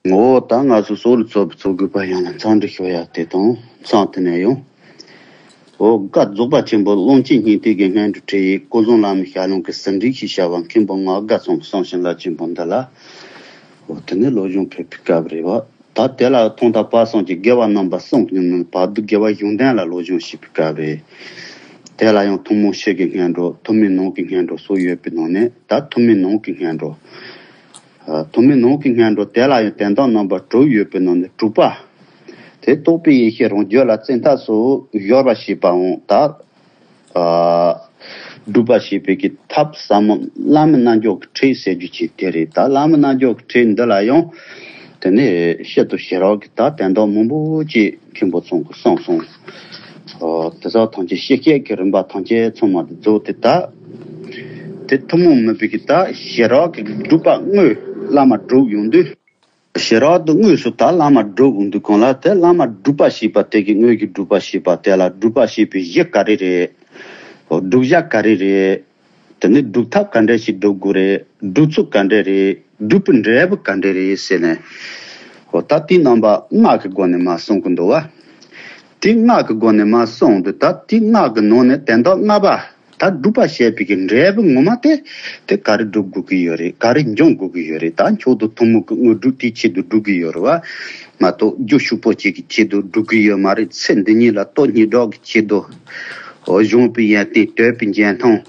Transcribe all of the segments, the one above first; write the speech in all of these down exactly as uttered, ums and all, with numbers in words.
ངོ་བོ་ད་ང་ཚོ་སོགས་ལ་ཚོགས་པའི་ཚོགས་དགོས་པ་ཡང་ལ་མཚམས་འདྲི་ཞུ་ཡ་དེ་དང་མཚམས་དེ་ནས་ཡང་། འོ་བཀའ་རྫོགས་པ་ཆེན་པོ་ཀློང་ཆེན་སྙིང་ཐིག་གི་སྔོན་དུ་ཁྲིད་ཡིག་སྐུ་གསུང་བླ་མའི་ཞལ་ལུང་གི་ཟིན་བྲིས་ཤིག་བྱ་བ་མཁན་པོ་ངག་དགའ་ཚང་གི་གསུང་བྱིན་རླབས་ཆེན་པོ་འདི་ལ། འོ་དེ་ནས་སློབ་སྦྱོང་ཕེབས་པའི་སྐབས་རེད་བ། ད་དེ་ལ་ཐོག་མཐའ་བར་གསུམ་གྱི་དགེ་བ་རྣམ་པ་གསུམ་གྱི་ནང་བར་དུ་དགེ་བ་གཞུང་ལྡན་ལ་སློབ་སྦྱོང་བྱེད་པའི་སྐབས་རེད། དེ་ལ་ཡང་ཐུན་མོང་ཕྱི་གི་སྔོན་འགྲོ་ཐུན་མིན་ནང་གི་སྔོན་འགྲོ་སོགས་ཡོད་པའི་ནང་ནས་ད་ཐུན་མིན་ནང་གི་སྔོན་འགྲོ། ཐུན་མིན་ནང་གི་སྔོན་འགྲོ་དེ་ལ་ཡང་དོན་དག་རྣམ་པ་དྲུག་ཡོད་པའི་ནང་ནས་དྲུག་པ། དེ་རྟོགས་པའི་ཡེ་ཤེས་རང་རྒྱུད་ལ་བཙན་ཐབས་སུ་སྦྱོར་བ་བྱེད་པའང་ད། སྒྲུབ་པ་བྱེད་པའི་གི་ཐབས་ཟབ་མོ་བླ་མའི་རྣལ་འབྱོར་གྱི་ཁྲིད་ཟེར་རྒྱུ་ཅིག་དེ་རེད། ད་བླ་མའི་རྣལ་འབྱོར་གྱི་ཁྲིད་འདི་ལ་ཡང་དེ་ནས་ཤིན་ཏུ་ཞི་རགས་ཀྱི་ད་དོན་དག་མང་པོ་ཅིག་མཁན་པོ་ཚང་གིས་གསུངས་སོང་། དེ་དག་ཐམས་ཅད་ཤེས་བྱེད་ཀྱི་རིམ་པ་ཐམས་ཅད་ཚང་མ་དེ་རྫོགས་ཏེ་ད། དེ་ཐུན་མོང་མིན་པའི་གི་ད་ཞི་རགས་ཀྱི་སྒྲུབ་པ་དངོས་བླ་མ་སྒྲུབ་ཡོང་དུས། ཞི་རགས་དེ་དངོས་སུ་ད་བླ་མ་སྒྲུབ་ཡོང་དུས་གང་ལ་དེ་བླ་མ་སྒྲུབ་པ་བྱེད་པ་དེ་གི་དངོས་ཀྱི་སྒྲུབ་པ་བྱེད་པ་དེ་ལ་སྒྲུབ་པ་བྱེད་པའི་གཞི་ག་རེ་རེད། སྒྲུབ་བྱ་ག་རེ་རེད། དེ་ནས་སྒྲུབ་ཐབས་ག་འདྲ་ཞིག་སྒྲུབ་དགོས་རེད། སྒྲུབ་ཚུལ་ག་འདྲ་རེད། སྒྲུབ་པའི་འབྲས་བུ་ག་འདྲ་རེད་ཟེར་ནས། འོ་ད་དེའི་རྣམ་པ་སྔགས་ཀྱི་སྒོ་ནས་མར་གསུང་གི་འདུག་བ། དེ་སྔགས་ཀྱི་སྒོ་ནས་མར་གསུངས་འདུག་ད་དེ་སྔགས་ཀྱི་ནང་ནས་དོན་དག་ལྔ་པ། ད་སྒྲུབ་པ་བྱས་པའི་གི་འབྲས་བུ་ངོ་མ་དེ། དེ་ག་རེ་སྒྲུབ་དགོས་ཀྱི་ཡོད་རེད། ག་རེ་འབྱུང་དགོས་ཀྱི་ཡོད་རེད། ད་མཆོག་ཏུ་ཐུན་མོང་གི་དངོས་གྲུབ་དེའི་ཆེད་དུ་སྒྲུབ་ཀྱི་ཡོད་རེད་བ། མ་གཏོགས་རྒྱུ་ཕྱུག་པོ་གཅིག་གི་ཆེད་དུ་སྒྲུབ་ཀྱི་ཡོད་མ་རེད། ཚེ་འདི་ཉིད་ལ་སྟོབས་སྙིང་སྒྲོག་གི་ཆེད་དུ། འོ་གཞོང་པའི་ཡོན་ཏན་དོད་པའི་འཇོན་ཐང་།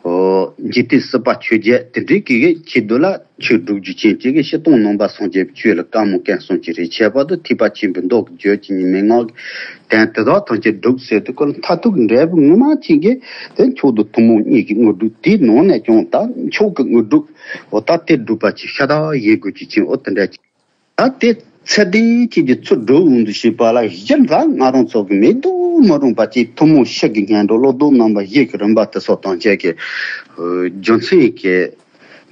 འོ་འཇིག་རྟེན་སྲིད་པ་ཆོས་བརྒྱད་དེ་འདྲའི་གི་ཆེད་དུ་ལ་ཆོས་སྒྲུབ་རྒྱུ་ཅན་གཅིག་གི་སྤྱིར་བཏང་ནང་པ་སངས་རྒྱས་པའི་ཆོས་ལ་བཀའ་མོལ་མཁན་གསུམ་གྱི་རིགས་ཁྱད་པར་དུ་ཐེག་པ་ཆེན་པོའི་མདོ་གི་རྒྱུད་ཀྱི་ཉི་མའི་སྔགས་ཀྱི་དོན་དེ་དག་ཐམས་ཅད་སྒྲུབ་ཟེར་དུས་ཀོ་ལ་མཐར་ཐུག་གི་འབྲས་བུ་ངོ་མ་ཅན་གྱི་དེ་མཆོག་ཏུ་ཐུན་མོང་གཉིས་ཀྱི་དངོས་གྲུབ་དེའི་ནང་ནས་ཀྱང་ད་མཆོག་གི་དངོས་གྲུབ་འོ་ད་དེ་སྒྲུབ་པ་ཅིག་ཤ་སྟག་ཡིན་དགོས་ཀྱི་ཅན་འོ་དེ་འདྲ་ཅིག་ད་དེ་ཚད་ལྡན་གཅིག་གི་ཚུལ་སྒྲུབ་འོང་དུ་བྱེད་པ་ལ་གཞི་འདྲ་ང་རང་ཚོ་གི་མེད་དུ་མི་རུང་བ་ཅིག་ཐུན་མོང་ཕྱི་གི་སྔོན་འགྲོ་བློ་ལྡོག་རྣམ་པ་བཞི་གི་རིམ་པ་དེ་སོགས་དང་བཅས་ཀྱི་རྒྱུ་མཚན་གྱི་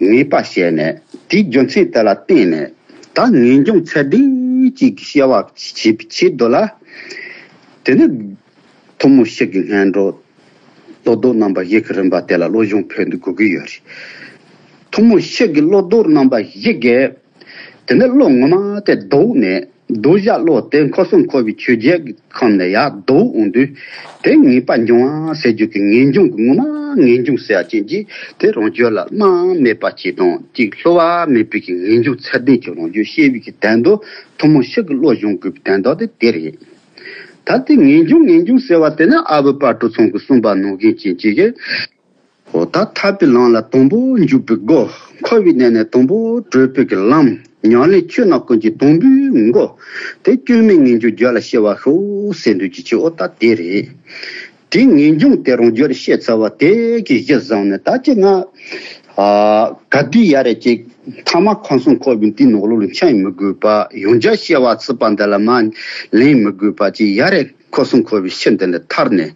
ངེས་པ་བྱས་ནས་དེའི་རྒྱུ་མཚན་དེ་ལ་བརྟེན་ནས་ད་ངེས་འབྱུང་ཚད་ལྡན་གཅིག་གི་སྐྱེ་བ་བྱེད་པའི་ཆེད་དུ་ལ་དེ་ནི་ཐུན་མོང་ཕྱི་གི་སྔོན་འགྲོ་བློ་ལྡོག་རྣམ་པ་བཞི་གི་རིམ་པ་དེ་ལ་སློབ་སྦྱོང་ཕེབས་འདུག་དགོས་ཀྱི་ཡོད་རེད། ཐུན་མོང་ཕྱི་གི་བློ་ལྡོག་རྣམ་པ་བཞི་གི་དེ་ནི་བློ་ངོ་མ་དེ་ལྡོག་ནས་ལྡོག་བྱ་བློ་དེ་འཁོར་གསུམ་འཁོར་བའི་ཆོས་བརྒྱད་ཀྱི་ཁམས་ནས་ཡར་ལྡོག་འོང་དུས་དེ་ངེས་པ་འབྱུང་བ་ཟེར་རྒྱུ་གི་ངེས་འབྱུང་གི་ངོ་མ་ངེས་འབྱུང་ཟེར་བ་ཅན་གྱིས་དེ་རང་རྒྱུད་ལ་རྨང་མེད་པ་ཅིག་དང་གཅིག་བསླུ་བ་མེད་པའི་གི་ངེས་འབྱུང་ཚད་ལྡན་གྱི་རང་རྒྱུད་ཤེས་པའི་གི་དོན་དུ་ཐུན་མོང་ཕྱི་གི་བློ་སྦྱོང་དགོས་པའི་དོན་དག་དེ་དེ་རེད། ད་དེ་ངེས་འབྱུང་ངེས་འབྱུང་ཟེར་བ་དེ་ནི་ཨ་བུ་དཔལ་སྤྲུལ་ཚང་གིས་གསུངས་པ་ནང་བཞིན་ཅན་གཅིག་གིས། འོ་ད་ཐར་པའི་ལམ་ལ་དང་པོ་འཇུག་པའི་སྒོ། འཁོར་བའི་གནས་ནས་དང་པོ་གྲོལ་བའི་གི་ལམ། ཉམས་ལེན་ཆོས་རྣམས་ཀུན་གྱི་དང་པོའི་མགོ། དེ་སྐྱོན་མེད་ངེས་འབྱུང་རྒྱུད་ལ་སྐྱེ་བ་ཤོག་ཟེར་འདོད་ཀྱི་ཆེ་འོ་ད་དེ་རེད། དེའི་ངེས་འབྱུང་དེ་རང་རྒྱུད་ལ་སྐྱེ་ཚར་བ་དེ་གི་གཞི་བཟུང་ནས་ད་ཅི་ང་། ག་དུས་ཡ་རེ་ཅིག་ཐ་མ་འཁོར་གསུམ་འཁོར་བའི་འདིའི་ནང་ལོགས་ལ་འཆིང་མི་དགོས་པ་ཡང་བསྐྱར་སྐྱེ་བ་ཚུགས་པ་འདི་ལ་མ་ལེན་མི་དགོས་པ་ཅིག་ཡ་རེ་འཁོར་གསུམ་འཁོར་བའི་ཕྱིར་འདི་ལས་ཐར་ནས་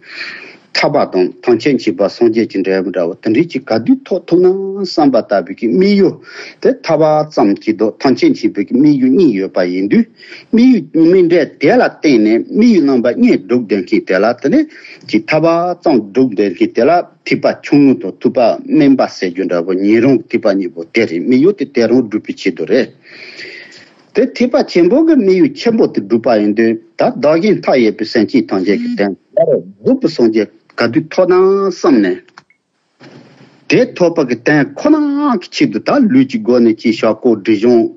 ཐར་པ་དང་ཐམས་ཅད་མཁྱེན་པ་སངས་རྒྱས་ཀྱི་འབྲས་བུ་འདྲ་བ་དེ་འདྲའི་ཅིག་ག་དུས་ཐོབ་ཐུབ་ན་བསམ་པ་ལྟ་བུའི་གི་དམིགས་ཡུལ་དེ་ཐར་པ་ཙམ་གྱིས་དོ་ཐམས་ཅད་མཁྱེན་པའི་གི་དམིགས་ཡུལ་གཉིས་ཡོད་པ་ཡིན་དུས་དམིགས་ཡུལ་གཉིས་མི་འདྲ་དེ་ལ་བརྟེན་ནས་དམིགས་ཡུལ་རྣམ་པ་གཉིས་སྒྲུབ་བསྡད་མཁན་དེ་ལ་དེ་ནས་ཅིག་ཐར་པ་ཙམ་སྒྲུབ་བསྡད་མཁན་དེ་ལ། ཐེག་པ་ཆུང་ངུ་དང་ཐེག་པ་དམན་པ་ཟེར་རྒྱུ་འདྲ་པོ་ཉིན་རང་གི་ཐེག་པ་གཉིས་པོ་དེ་རེད། དམིགས་ཡུལ་དེ་དེ་རང་སྒྲུབ་པའི་ཆེད་དུ་རེད། དེ་ཐེག་པ་ཆེན་པོ་གི་དམིགས་ཡུལ་ཆེན་པོ་དེ་སྒྲུབ་པ་ཡིན་དུས་ད་བདག་གཞན་མཐའ་ཡས་པའི་སེམས་ཅན་ཐམས་ཅད་ཀྱི་དོན་ཡ་རབས་རྫོགས་པའི་སངས་རྒྱས་ག་དུས་ཐོབ་ན་བསམ་ནས། དེ་ཐོབ་པ་གི་དོན་ཁོ་ན་གི་ཆེད་དུ་ད་ལུས་ཀྱི་སྒོ་ནས་ཅིག་ཞག་སྐོར་སྒྲིབ་སྦྱོང་།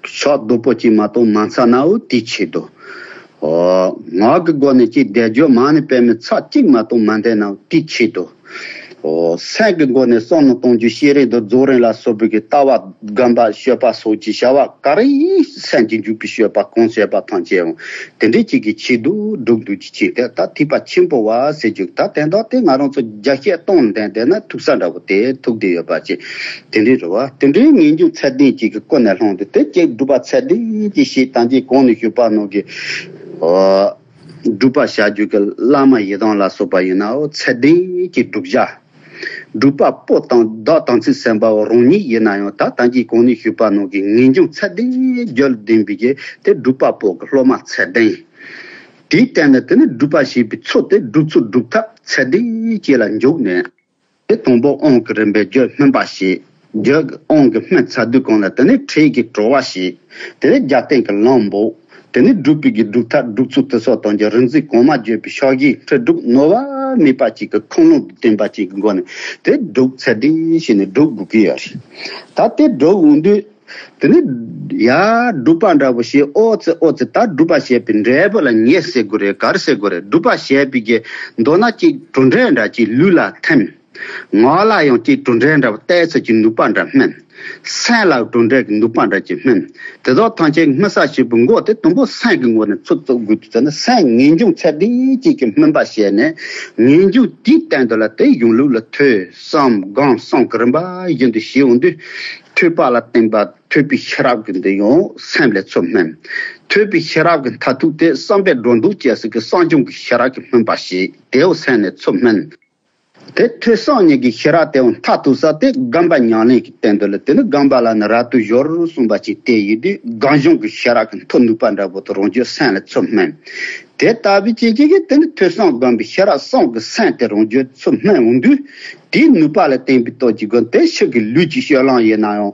ཞག་རྡོག་པོ་གཅིག་མ་གཏོགས་མ་འཚལ་ནའོ་དེའི་ཆེད་དུ། ཨོ། ངག་གི་སྒོ་ནས་ཅིག་བཟླས་བརྗོད་མ་ཎི་པདྨའི་ཚར་གཅིག་མ་གཏོགས་མ་འདོན་ནའོ་དེའི་ཆེད་དུ། ཨོ། སེམས་ཀྱི་སྒོ་ནས་བསམ་མནོ་གཏོང་རྒྱུ་ཤེས་རིག་དང་རྫོགས་རིམ་ལ་སོགས་པའི་གི་ལྟ་བ་སྒོམ་པ་སྤྱོད་པ་སོགས་ཀྱི་བྱ་བ་ག་རེ་སེམས་ཀྱི་འཇུག་པའི་སྤྱོད་པ་གང་བྱེད་པ་ཐམས་ཅད་ཡང་དེ་འདྲའི་ཅིག་གི་ཆེད་དུ་སྒྲུབ་འདོད་ཀྱི་ཆེད་དེ་ད་ཐེག་པ་ཆེན་པོ་བ་ཟེར་རྒྱུ་ད་དོན་དག་དེ་ང་རང་ཚོ་རྒྱ་སྐད་གཏོང་ལྡན་བསྡད་ན་ཐུག་ས་འདྲ་པོ་དེ་ཐུག་བསྡད་ཡོད་པ་ཅིག་དེ་འདྲའི་རེད་བ། དེ་འདྲའི་ངེས་འབྱུང་ཚད་ལྡན་ཅིག་གི་ཀུན་ནས་བསླངས་ཏེ་དེ་ཅིག་སྒྲུབ་པ་ཚད་ལྡན་ཅིག་ཞེས་ད་གིན་གོང་ནས་ཞུས་པ་ནང་གི་ཨོ། སྒྲུབ་པ་བྱ་རྒྱུ་གི་བླ་མ་ཡི་དམ་ལ་སོགས་པ་ཡིན་ནའོ་ཚད་ལྡན་གྱི་སྒྲུབ་བྱ། སྒྲུབ་པ་པོ་དང་བདག་དམ་ཚིག་སེམས་དཔའ་བོ་རང་ཉིད་ཡིན་ན་ཡང་ད་ད་གིན་གོང་ནས་ཞུས་པ་ནང་གི་ངེས་འབྱུང་ཚད་ལྡན་རྒྱུད་ལྡན་པའི་གི་དེ་སྒྲུབ་པ་པོ་གི་སློབ་མ་ཚད་ལྡན། དེའི་སྟེང་ནས་དེ་ནི་སྒྲུབ་པ་བྱེད་པའི་ཚུལ་དེ་སྒྲུབ་ཚུལ་སྒྲུབ་ཐབས་ཚད་ལྡན་བཅས་ལ་འཇུག་ནས། དེ་དང་པོ་དབང་གི་རིམ་པས་རྒྱུད་སྨིན་པ་བྱེད། རྒྱུ་དབང་གི་སྨིན་ཚར་དུས་གང་ལ་དེ་ནས་ཁྲིད་ཀྱི་བྲོ་བ་བྱེད། དེ་ནས་རྒྱབ་རྟེན་གྱི་ལམ་འབོག། དེ་ནས་སྒྲུབ་པའི་གི་སྒྲུབ་ཐབས་སྒྲུབ་ཚུལ་དེ་སོགས་དང་གྱི་རིག་འཛིན་གོང་མ་བརྗོད་པའི་ཕྱག་བཞེས་ཁྲིད་སྒྲུབ་ནོར་བ་མེད་པ་ཅིག་གི་ཁུངས་ལུང་དུ་བསྟན་པ་ཅིག་གི་སྒོ་ནས་དེ་སྒྲུབ་ཚད་ལྡན་བྱས་ནས་སྒྲུབ་དགོས་ཀྱི་ཡོད་རེད། ད་དེ་སྒྲུབ་འོང་དུས། དེ་ནས་ཡ་སྒྲུབ་པ་འདྲ་པོ་བྱེད། ཨོ་ཙི་ཨོ་ཙི། ད་སྒྲུབ་པ་བྱེད་པའི་འབྲས་བུ་ལ་ཉེས་ཟེར་དགོས་རེད། ག་རེ་ཟེར་དགོས་རེད། སྒྲུབ་པ་བྱེད་པའི་གི་མདོར་ན་ཅིག་གྲུབ་འབྲས་འདྲ་ཅིག་ལུས་ལ་ཐིམ། ངག་ལ་ཡང་ཅིག་གྲུབ་འབྲས་འདྲ་པོ་བལྟས་ཚོད་ཀྱི་ནུས་པ་འདྲ་སྨིན། སེམས་ལ་གྲུབ་འབྲས་ཀྱི་ནུས་པ་འདྲ་ཅིག་སྨིན། དེ་དག་ཐམས་ཅད་སྨིན་ས་བྱེད་པའི་འགོ་དེ་དང་པོ་སེམས་ཀྱི་ངོས་ནས་ཚུར་བཙུགས་དགོས་དུས་ཙམ་ན། སེམས་ངེས་འབྱུང་ཚད་ལྡན་ཅིག་གི་སྨིན་པ་བྱས་ནས། ངེས་འབྱུང་དེའི་སྟེང་དུ་ལ་དེ་གཞུང་ལུགས་ལ་ཐོས་བསམ་སྒོམ་གསུམ་གྱི་རིམ་པ་བཞིན་དུ་བྱེད་འོང་དུས། ཐོས་པ་ལ་བརྟེན་པ་ཐོས་པའི་ཤེས་རབ་ཀྱི་འདི་ཡང་སེམས་ལ་ཚུར་སྨིན། ཐོས་པའི་ཤེས་རབ་ཀྱི་མཐར་ཐུག་དེ་བསམ་པས་སྒྲོ་འདོགས་བཅད་ས་གི་བསམ་བྱུང་གི་ཤེས་རབ་ཀྱི་སྨིན་པ་ཞིག་དེའོ་སེམས་ལ་ཚུར་སྨིན། དེ་ཐོས་བསམ་གཉིས་ཀྱི་ཤེས་རབ་དེའོ་མཐར་ཐུག་ས་དེ་སྒོམ་པ་ཉམས་ལེན་གྱི་སྟེང་དུ་ལ། དེ་ནི་སྒོམ་པ་ལ་ནི་རབ་ཏུ་གཞོལ་གསུངས་པ་ཅིག་དེ་ཡིན་དུས། སྒོམ་བྱུང་གི་ཤེས་རབ་ཀྱི་མཐུ་ནུས་པ་འདྲ་པོ་དེ་རང་རྒྱུད་སེམས་ལ་ཚུར་སྨིན། དེ་ལྟ་བུའི་རྐྱེན་གྱིས་དེ་ནི་ཐོས་བསམ་སྒོམ་པའི་ཤེས་རབ་གསུམ་གྱི་སེམས་དེ་རང་རྒྱུད་ཚུར་སྨིན་འོང་དུས། དེའི་ནུས་པ་ལ་བརྟེན་པའི་སྟོབས་ཀྱི་སྒོ་ནས་དེ་ཕྱི་གི་ལུས་ཀྱི་སྤྱོད་ལམ་ཡིན་ན་ཡང་།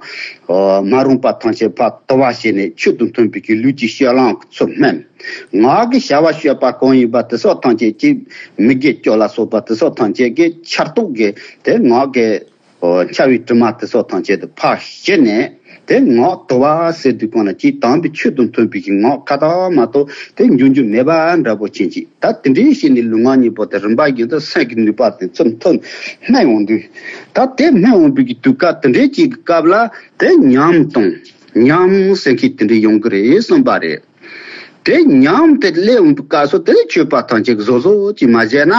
ཨོ། མ་རུངས་པ་ཐམས་ཅད་ཕར་དུ་བ་བྱས་ནས་ཆོས་དང་མཐུན་པའི་གི་ལུས་ཀྱི་སྤྱོད་ལམ་གྱི་ཚུར་སྨིན། ངག་གི་བྱ་བ་སྤྱོད་པ་གང་ཡིན་པ་དེ་སོགས་ཐམས་ཅད་ཀྱི་མི་དགེ་བཅུ་ལ་སོགས་པ་དེ་སོགས་ཐམས་ཅད་ཀྱི་འཆར་སྟོང་གི་དེ་ངག་གི། ཨོ། འཆར་བའི་དྲི་མ་དེ་སོགས་ཐམས་ཅད་དེ་ཕར་ཞི་ནས། དེ་ངག་དུ་བ་ཟེར་དུས་གང་ལ་ཅིག་དམ་པའི་ཆོས་དང་མཐུན་པའི་གི་ངག་ཁ་ཐག་མ་གཏོགས་དེ་འབྱུང་རྒྱུ་མེད་པ་འདྲ་པོ་ཅན་ཅིག་ད་དེ་འདྲའི་ཞིག་ནས་ལུས་ངག་གཉིས་པོ་དེ་རིམ་པ་བཞིན་དུ་སེམས་ཀྱི་ནུས་པ་དེ་ཚུར་མཐུ་སྨིན་འོང་དུས། ད་དེ་སྨིན་འོང་པའི་གི་དུས་སྐབས་དེ་འདྲའི་ཅིག་གི་སྐབས་ལ་དེ་ཉམས་དང་ཉམས་ཟེར་མཁན་དེ་འདྲ་ཡོང་གི་རེད་གསུངས་པ་རེད། དེ་ཉམས་དེ་སླེབས་འོང་པའི་སྐབས་སུ་དེ་ནི་ཆོས་པ་ཐམས་ཅད་ཀྱིས་བཟོ་བཟོ་ཅིག་མ་བྱས་ན།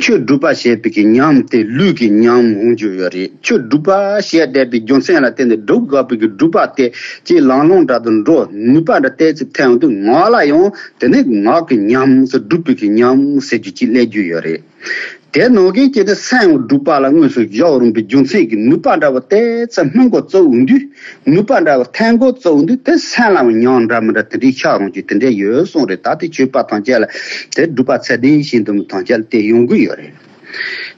ཆོས་སྒྲུབ་པ་བྱེད་པའི་གི་ཉམས་དེ་ལུས་ཀྱི་ཉམས་འོང་རྒྱུ་ཡོད་རེད། ཆོས་སྒྲུབ་པ་བྱེད་བསྡད་པའི་རྒྱུ་མཚན་ལ་བརྟེན་ནས་སྒྲུབ་དགོས་པའི་གི་སྒྲུབ་པ་དེ་ཅིག་ལམ་ལྷོང་འདྲ་དུ་འགྲོ། ནུས་པ་འདྲ་ཏོག་ཙམ་ཐོན་འོང་དུས་ངག་ལ་ཡང་དེ་ནི་ངག་གི་ཉམས་སུ་སྒྲུབ་པའི་གི་ཉམས་ཟེར་རྒྱུ་ཅིག་སླེབས་རྒྱུ་ཡོད་རེད། དེ་ནང་གི་ཅིག་དེ་སེམས་སྒྲུབ་པ་ལ་དངོས་སུ་བཞག་རུང་པའི་རྒྱུ་མཚན་གྱི་ནུས་པ་འདྲ་བ་ཏོག་ཙམ་སྨིན་འགོ་བཙུགས་འོང་དུས། ནུས་པ་འདྲ་བ་ཐོན་འགོ་བཙུགས་འོང་དུས་དེ་སེམས་ལ་ཉམས་འདྲ་མི་འདྲ་དེ་འདྲའི་ཤར་འོང་རྒྱུ་དེ་འདྲ་ཡོད་གསུངས་རེད། ད་དེ་ཆོས་པ་ཐམས་ཅད་ལ་དེ་སྒྲུབ་པ་ཚད་ལྡན་བཞིན་དུ་ཐམས་ཅད་ལ་དེ་ཡོང་གི་ཡོད་རེད།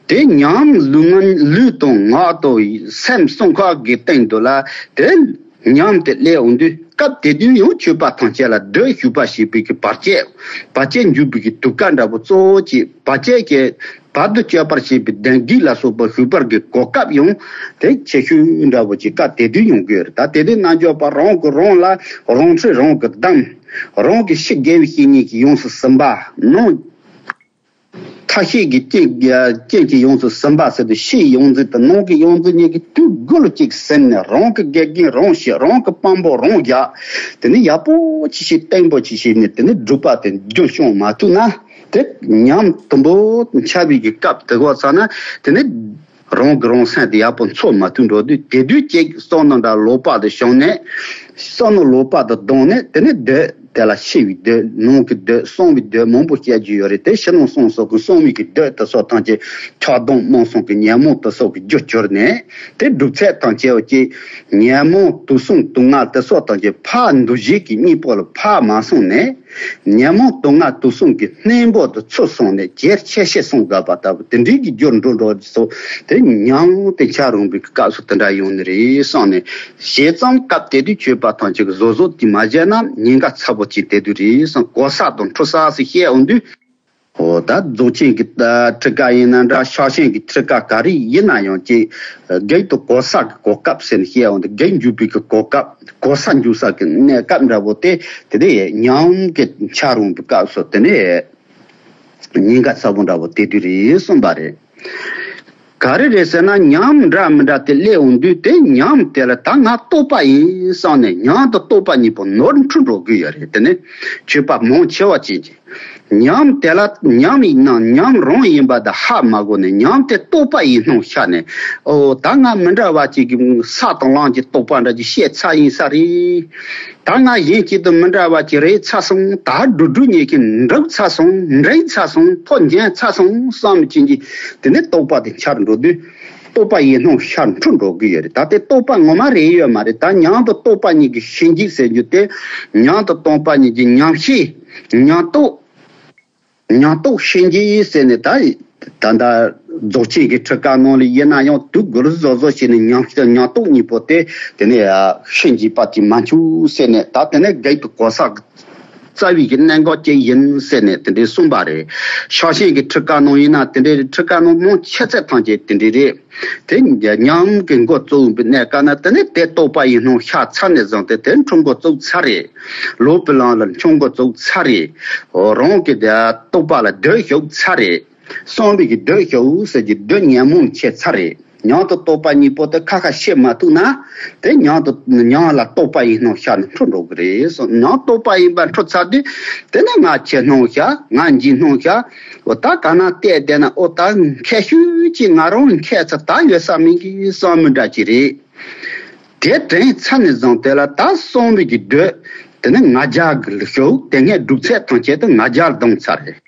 དེ་ཉམས་ལུས་ངན་ལུས་དང་ངག་དང་སེམས་གསུམ་ཀ་གི་སྟེང་དུ་ལ་དེ་ཉམས་དེ་སླེབས་འོང་དུས་སྐབས་དེ་དུས་ཡང་ཆོས་པ་ཐམས་ཅད་ལ་སྡོད་ཞུགས་པ་ཞེས་པའི་གི་བར་ཆད། བར་ཆད་འཇུག་པའི་གི་དུས་སྐབས་འདྲ་པོ་གཙོ་བོ་ཅིག་བར་ཆད་ཀྱི་བར་དུ་གཅོད་པར་བྱེད་པའི་གདོན་བགེགས་ལ་སོགས་པ་ཞུགས་པར་གྱི་གོ་སྐབས་ཡང་དེ་ཆེ་ཤོས་འདྲ་པོ་ཅིག་སྐབས་དེ་དུས་ཡོང་གི་ཡོད་རེད། ད་དེ་དུས་རྣལ་འབྱོར་པ་རང་གིས་རང་ལ་རང་ཁྲིད་རང་གིས་བསྡམས། རང་གི་ཕྱི་དགེ་བའི་བཤེས་གཉེན་གྱིས་ཡོངས་སུ་ཟིན་པ། ནང་ཐ་ཤལ་གྱི་རྐྱེན་རྐྱེན་གྱིས་ཡོངས་སུ་ཟིན་པ་ཟེར་དུས་ཕྱིའི་ཡོངས་འཛིན་དང་ནང་གི་ཡོངས་འཛིན་གཉིས་ཀྱི་དུས་དགུ་ལ་གཅིག་ཟིན་ནས་རང་གི་དགེ་རྒན་རང་བྱེད། རང་གི་དཔང་པོ་རང་རྒྱག་དེ་ནི་ཡག་པོ་ཅིག་བྱས་བརྟན་པོ་ཅིག་བྱས་ནས་དེ་ནི་སྒྲུབ་པ་དེ་རྒྱུན་སྐྱོང་མ་ཐུབ་ན། དེ་ཉམས་དུམ་བུ་འཆར་བའི་གི་སྐབས་དེ་གོ་ཚར་ན་དེ་ནི་རང་གི་རང་སེམས་དེ་ཡག་པོ་འཚོ་མ་ཐུབ་འགྲོ་དུས། དེ་དུས་ཅིག་བསམ་མནོ་འདྲ་ལོག་པ་དེ་བྱུང་ནས། བསམ་མནོ་ལོག་པ་དེ་ལྡང་ནས་དེ་ནི་སྡོད། དེ་ལ་ཕྱི་བའི་སྡོད། ནང་གི་སྡོད། གསང་བའི་སྡོད་མང་པོ་བཤད་རྒྱུ་ཡོད་རེད། དེ་ཕྱི་ནང་གསང་སོགས་ཀྱི་གསང་བའི་གི་སྡོད་དེ་སོགས་ཐམས་ཅད་ཆགས་སྡང་རྨོངས་གསུམ་གྱི་ཉོན་མོངས་དེ་སོགས་ཀྱི་རྒྱུར་གྱུར་ནས། དེ་སྒྲུབ་ཚད་ཐམས་ཅད་ཀྱི་ཉོན་མོངས་དུག་གསུམ་དུག་ལྔ་དེ་སོགས་ཐམས་ཅད་ཕར་འདུ་བྱེད་ཀྱི་གཉིས་པོ་ལ་ཕར་མ་སོང་ནས། ཉོན་མོངས་དུག་ལྔ་དུག་གསུམ་གྱི་གནས་བབ་དེ་ཚུར་སོང་ནས་གྱེར་ཆ་ཤས་གསུང་དགོས་པ་ལྟ་བུ་དེ་འདྲའི་གི་རྒྱུར་འགྲོ་འགྲོ་སོགས་དེ་ཉམས་དེ་འཆར་འོང་པའི་སྐབས་སུ་དེ་འདྲ་ཡོང་ནི་རེད་བསམ་ནས། བྱས་ཙང་སྐབས་དེ་དུས་ཆོས་པ་ཐམས་ཅད་ཀྱིས་བཟོ་བཟོ་དེ་མ་བྱས་ན་ཉེན་ཁ་ཚ་པོ་ཅིག་དེ་དུས་རེད་བསམ། གོ་ས་དང་འཕྲོ་ས་སུ་བཤད་འོང་དུས། འོ་ད་རྫོགས་ཆེན་གྱི་ཁྲིད་ཀ་ཡིན་ན་འདྲ། ཕྱག་ཆེན་གྱི་ཁྲིད་ཀ་ག་རེ་ཡིན་ན་ཡང་ཅིག་རྒྱུན་དུ་གོ་ས་གི་གོ་སྐབས་ཟེར་ནས་བཤད་འོང་དུས། རྒྱུན་འཇུག་པའི་གི་གོ་སྐབས། གོ་ས་འཇུག་ས་གི་གནས་སྐབས་འདྲ་པོ་དེ་དེ་ནས་ཉམས་ཀྱི་འཆར་འོང་པའི་སྐབས་སུ་དེ་ནས་ཉེན་ཁ་ཚ་པོ་འདྲ་པོ་དེ་དུས་རེད་གསུངས་པ་རེད། ག་རེ་རེད་ཟེར་ན་ཉམས་འདྲ་མི་འདྲ་དེ་སླེབས་འོང་དུས། དེ་ཉམས་དེ་ལ་ད་ང་རྟོགས་པ་ཡིན་བསམ་ནས་ཉམས་དང་རྟོགས་པ་གཉིས་པོ་ནོར་འཁྲུལ་འགྲོ་གི་ཡོད་རེད། དེ་ནི་ཆོས་པ་མང་ཆེ་བ་ཅན་གྱིས་ཉམས་དེ་ལ་ཉམས་ཡིན་ན་ཉམས་རང་ཡིན་པ་དེ་ཧ་མ་གོ་ནས་ཉམས་དེ་རྟོགས་པ་ཡིན་སྣང་ཤར་ནས། ཨོ་ད་ང་མི་འདྲ་བ་ཅིག་གི་ས་དང་ལམ་གྱི་རྟོགས་པ་འདྲ་ཅིག་བཤད་ཚར་ཡིན་ས་རེད། ད་ང་གཞན་གཅིག་དང་མི་འདྲ་བ་ཅིག་རེད་ཚར་སོང་། ད་འགྲོ་འགྲོ་ཉེ་གི་འགྲུབ་ཚར་སོང་། འགྲིག་ཚར་སོང་། ཐོབ་འཇོན་ཚར་སོང་བསམ་བྱེད་ཀྱི་དེ་ནས་རྟོགས་པ་དེ་འཆར་འགྲོ་དུས། རྟོགས་པ་ཡིན་སྣང་ཤར་འཁྲུལ་འགྲོ་གི་ཡོད་རེད། ད་དེ་རྟོགས་པ་ངོ་མ་རེད་ཡོད་མ་རེད། ད་ཉམས་དང་རྟོགས་པ་གཉིས་ཀྱི་ཤན་འབྱེད་ཟེར་རྒྱུ་དེ། ཉམས་དང་རྟོགས་པ་གཉིས་ཀྱི་ཉམས་ཤེས། ཉམས་རྟོགས། ཉམས་རྟོགས་ཤན་འབྱེད་ཟེར་ནས་ད་ད་ལྟ་ རྫོགས་ཆེན་གྱི་ཁྲིད་ཀ་ནང་ལ་ཡིན་ན་ཡང་དུས་འགོར་བཟོ་བཟོ་བྱས་ནས་ཉམས་ཉམས་རྟོགས་གཉིས་པོ་དེ་དེ་ནས་ཤེས་འཇིག་པ་ཅིག་མ་འཆུག་ཟེར་ནས། ད་དེ་ནས་རྒྱལ་པོ་གོ་ས་རྩ་བའི་གི་གནད་འགག་ཅིག་ཡིན་ཟེར་ནས་དེ་འདྲའི་གསུངས་པ་རེད། ཕྱག་ཆེན་གྱི་ཁྲིད་ཀ་ནང་ཡིན་ན་དེ་འདྲའི་ཁྲིད་ཀ་ནང་མང་ཆེ་ཚད་ཐམས་ཅད་དེ་འདྲའི་རེད། དེ་ཉམས་ཀྱི་འགོ་བཙུགས་པའི་གནས་སྐབས་ན་དེ་ནས་དེ་རྟོགས་པ་ཡིན་སྣང་ཤར་ཚར་ནས་བཟུང་སྟེ་དེ་འཁྲུལ་འགོ་བཙུགས་ཚར་རེད། ལོག་པའི་ལམ་ལ་འཁྲུལ་འགོ་བཙུགས་ཚར་རེད། རང་གི་དེ་རྟོགས་པ་ལ་སྡོད་ཞུགས་ཚར་རེད། གསུངས་པའི་གི་སྡོད་ཞུགས་ཟེར་གྱི་སྡོད་ཉོན་མོངས་ཆེ་ཚར་རེད། ཉམས་དང་རྟོགས་པ་གཉིས་པོ་དེ་ཁ་ཁ་ཕྱེ་མ་ཐུབ་ན། དེ་ཉམས་དང་ཉམས་ལ་རྟོགས་པ་ཡིན་སྣང་ཤར་ནས་འཁྲུལ་འགྲོ་གི་རེད་གསུངས། ཉམས་རྟོགས་པ་ཡིན་པ་འཁྲུལ་ཚར་དུས། དེ་ནས་ང་ཆེ་སྣང་ཤར། ང་འཇིགས་སྣང་ཤར། འོ་ད་ག་ན་བལྟས་བསྡད་ན། འོ་ད་མཁས་ཤོས་ཅིག་ང་རང་མཁས་ཚར་ད་ཡོད་ས་མིན་གྱི་བསམ་མི་འདྲ་ཅིག་རེད། དེ་དྲན་ཚར་ནས་བཟུང་དེ་ལ་ད་གསུངས་པའི་གི་སྡོད། དེ་ནས་ང་རྒྱལ་གྱི་ལུགས་ཤོག་དེ་སྔའི་སྒྲུབ་ཚད་ཐམས་ཅད་དུ་ང་རྒྱལ་ལྡང་ཚར་རེད།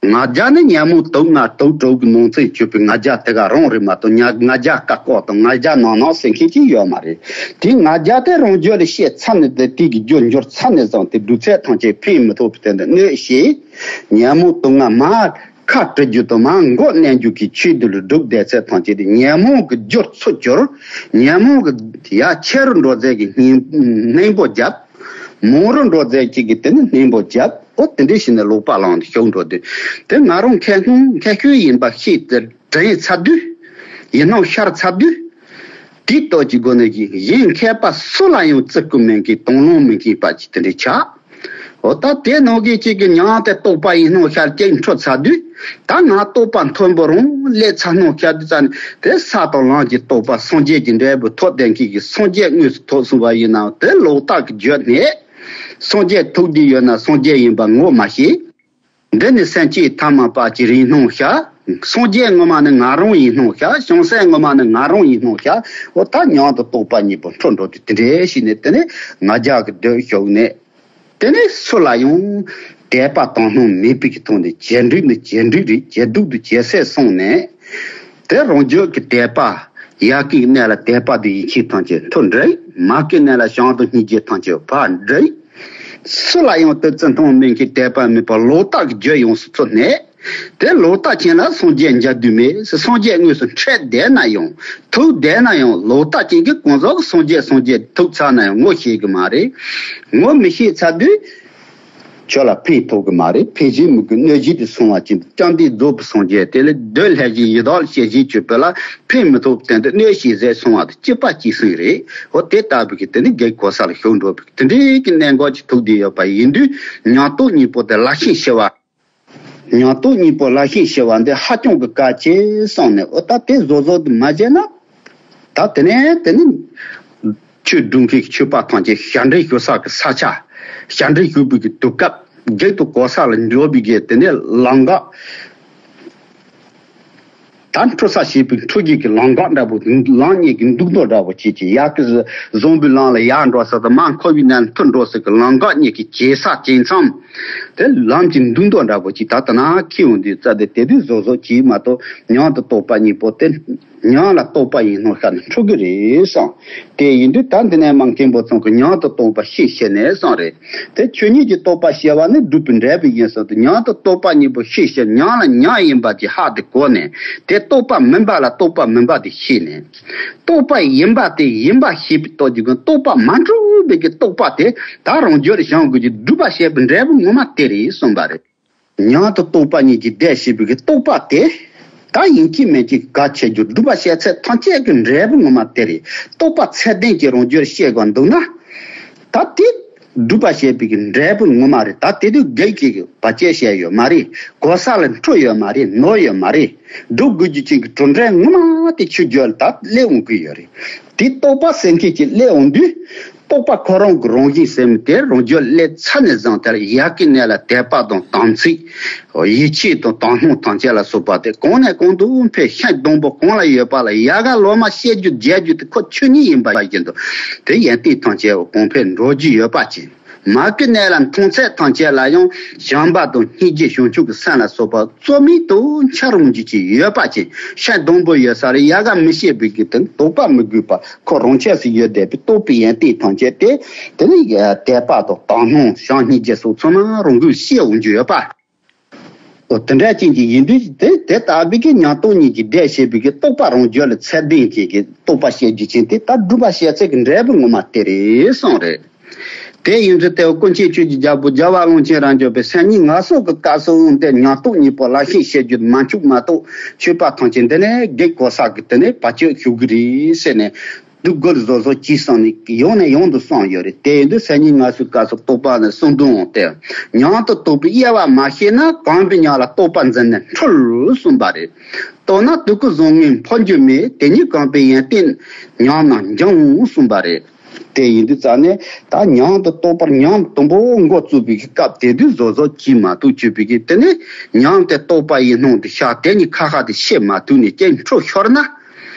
ང་རྒྱལ་ནི་ཉོན་མོངས་དུག་ལྔ་དུག་དྲུག་གི་ནང་ཚན་གྱུར་པའི་ང་རྒྱལ་དེ་ག་རང་རེད་མ་གཏོགས། ང་ང་རྒྱལ་བཀག་འགོག་དང་ང་རྒྱལ་ནང་ནང་ཟེར་མཁན་ཅིག་ཡོད་མ་རེད། དེ་ང་རྒྱལ་དེ་རང་རྒྱུད་ལ་སྐྱེས་ཚར་ནས། དེ་དེ་གི་རྒྱུ་འགྱུར་ཚར་ནས་བཟུང་སྟེ་སྒྲུབ་ཚད་ཐམས་ཅད་ཕན་མི་ཐོགས་པའི་སྟེང་དུ་གནོད་བྱེད། ཉོན་མོངས་དུག་ལྔ་མར་ཁ་བྲི་རྒྱུ་དང་མར་འགོག་གནོན་རྒྱུ་གི་ཆེད་དུ་ལ་སྒྲུབ་བསྡད་ཚད་ཐམས་ཅད་དེ་ཉོན་མོངས་ཀྱི་རྒྱུར་ཚུར་གྱུར། ཉོན་མོངས་ཀྱི་ཡ་ཆེ་རུ་འགྲོ་ཚད་ཀྱི་སྙིང་སྙིང་པོ་བརྒྱབ། མང་རུ་འགྲོ་ཚད་ཅིག་གི་དེ་ནི་སྙིང་པོ་བརྒྱབ། འོ་དེ་འདྲ་བྱས་ནས་ལོག་པ་ལམ་དུ་ཞུགས་འགྲོ་དུས། དེ་ང་རང་མཁས་སྣང་མཁས་ཤོས་ཡིན་པ་ཤེས་ཏེ་དྲན་ཚར་དུས། ཡིན་སྣང་ཤར་ཚར་དུས། དེའི་སྟོབས་ཀྱི་སྒོ་ནས་ཀྱི་གཞན་མཁས་པ་སུ་ལ་ཡང་བརྩི་བཀུར་མེད་མཁན་དང་བློ་མེད་མཁན་པ་ཅིག་དེ་འདྲ་ཆགས། འོ་ད་དེ་ནང་གི་གཅིག་གི་ཉམས་དེ་རྟོགས་པ་ཡིན་སྣང་ཤར་གཅིག་འཕྲོ་ཚར་དུས། ད་ང་རྟོགས་པ་མཐོན་པོ་རང་སླེབས་ཚར་སྣང་ཤར་དུས་ཙ་ནས། དེ་ས་དང་ལམ་གྱི་རྟོགས་པ་སངས་རྒྱས་ཀྱི་འབྲས་བུ་ཐོབ་བསྡད་མཁན་གྱི་སངས་རྒྱས་དངོས་སུ་ཐོབ་སོང་བ་ཡིན་ནའང་། དེ་ལོག་ལྟ་གི་རྒྱུ་ནས་སངས་རྒྱས་ཐོབ་བསྡད་ཡོད་ན་སངས་རྒྱས་ཡིན་པ་ངོ་མ་ཤེས། འདི་ནི་སེམས་བསྐྱེད་ཐ་མལ་པ་གྱི་རིགས་སྣང་ཤར། སངས་རྒྱས་ངོ་མ་ནི་ང་རང་ཡིན་སྣང་ཤར། བྱང་སེམས་ངོ་མ་ནི་ང་རང་ཡིན་སྣང་ཤར། འོ་ད་ཉམས་དང་རྟོགས་པ་གཉིས་པོ་འཕྲོ་འགྲོ་དུས་དེ་འདྲ་བྱས་ནས། དེ་ནས་ང་རྒྱལ་གྱི་སྡོད་ཞུགས་ནས། དེ་ནས་སུ་ལ་ཡང་དད་པ་དང་སྣང་མེད་པའི་གི་ཐོག་ནས། བྱེད་འགྲིག་ནི་བྱེད་འགྲིག་རེད། བྱེད་སྡུག་ཏུ་བྱེད་ཟེར་སོང་ནས། དེ་རང་རྒྱུད་ཀྱི་དད་པ། ཡ་གིའི་གནས་ལ་དད་པ་དང་ཡིད་ཆེས་ཐམས་ཅད་མཐོ་འགྲིག་མ་གིའི་གནས་ལ་བྱམས་དང་སྙིང་རྗེ་ཐམས་ཅད་བག་འགྲིག་སུ་ལ་ཡང་དུ་བརྩི་མཐོང་མེད་མཁན་དད་པ་མེད་པ་ལོག་ལྟ་གི་རྒྱུ་ཡོངས་སུ་ཚོལ་ནས། དེ་ལོག་ལྟ་ཅན་ལ་སངས་རྒྱས་མཇལ་དུས་མེད། སངས་རྒྱས་དངོས་སུ་འཕྲད་བསྡད་ན་ཡང་། ཐུག་བསྡད་ན་ཡང་། ལོག་ལྟ་ཅན་གྱིས་གང་ཟག་གི་སངས་རྒྱས་སངས་རྒྱས་ཐུག་ཚར་ན་ཡང་ངོ་ཤེས་གི་མ་རེད། ངོ་མི་ཤེས་ཚར་དུས། ཁྱོད་ལ་ཕན་ཐོགས་གི་མ་རེད། ཕན་བཞིན་མི་དགོས། གནོད་བཞིན་དུ་སོང་བ་ཅན། ཀྱང་འདི་རྫོགས་པའི་སངས་རྒྱས་དེ་ལས། གདོད་ལྷ་བཞིན་ཡི་དྭགས་ལ་ཞེན་བཞིན་སྤྱོད་པ་ལ་ཕན་མི་ཐོགས་བསྟན་ཏེ་གནོད་བྱེད་ཟེར་སོང་བ་དང་གཅིག་པ་གཅིག་སྲིང་རེད། འོ་དེ་ལྟ་བུ་གི་དེ་ནི་རྒྱལ་གོ་ས་ལ་ཞུགས་འགྲོ་བའི་དེ་འདྲའི་གི་གནད་འགག་ཅིག་ཐུག་བསྡད་ཡོད་པ་ཡིན་དུས། ཉམས་རྟོགས་གཉིས་པོ་དེ་ལག་ཤེས་ཤེས་པ། ཉམས་རྟོགས་གཉིས་པོ་ལག་ཤེས་ཤེས་པ་འདི་ཧ་ཅང་གི་གལ་ཆེ་བསམ་ནས། འོ་ད་དེ་བཟོ་བཟོ་དུ་མ་བྱས་ན། ད་དེ་ནས་དེ་ནི་ཆོས་སྒྲུབ་མཁན་གྱི་ཆོས་པ་ཐམས་ཅད་ཞབས་འདྲེན་ཞུ་ས་གི་ས་ཆ། ཞབས་འདྲེན་ཞུ་བའི་གི་དུས་སྐབས། རྒྱུན་དུ་གོ་ས་ལ་འགྲོ་བའི་གི་དེ་ནས་ལམ་འགག་ད་འཁྲུལ་ས་ཞེས་པའི་འཁྲུལ་རྒྱུ་གི་ལམ་འགག་འདྲ་པོ། ལམ་གཉིས་ཀྱི་འདུག་མདོ་འདྲ་པོ་བྱེད་ཀྱི། ཡ་གི་བཟང་པོའི་ལམ་ལ་ཡར་འགྲོ་ས་དང་། མར་འཁོར་བའི་གནས་ལ་ཐུར་འགྲོ་ས་གི་ལམ་འགག་གཉིས་ཀྱི་བྱེད་ས་བྱེད་མཚམས། དེ་ལམ་གྱི་འདུག་མདོ་འདྲ་པོ་ཅིག་ད་ལྟ་ན་ཁྱེད་འོང་དུས་རྩ་དེ་དེ་དུས་བཟོ་བཟོ་གྱིས་མ་གཏོགས། ཉམས་དང་རྟོགས་པ་གཉིས་པོ་དེ། ཉམས་ལ་རྟོགས་པ་ཡིན་སྣང་ཤར་ནས་འཁྲུལ་གི་རེད་བསམ། དེ་ཡིན་དུས་ད་འདི་ནས་མ་མཁན་པོ་ཚང་གི་ཉམས་དང་རྟོགས་པ་ཤེས་ཤེས་ནས་བསམ་རེད། དེ་ཆོས་ཉིད་ཀྱི་རྟོགས་པ་ཤེས་པ་ནི་སྒྲུབ་པའི་འབྲས་བུ་ཡིན་བསམ་སྟེ། ཉམས་དང་རྟོགས་པ་གཉིས་པོ་ཤེས་ཤེས། ཉམས་ལ་ཉམས་ཡིན་པ་ཅིག་ཧ་དེ་གོ་ནས། དེ་རྟོགས་པ་མིན་པ་ལ་རྟོགས་པ་མིན་པ་དེ་ཤེས་ནས། རྟོགས་པ་ཡིན་པ་དེ་ཡིན་པ་ཤེས་པའི་སྟོབས་ཀྱིས་ཀྱང་རྟོགས་པ་མ་གྲུབ་པའི་གི་རྟོགས་པ་དེ་ད་རང་རྒྱུད་ལ་བྱུང་དགོས་ཀྱི། སྒྲུབ་པ་བྱས་པའི་འབྲས་བུ་ངོ་མ་དེ་རེད་གསུངས་པ་རེད། ཉམས་དང་རྟོགས་པ་གཉིས་ཀྱི་ཟླས་ཕྱེ་བའི་གི་རྟོགས་པ་དེ། ད་ཡིན་གཅིག་མིན་གཅིག་གལ་ཆེ་རྒྱུ། སྒྲུབ་པ་བྱས་ཚད་ཐམས་ཅད་ཀྱི་འབྲས་བུ་ངོ་མ་དེ་རེད། རྟོགས་པ་ཚད་ལྡན་གྱི་རང་རྒྱུད་ལ་སྐྱེ་དགོས་འདུག་ན། ད་དེ་སྒྲུབ་པ་བྱས་པའི་གི་འབྲས་བུ་ངོ་མ་རེད། ད་དེ་དུས་དགེ་གི་བར་ཆད་བྱས་ཡོད་མ་རེད། གོ་ས་ལ་འཁྲུལ་ཡོད་མ་རེད། ནོར་ཡོད་མ་རེད། སྒྲུབ་དགོས་རྒྱུ་ཅན་གྱི་གྲུབ་འབྲས་ངོ་མ་དེ་ཆོས་རྒྱུད་ལ་ད་སླེབས་འོང་གི་ཡོད་རེད། དེ་རྟོགས་པ་ཟེར་མཁན་གྱི་སླེབས་འོང་དུས། རྟོགས་པ་ཁོ་རང་གི་རང་བཞིན་ཟེར་མི་དེ་རང་རྒྱུད་སླེབས་ཚར་ནས་བཟུང་སྟེ། ཡ་གི་གནས་ལ་དད་པ་དང་དམ་ཚིག་ཡིད་ཆེས་དང་དག་སྣང་ཐམས་ཅད་ལ་སོགས་པ་དེ་གང་ནས་གང་དུ་འཕེལ། ཤིང་སྡོང་པོ་གང་ལ་ཡོད་པ་ལ་ཡལ་ག་ལོ་མ་བཤད་རྒྱུ་མཇལ་རྒྱུ་དེ་ཁོ་ཆོས་ཉིད་ཡིན་པ་བཞིན་དུ། དེ་ཡོན་ཏན་ཐམས་ཅད་གོང་འཕེལ་འགྲོ་རྒྱུ་ཡོད་པ་ཅན། མ་གི་གནས་ལ་མཐོང་ཚད་ཐམས་ཅད་ལ་ཡང་བྱམས་པ་དང་སྙིང་རྗེ་བྱང་ཆུབ་ཀྱི་སེམས་ལ་སོགས་པ་རྩོལ་མེད་དུ་འཆར་འོང་རྒྱུ་ཅིག་ཡོད་པ་ཅན། ཤིང་སྡོང་པོ་ཡོད་ས་ལ་ཡལ་ག་མི་བཤད་པའི་གི་དེ་དོགས་པ་མི་དགོས་པ། ཁོ་རང་ཆས་སུ་ཡོད་བསྡད་པའི་རྟོགས་པའི་ཡོན་ཏན་ཐམས་ཅད་དེ། དེ་ནི་དད་པ་དང་དག་སྣང་བྱམས་སྙིང་རྗེ་སོགས་ཚང་མ་རང་གིས་ཤེས་འོང་རྒྱུ་ཡོད་པ། ཨོ་དེ་འདྲ་ཅན་གྱི་ཡིན་དུས་དེ་དེ་ལྟ་བུའི་གི་ཉམས་རྟོགས་གཉིས་ཀྱི་སྒྲས་བཤད་པའི་གི་རྟོག་པ་རང་རྒྱུད་ལ་ཚད་ལྡན་གྱི་གི་རྟོག་པ་བཤད་རྒྱུ་ཅན་དེ་ད་སྒྲུབ་པ་བཤད་ཚད་ཀྱི་འབྲས་བུ་ངོ་མ་དེ་རེད་གསུངས་རེད། དེ་ཡིན་དུས་དེ་ཀུན་མཁྱེན་ཆོས་ཀྱི་རྒྱལ་པོ་རྒྱལ་བ་ཀློང་ཆེན་རབ་འབྱམས་པའི་སེམས་ཉིད་ངལ་གསོ་གི་སྐབས་སུའང་དེ་ཉམས་རྟོགས་གཉིས་པོ་ལ་ཤེས་བྱེད་རྒྱུ་མ་འཆུག་མ་གཏོགས། ཆོས་པ་ཐམས་ཅད་འདི་ནས་གེགས་གོ་ས་གི་དེ་ནས་བར་ཆད་ཞུགས་ཀྱི་རེད་ཟེར་ནས། སྡུག་སྒོར་བཟོ་བཟོ་གྱིས་བསམ་ནས་ཡོང་ནས་ཡོང་དུ་སོང་ཡོད་རེད། དེ་ཡིན་དུས་སེམས་ཉིད་ངལ་གསོའི་སྐབས་སུ་རྟོག་པ་ནི་གསུང་དོན་འོང་སྟེ། ཉམས་དུ་རྟོགས་པའི་དབྱེ་བ་མ་ཤེས་ན་གོམས་པའི་ཉམས་ལ་རྟོག་པ་འཛིན་ནས་འཁྲུལ་གསུངས་པ་རེད། རྟོགས་ན་དུས་ཀུན་བཟང་ངན་འཕོ་འགྱུར་མེད། དེ་ཉིད་གོམས་པའི་ཡོན་ཏན་ཉམས་རྣམས་འབྱུང་གསུངས་པ་རེད། དེ་ཡིན་དུས་ཙ་ནས་ད་ཉམས་དུ་རྟོགས་པར་ཉམས་དང་པོ་འགོ་བཙུགས་པའི་སྐབས་དེ་དུས་བཟོ་བཟོ་གྱིས་མ་གཏོགས་བཅོས་པའི་གི་དེ་ནས་ཉམས་དེ་རྟོགས་པ་ཡི་སྣང་དུ་ཤར་དེ་ཉིད་ཁ་ཁ་དེ་ཤེས་མ་ཐུབ་ནས་སྐྱེ་འཁྲུལ་ཤོར་ན།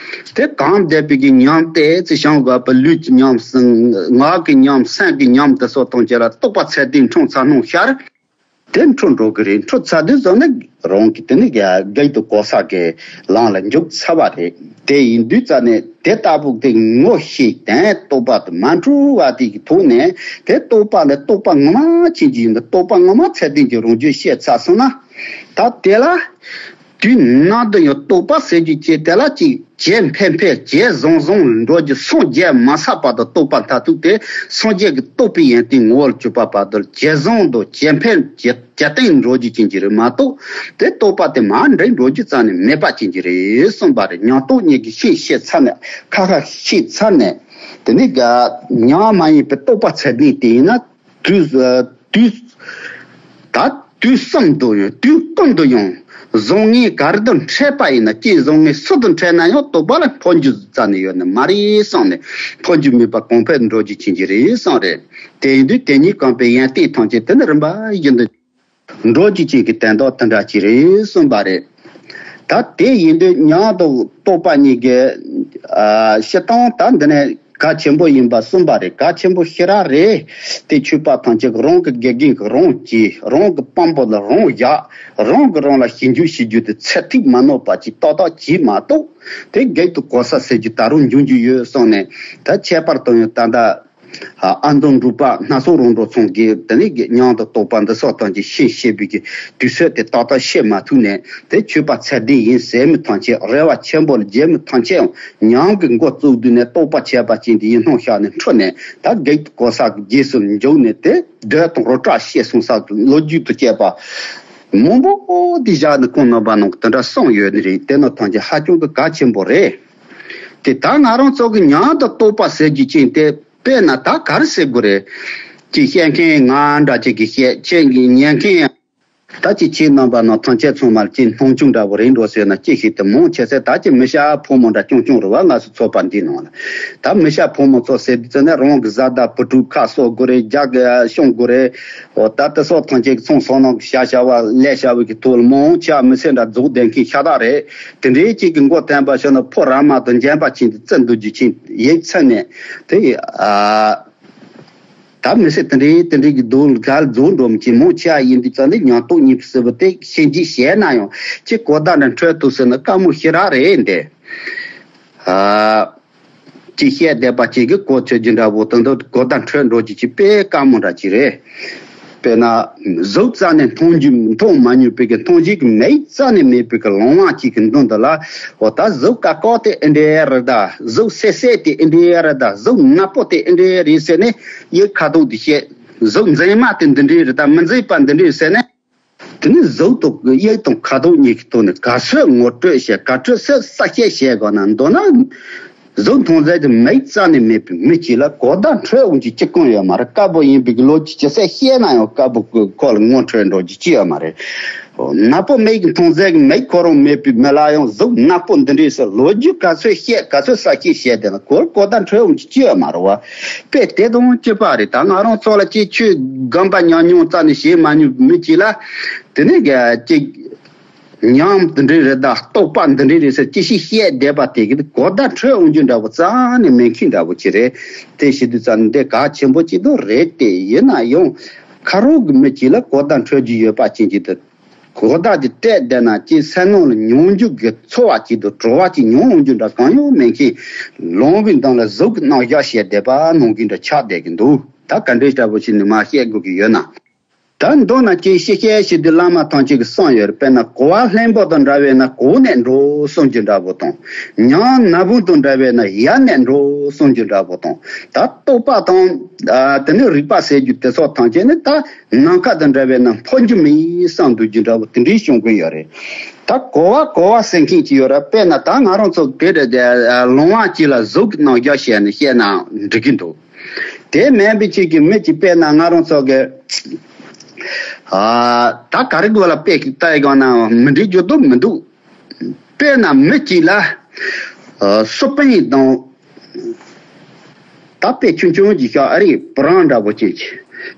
དེ་གང་བསྡད་པའི་གི་ཉམས་དེ་ཚེ་བྱང་དགའ་བའི་ལུས་ཀྱི་ཉམས་སམ་ངག་གི་ཉམས་སེམས་ཀྱི་ཉམས་དེ་སོགས་དང་བཅས་ལ་རྟོགས་པ་ཚད་ལྡན་འཁྲུངས་ཚར་སྣང་ཤར། དེ་འཁྲུལ་འགྲོ་གི་རེད། འཁྲུལ་ཚར་དུས་ཙམ་ནས་རང་གི་དེ་ནི་གེགས་དང་གོ་ས་གི་ལམ་ལ་འཇུག་ཚར་བ་རེད། དེ་ཡིན་དུས་ཙམ་ནས་དེ་ལྟ་བུ་དེ་ངོ་ཤེས་དང་རྟོགས་པ་དེ་མ་འཁྲུལ་བ་དེ་གི་ཐོག་ནས་དེ་རྟོགས་པ་ལ་རྟོགས་པ་ངོ་མ་ཅན་གྱི་ཡིན་ན་རྟོགས་པ་ངོ་མ་ཚད་ལྡན་གྱི་རང་རྒྱུད་ཤེས་ཚར་སོང་ན། ད་དེ་ལ་དུས་ནམ་དུ་ཡང་རྟོགས་པ་ཟེར་རྒྱུ་ཅིག་དེ་ལ་ཅིག་བྱེད་འཕེན་འཕེན་བྱེད་བཟང་བཟང་འགྲོ་རྒྱུ་སངས་རྒྱས་མ་ཚར་བར་དུ་རྟོགས་པ་མཐར་ཐུག་དེ་སངས་རྒྱས་ཀྱི་རྟོགས་པའི་ཡོན་ཏན་ངོ་བོར་གྱུར་པ་བར་དུ་བྱེད་བཟང་དང་བྱེད་འཕེན་བྱེད་བྱེད་སྟངས་འགྲོ་རྒྱུ་ཅན་གྱི་རེད་མ་གཏོགས། དེ་རྟོགས་པ་དེ་མར་འདྲེན་འགྲོ་རྒྱུ་རྩ་ནས་མེད་པ་ཅན་གྱི་རེད་གསུངས་པ་རེད། ཉམས་རྟོགས་གཉིས་ཀྱི་ཤེས་ཤེས་ཚར་ནས་ཁ་ཁ་ཤེས་ཚར་ནས། དེ་ནས་ག་ཉམས་མ་ཡིན་པའི་རྟོགས་པ་ཚད་ལྡན་དེ་ཡིན་ན། དུས་དུས་ད་དུས་གསུམ་དུ་ཡང་དུས་ཀུན་ཏུ་ཡང་བཟང་ངན་ག་རེ་དང་འཕྲད་པ་ཡིན་ན། རྐྱེན་བཟང་ངན་སུ་དང་འཕྲད་ན་ཡང་རྟོགས་པ་ལ་འཕོ་འགྱུར་རྩ་ནས་ཡོད་ནི་མ་རེད་བསམ་ནས། འཕོ་འགྱུར་མེད་པ་གོང་འཕེལ་འགྲོ་རྒྱུ་ཅན་གྱི་རེད་བསམ་རེད། དེ་ཡིན་དུས་དེ་ཉིད་གོམས་པའི་ཡོན་ཏན་ཐམས་ཅད་དེ་ནི་རིམ་པ་བཞིན་དུ་འགྲོ་རྒྱུ་ཅན་གྱི་དོན་དག་དེ་འདྲ་ཅིག་རེད་གསུངས་པ་རེད། ད་དེ་ཡིན་དུས་ཉམས་དང་རྟོགས་པ་གཉིས་ཀྱི་ཨ་སྤྱིར་བཏང་ད་འདི་ནས་གལ་ཆེན་པོ་ཡིན་པ་གསུངས་པ་རེད། གལ་ཆེན་པོ་ཞེ་དྲག་རེད། དེ་ཆོས་པ་ཐམས་ཅད་ཀྱིས་རང་གི་དགེ་རྒན་གྱིས་རང་གྱིས་རང་གི་དཔང་པོ་ལ་རང་བཞག་རང་གིས་རང་ལ་ཞིབ་འཇུག་བྱེད་རྒྱུ་དེ་ཚད་ཐིག་མ་ནོར་བ་ཅིག་ཏག་ཏག་བྱས་མ་གཏོགས། དེ་གེགས་དང་གོ་ས་ཟེར་རྒྱུ་ད་རུང་འབྱུང་རྒྱུ་ཡོད་གསུངས་ནས། ད་ཁྱད་པར་དུ་ཡང་ད་ལྟ་ཨ་མདོ་འབྲུག་པ་སྣ་ཚོགས་རང་གྲོལ་ཚང་གིས་དེ་ནས་ཉམས་དང་རྟོགས་པ་འདི་སོགས་ཐམས་ཅད་ཤེས་ཤེས་པའི་གི་དུས་ཚོད་དེ་ཏག་ཏག་ཤེས་མ་ཐུབ་ནས། དེ་ཆོས་པ་ཚད་ལྡན་ཡིན་ཟེར་མི་ཐམས་ཅད། རེ་བ་ཆེན་པོ་ལ་བརྗེ་མི་ཐམས་ཅད་ཡང་ཉམས་ཀྱི་འགོ་བཙུགས་དུས་ནས་རྟོགས་པ་ཆད་པ་ཅན་དེ་ཡིན་སྣང་ཤར་ནས་འཁྲུལ་ནས། ད་གེགས་དང་གོ་ས་གི་རྗེས་སུ་འཇུག་ནས། དེ་འདོད་དང་རང་གྲགས་ཤེས་གསུམ་ས་ལོ་རྒྱུས་དང་བཅས་པ་མང་པོ་དེ་བཞག་ནས་ཁོང་རྣམ་པ་རྣམས་ཀྱིས་དེ་འདྲ་གསུངས་ཡོད་ནི་རེད། དེ་རྣམས་ཐམས་ཅད་ཧ་ཅང་གི་གལ་ཆེན་པོ་རེད། དེ་ད་ང་རང་ཚོ་གི་ཉམས་དང་རྟོགས་པ་ཟེར་རྒྱུ་ཅན་དེ། དཔེར་ན་ད་ག་རེ་ཟེར་དགོས་རེད། ཅིག་བཤད་མཁན་ང་འདྲ་ཅིག་གིས་བཤད། ཁྱེད་ཀྱིས་ཉན་མཁན་ཡང་། ད་ཅིག་ཁྱེད་རྣམ་པ་རྣམས་ཐམས་ཅད་ཚང་མར་ཅིག་སྣང་ཆུང་འདྲ་བོ་རེད་འགྲོ་ཟེར་ན་ཅི་ཞིག་དེ་མང་ཆེ་ཚད་ད་ཅིག་མི་སྐྱ་ཕོ་མོ་འདྲ་རྐྱང་རྐྱང་རེད་བ། ང་ཚོ་ཚོགས་པ་འདིའི་ནང་ལ་ད་མི་སྐྱ་ཕོ་མོ་ཚོ་ཟེར་དུས་ཙམ་ནས་རང་གི་བཟའ་ཟླ་བུ་ཕྲུག་ཁ་གསོ་དགོས་རེད། རྒྱག་གི་སྐྱོང་དགོས་རེད། འོ་ད་དེ་སོགས་ཐམས་ཅད་ཀྱི་ཚོང་སོང་ནང་གི་བྱ་བྱ་བ་ལས་བྱ་བའི་གི་ཐོག་ལ་མང་ཆེ་བ་མི་ཚེ་འདྲ་རྫོགས་བསྡད་མཁན་ཤ་སྟག་རེད། དེ་འདྲའི་ཅིག་གི་མགོ་ཐོན་པ་ཤོད་ན་ཕོ་ར་མ་དང་འཇོན་པ་ཅན་དེ་བརྩི་འདུག་རྒྱུ་ཅན་ཡིག་ཚང་ནས་དེ་ཨ། ད་མི་ཚེ་དེ་འདྲའི་དེ་འདྲའི་གི་སྡུག་ག་རྫོགས་འགྲོ་མི་ཅིག་མང་ཆེ་བ་ཡིན་དུས་ཙམ་ནས་ཉམས་རྟོགས་གཉིས་ཀྱི་ཟེར་བ་དེ་ཤན་འབྱེད་བྱས་ན་ཡང་ཅིག་གོ་བརྡ་འདྲ་འཕྲོད་ཐུབ་ཟེར་ན་དཀའ་མོ་ཞེ་དྲག་རེད་འདི། ཨ། ཅིག་བཤད་བསྡད་པ་ཅིག་གི་གོ་ཆོད་རྒྱུ་འདྲ་བོ་དེ་འདྲ་གོ་བརྡ་འཕྲོད་འགྲོ་རྒྱུ་ཅིག་དཔེ་དཀའ་མོ་འདྲ་ཅིག་རེད། དཔེར་ན་གཟུགས་རྩ་ནས་མཐོང་རྒྱུ་མཐོང་མ་མྱོང་བའི་གི་མཐོང་བྱེད་ཀྱི་མིག་རྩ་ནས་མེད་པའི་གི་ལོང་བ་ཅིག་གི་མདུན་དུ་ལ། འོ་ད་གཟུགས་ཀ་ཀོ་དེ་ཨེ་འདྲའི་རེད་ད། གཟུགས་སེ་སེ་དེ་ཨེ་འདྲའི་རེད་ད། གཟུགས་ནག་པོ་དེ་ཨེ་འདྲའི་རེད་ཟེར་ནས་ཡིད་ཁ་དོག་དེ་བཤད། གཟུགས་མཛེས་མ་དེ་འདི་འདྲའི་རེད་ད། མི་མཛེས་པ་འདི་འདྲའི་ཟེར་ནས། དེ་ནི་གཟུགས་དང་ཡིད་དང་ཁ་དོག་གཉིས་ཀྱི་ཐོག་ནས་ག་ཚོད་ངོ་སྤྲོད་བྱེད། ག་ཚོད་གསལ་གསལ་བཤད་བྱེད་དགོས་ན། མདོར་ན་གཟུགས་མཐོང་ཚད་དེ་མིག་རྩ་ནས་མེད་པའི་མི་གཅིག་ལ་གོ་བརྡ་འཕྲོད་འོང་རྒྱུ་ཅི་གང་ཡོད་མ་རེད། དཀར་པོ་ཡིན་པའི་ལོ་རྒྱུས་ཅི་ཟེར་བཤད་ན་ཡང་དཀར་པོ་ཁོ་ལ་ངོ་འཕྲོད་འགྲོ་རྒྱུ་ཅི་ཡོད་མ་རེད། ནག་པོ་མིག་གིས་མཐོང་ཚད་ཀྱི་མིག་ཁོ་རང་མེད་པའི་མི་ལ་ཡང་གཟུགས་ནག་པོ་འདི་འདྲས་ཟེར་ལོ་རྒྱུས་ག་ཚོད་བཤད་ག་ཚོད་གསལ་བཤད་བྱས་བསྡད་ན་ཁོར་གོ་བརྡ་འཕྲོད་འོང་རྒྱུ་ཅི་ཡོད་མ་རེད་བ། དཔེ་དེ་དང་གཅིག་པ་རེད། ད་ང་རང་ཚོ་ལ་ཅིག་ཆོས་སྒོམ་པ་ཉམས་མྱོང་རྩ་ནས་བྱེད་མ་མྱོང་མི་གཅིག་ལ་དེ་ནས་ཅིག་ཉམས་འདི་འདྲས་རེད་ད། རྟོགས་པ་འདི་འདྲས་རེད་ཟེར་ཅི་ཞིག་བཤད་བསྡད་པ་དེ་གི་གོ་བརྡ་འཕྲོད་འོང་རྒྱུ་འདྲ་བོ་རྩ་ནས་མེད་མཁན་འདྲ་བོ་ཅིག་རེད། དེ་བྱེད་དུས་ཙམ་འདི་གལ་ཆེན་པོ་ཅིག་ཏུ་རེད་དེ། ཡིན་ན་ཡང་ཁ་རོག་གི་མི་གཅིག་ལ་གོ་བརྡ་འཕྲོད་རྒྱུ་ཡོད་པ་ཅན་གྱི་འདུག་གོ་བརྡ་དེ་སྤྲད་བསྡད་ན་ཅིག་སེམས་ནང་ལ་མྱོང་འགྱུར་གྱི་ཚོར་བ་ཅིག་དང་བྲོ་བ་ཅིག་མྱོང་འོང་རྒྱུ་འདྲ་གང་ཡང་མེད་མཁན། ལོང་བའི་མདུན་ལ་གཟུགས་ཀྱི་རྣམ་གཞག་བཤད་བསྡད་པ་ནང་གི་འདྲ་ཆགས་བསྡད་ཀྱི་འདུག་ད་ག་འདྲའི་འདྲ་བོ་ཞིག་ནི་མ་བཤད་དགོས་ཀྱི་ཡོད་ན། ད་མདོར་ན་ཅིག་ཤེས་བཤད་བྱེད་དུས་བླ་མ་ཐམས་ཅད་ཀྱིས་གསུངས་ཡོད་རེད། དཔེར་ན་གོ་བ་ལྷུན་པོ་དང་འདྲ་བས་ན་གོ་ནས་འགྲོ་གསུངས་རྒྱུ་འདྲ་པོ་དང་། ཉམས་ན་བུན་དང་འདྲ་བས་ན་ཡལ་ནས་འགྲོ་གསུངས་རྒྱུ་འདྲ་པོ་དང་། ད་རྟོག་པ་དང་། ཨ། དེ་ནས་རིག་པ་ཟེར་རྒྱུ་དེ་ཚོ་ཐམས་ཅད་ནི་ད་ནམ་མཁའ་དང་འདྲ་བས་ན་འཕོ་རྒྱུ་མིན་བསམ་འདུག་རྒྱུ་འདྲ་པོ་དེ་འདྲའི་བྱུང་གི་ཡོད་རེད། ད་གོ་བ་གོ་བ་ཟེར་མཁན་ཅིག་ཡོད་རེད། དཔེར་ན་ད་ང་རང་ཚོ་དེ་འདྲ་དེ་ལོང་བ་ཅིག་ལ་གཟུགས་ཀྱི་རྣམ་གཞག་བཤད་ནས་བཤད་ན་འགྲིག་གི་འདུག་དེ་མིན་པའི་ཆེད་ཀྱི་མི་གཅིག་དཔེར་ན་ང་རང་ཚོ་གི། ཨ། ད་ག་རེ་དགོས་ལ་དཔེ་ཞིག་ལྟ་ཡི་གང་ན་མི་འགྲིག་རྒྱུ་དུ་མི་འདུག་དཔེར་ན་མི་གཅིག་ལ། ཨ། སུ་པན་དང་། ད་དཔེ་ཆུང་ཆུང་ཅིག་བཞག་ཨ་རི་བུ་རམ་འདྲ་པོ་ཅིག་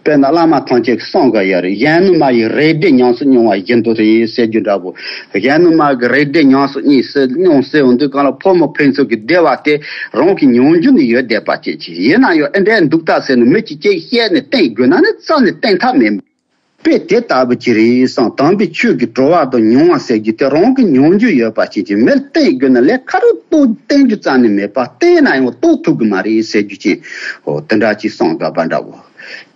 དཔེར་ན་བླ་མ་ཐམས་ཅད་ཀྱིས་གསུངས་ག་ཡ་རེད། གཞོན་ནུ་མ་ཡི་རེ་འདོད་ཉམས་སུ་མྱོང་བ་བཞིན་དུ་རེད་ཟེར་རྒྱུ་འདྲ་པོ། གཞོན་ནུ་མ་གི་རེ་འདོད་ཉམས་སུ་མྱོང་ཟེར་མྱོང་ཟེར་འོང་དུས་གང་ལ་ཕོ་མོ་ཕན་ཚུན་གྱི་བདེ་བ་དེ་རང་གི་མྱོང་རྒྱུ་ནི་ཡོད་བསྡད་པ་ཅིག་ཅིག་ཡིན་ན་ཡང་ཨེ་འདྲའི་འདུག་ད་ཟེར་ནས་མི་གཅིག་ཅིག་བཤད་ནས་བསྟན་དགོས་ན་ནི་རྩ་ནས་བསྟན་ཐབས་མེད། དཔེ་དེ་ལྟ་བུ་ཅིག་རེད་བསམ། དམ་པའི་ཆོས་ཀྱི་གྲོལ་བ་དང་མྱོང་བ་ཟེར་རྒྱུ་དེ་རང་གི་མྱོང་རྒྱུ་ཡོད་པ་ཅིག་ཅིག་མི་ལ་བསྟན་དགོས་ན་ལས་ཁ་རུ་ཏོ་བསྟན་རྒྱུ་རྩ་ནས་མེད་པ། བསྟན་ན་ཡང་རྟོགས་ཐུབ་ཀྱི་མ་རེད་ཟེར་རྒྱུ་ཅིག་འོ་དེ་འདྲ་ཅིག་གསུངས་དགོས་པ་འདྲ་བོ།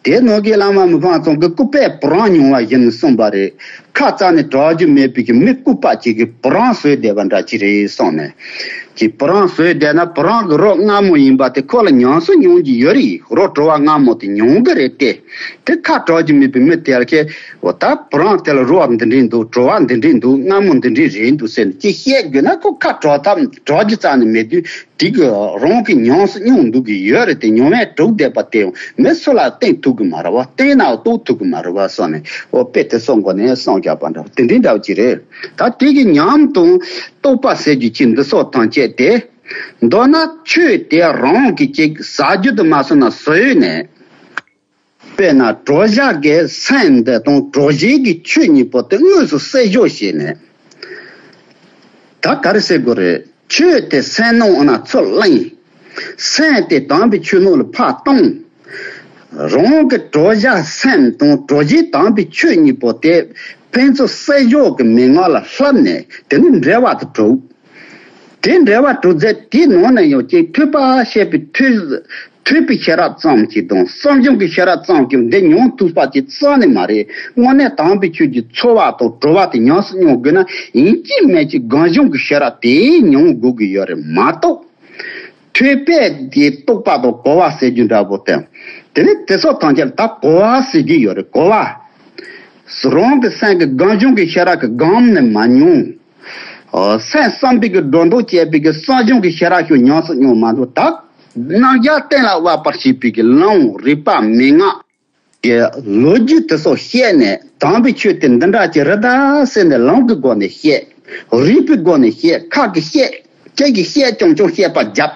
དེ་ནང་གི་བླ་མ་མི་ཕམ་ཚང་གི་ལྐུགས་པས་བུ་རམ་མྱོང་བ་བཞིན་གསུངས་པ་རེད། ཁ་རྩ་ནས་གྲག་རྒྱུ་མེད་པའི་གི་མི་ལྐུགས་པ་ཅིག་གིས་བུ་རམ་བཟོས་བསྡད་པ་འདྲ་ཅིག་རེད་གསུངས་ནས། ཀྱི་བུ་རམ་བཟོས་བསྡད་ན་བུ་རམ་གྱི་རོ་མངར་མོ་ཡིན་པ་དེ་ཁོ་ལ་ཉམས་སུ་མྱོང་རྒྱུ་ཡོད་རེད། རོ་བྲོ་བ་མངར་མོ་དེ་མྱོང་གི་རེད་དེ། དེ་ཁ་གྲག་རྒྱུ་མེད་པའི་མི་དེ་ལ་ཁྱེད་འོ་ད་བུ་རམ་དེ་ལ་རོ་བ་འདི་འདྲས་འདུག་བྲོ་བ་འདི་འདྲས་འདུག་མངར་མོ་འདི་འདྲས་རེད་འདུག་ཟེར་ནས་ཅིག་བཤད་དགོས་ན་ཁོ་ཁ་གྲག་ཐབས་གྲག་རྒྱུ་རྩ་ནས་མེད་དུས་དེ་གི་རང་གི་ཉམས་སུ་མྱོང་འདུག་གི་ཡོད་རེད་དེ། མྱོང་བས་གྲུབ་བསྡད་པ་དེ་ཡང་མི་སུ་ལ་བསྟན་ཐུབ་གི་མ་རེད་བ། བསྟན་ན་རྟོགས་ཐུབ་གི་མ་རེད་བ་སོགས་ནས་འོ་དཔེ་དེ་སོགས་མགོ་ནས་གསུངས་བཞག་པ་འདྲ་བ་དེ་འདྲའི་འདྲ་བ་ཅིག་རེད། ད་དེ་གི་ཉམས་དང་རྟོགས་པ་ཟེར་རྒྱུ་ཅིག་འདི་སོགས་ཐམས་ཅད་དེ། མདོར་ན་ཆོས་དེ་རང་གིས་ཅིག་ཟ་རྒྱུ་དུ་མ་སོང་ན་ཟོས་ནས། དཔེར་ན་གྲོ་ཞག་གི་སེམས་འདི་དང་གྲོ་ཞིབ་ཀྱི་ཆུ་གཉིས་པོ་དེ་དངོས་སུ་བསྲེས་བཞག་བྱས་ནས། ད་ག་རེ་ཟེར་དགོས་རེད། ཆོས་དེ་སེམས་ནང་འོ་ན་ཚུར་བླངས། སེམས་དེ་དམ་པའི་ཆོས་ནང་ལ་ཕར་བཏང་། རང་གི་གྲོ་ཞག་སེམས་དང་གྲོ་ཞིབ་དམ་པའི་ཆོས་གཉིས་པོ་དེ་ཕན་ཚུན་བསྲེས་བཞག་གི་མན་ངག་ལ་བསླབས་ནས་དེ་ནི་འབྲེལ་བ་དེ་གྲུབ། དེ་འབྲེལ་བ་གྲུབ་ཚེ་དེའི་ནང་ནས་ཡང་ཅིག་ཐོས་པ་བཤད་པའི་ཐོས་ཐོས་པའི་ཤེས་རབ་ཙམ་གྱིས་དང་བསམ་བྱུང་གི་ཤེས་རབ་ཙམ་གྱིས་འདི་མྱོང་ཐུབ་པ་ཅིག་རྩ་ནས་མ་རེད། དངོས་གནས་དམ་པའི་ཆོས་ཀྱི་ཚོར་བ་དང་གྲོལ་བ་དེ་ཉམས་སུ་མྱོང་དགོས་ན་ཡིན་གཅིག་མིན་གཅིག་སྒོམ་བྱུང་གི་ཤེས་རབ་དེ་མྱོང་དགོས་ཀྱི་ཡོད་རེད་མ་གཏོགས། ཐོས་པས་དེ་རྟོགས་པ་དང་གོ་བ་ཟེར་རྒྱུ་འདྲ་པོ་དེ། དེ་ནི་དེ་ཚོ་ཐམས་ཅད་ད་གོ་བ་ཟེར་གྱི་ཡོད་རེད་གོ་བ། རང་གི་སེམས་ཀྱི་སྒོམ་བྱུང་གི་ཤེས་རབ་ཀྱི་སྒོམ་ནས་མ་མྱོང་། ཨོ། སེམས་བསམ་པའི་གི་སྒྲོ་འདོགས་བཅད་པའི་གི་བསམ་བྱུང་གི་ཤེས་རབ་ཤིག་ཉམས་སུ་མྱོང་མ་འདུག་ད་རྣམ་གཞག་གཏན་ལ་དབབ་པར་བྱེད་པའི་གི་ལམ་རིགས་པ་མན་ངག་གི་ལོ་རྒྱུས་དེ་ཚོ་བཤད་ནས་དམ་པའི་ཆོས་དེ་འདི་འདྲ་ཅིག་རེད་ད་ཟེར་ནས་ལམ་གྱི་སྒོ་ནས་བཤད། རིགས་པའི་སྒོ་ནས་བཤད། ཁ་གིས་བཤད། ཁྱེད་ཀྱིས་བཤད་རྐྱང་རྐྱང་བཤད་པ་རྒྱབ།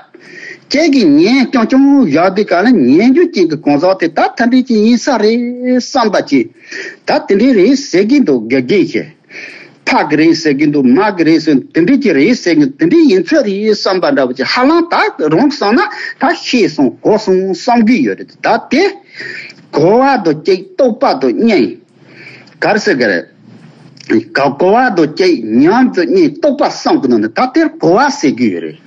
ཁྱེད་ཀྱིས་ཉན་རྐྱང་རྐྱང་བཞག་དུས་ག་ལ་ཉན་རྒྱུ་ཅན་གྱི་གང་ཟག་དེ་ད་ད་འདྲས་ཅིག་ཡིན་ས་རེད་བསམ་པ་ཅིག་ད་དེ་འདྲས་རེད་ཟེར་གྱིན་འདུག་དགེ་རྒན་ཞིག་ཕ་གི་རེད་ཟེར་གྱིན་འདུག་མ་གི་རེད་ཟེར་དེ་འདྲས་ཅིག་རེད་ཟེར་གྱིན་དེ་འདྲས་ཡིན་ཚོད་རེད་བསམ་པ་འདྲ་བོ་ཅིག་ཧ་ལམ་ད་རང་གི་བསམ་ན་ད་ཤེས་སོང་གོ་སོང་བསམ་གྱི་ཡོད་རེད། ད་དེ་གོ་བ་དང་གཅིག་རྟོགས་པ་དང་གཉིས། ག་རེ་ཟེར་གི་རེད། ག་གོ་བ་དང་གཅིག་ཉམས་དང་གཉིས་རྟོགས་པ་གསུམ་གྱི་ནང་ནས་ད་དེར་གོ་བ་ཟེར་གྱི་ཡོད་རེད།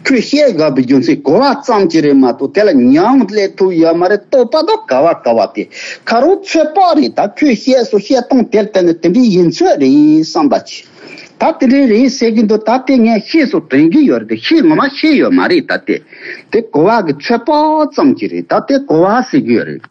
ཁོས་བཤད་དགོས་པའི་རྒྱུ་མཚན་གོ་བ་ཙམ་གྱིས་རེད་མ་གཏོགས་དེ་ལ་ཉམས་སླེབས་ཐུབ་ཡོད་མ་རེད། རྟོགས་པ་དང་ག་བ་ག་བ་དེ་ཁ་རོག་ཚོད་དཔག་རེད། ད་ཁོས་བཤད་སོ་བཤད་སྟངས་དེར་བལྟས་ནས་དེ་འདྲའི་ཡིན་ཚོད་རེད་བསམ་པ་ཅིག་ད་དེ་འདྲའི་རེད་ཟེར་གྱི་འདུག་ད་དེ་ངས་ཤེས་སོ་དྲན་གྱི་ཡོད་རེད། ཤེས་ངོ་མ་ཤེས་ཡོད་མ་རེད། ད་དེ་དེ་གོ་བ་གི་ཚོད་དཔག་ཙམ་གྱིས་རེད། ད་དེ་གོ་བ་ཟེར་གྱི་ཡོད་རེད།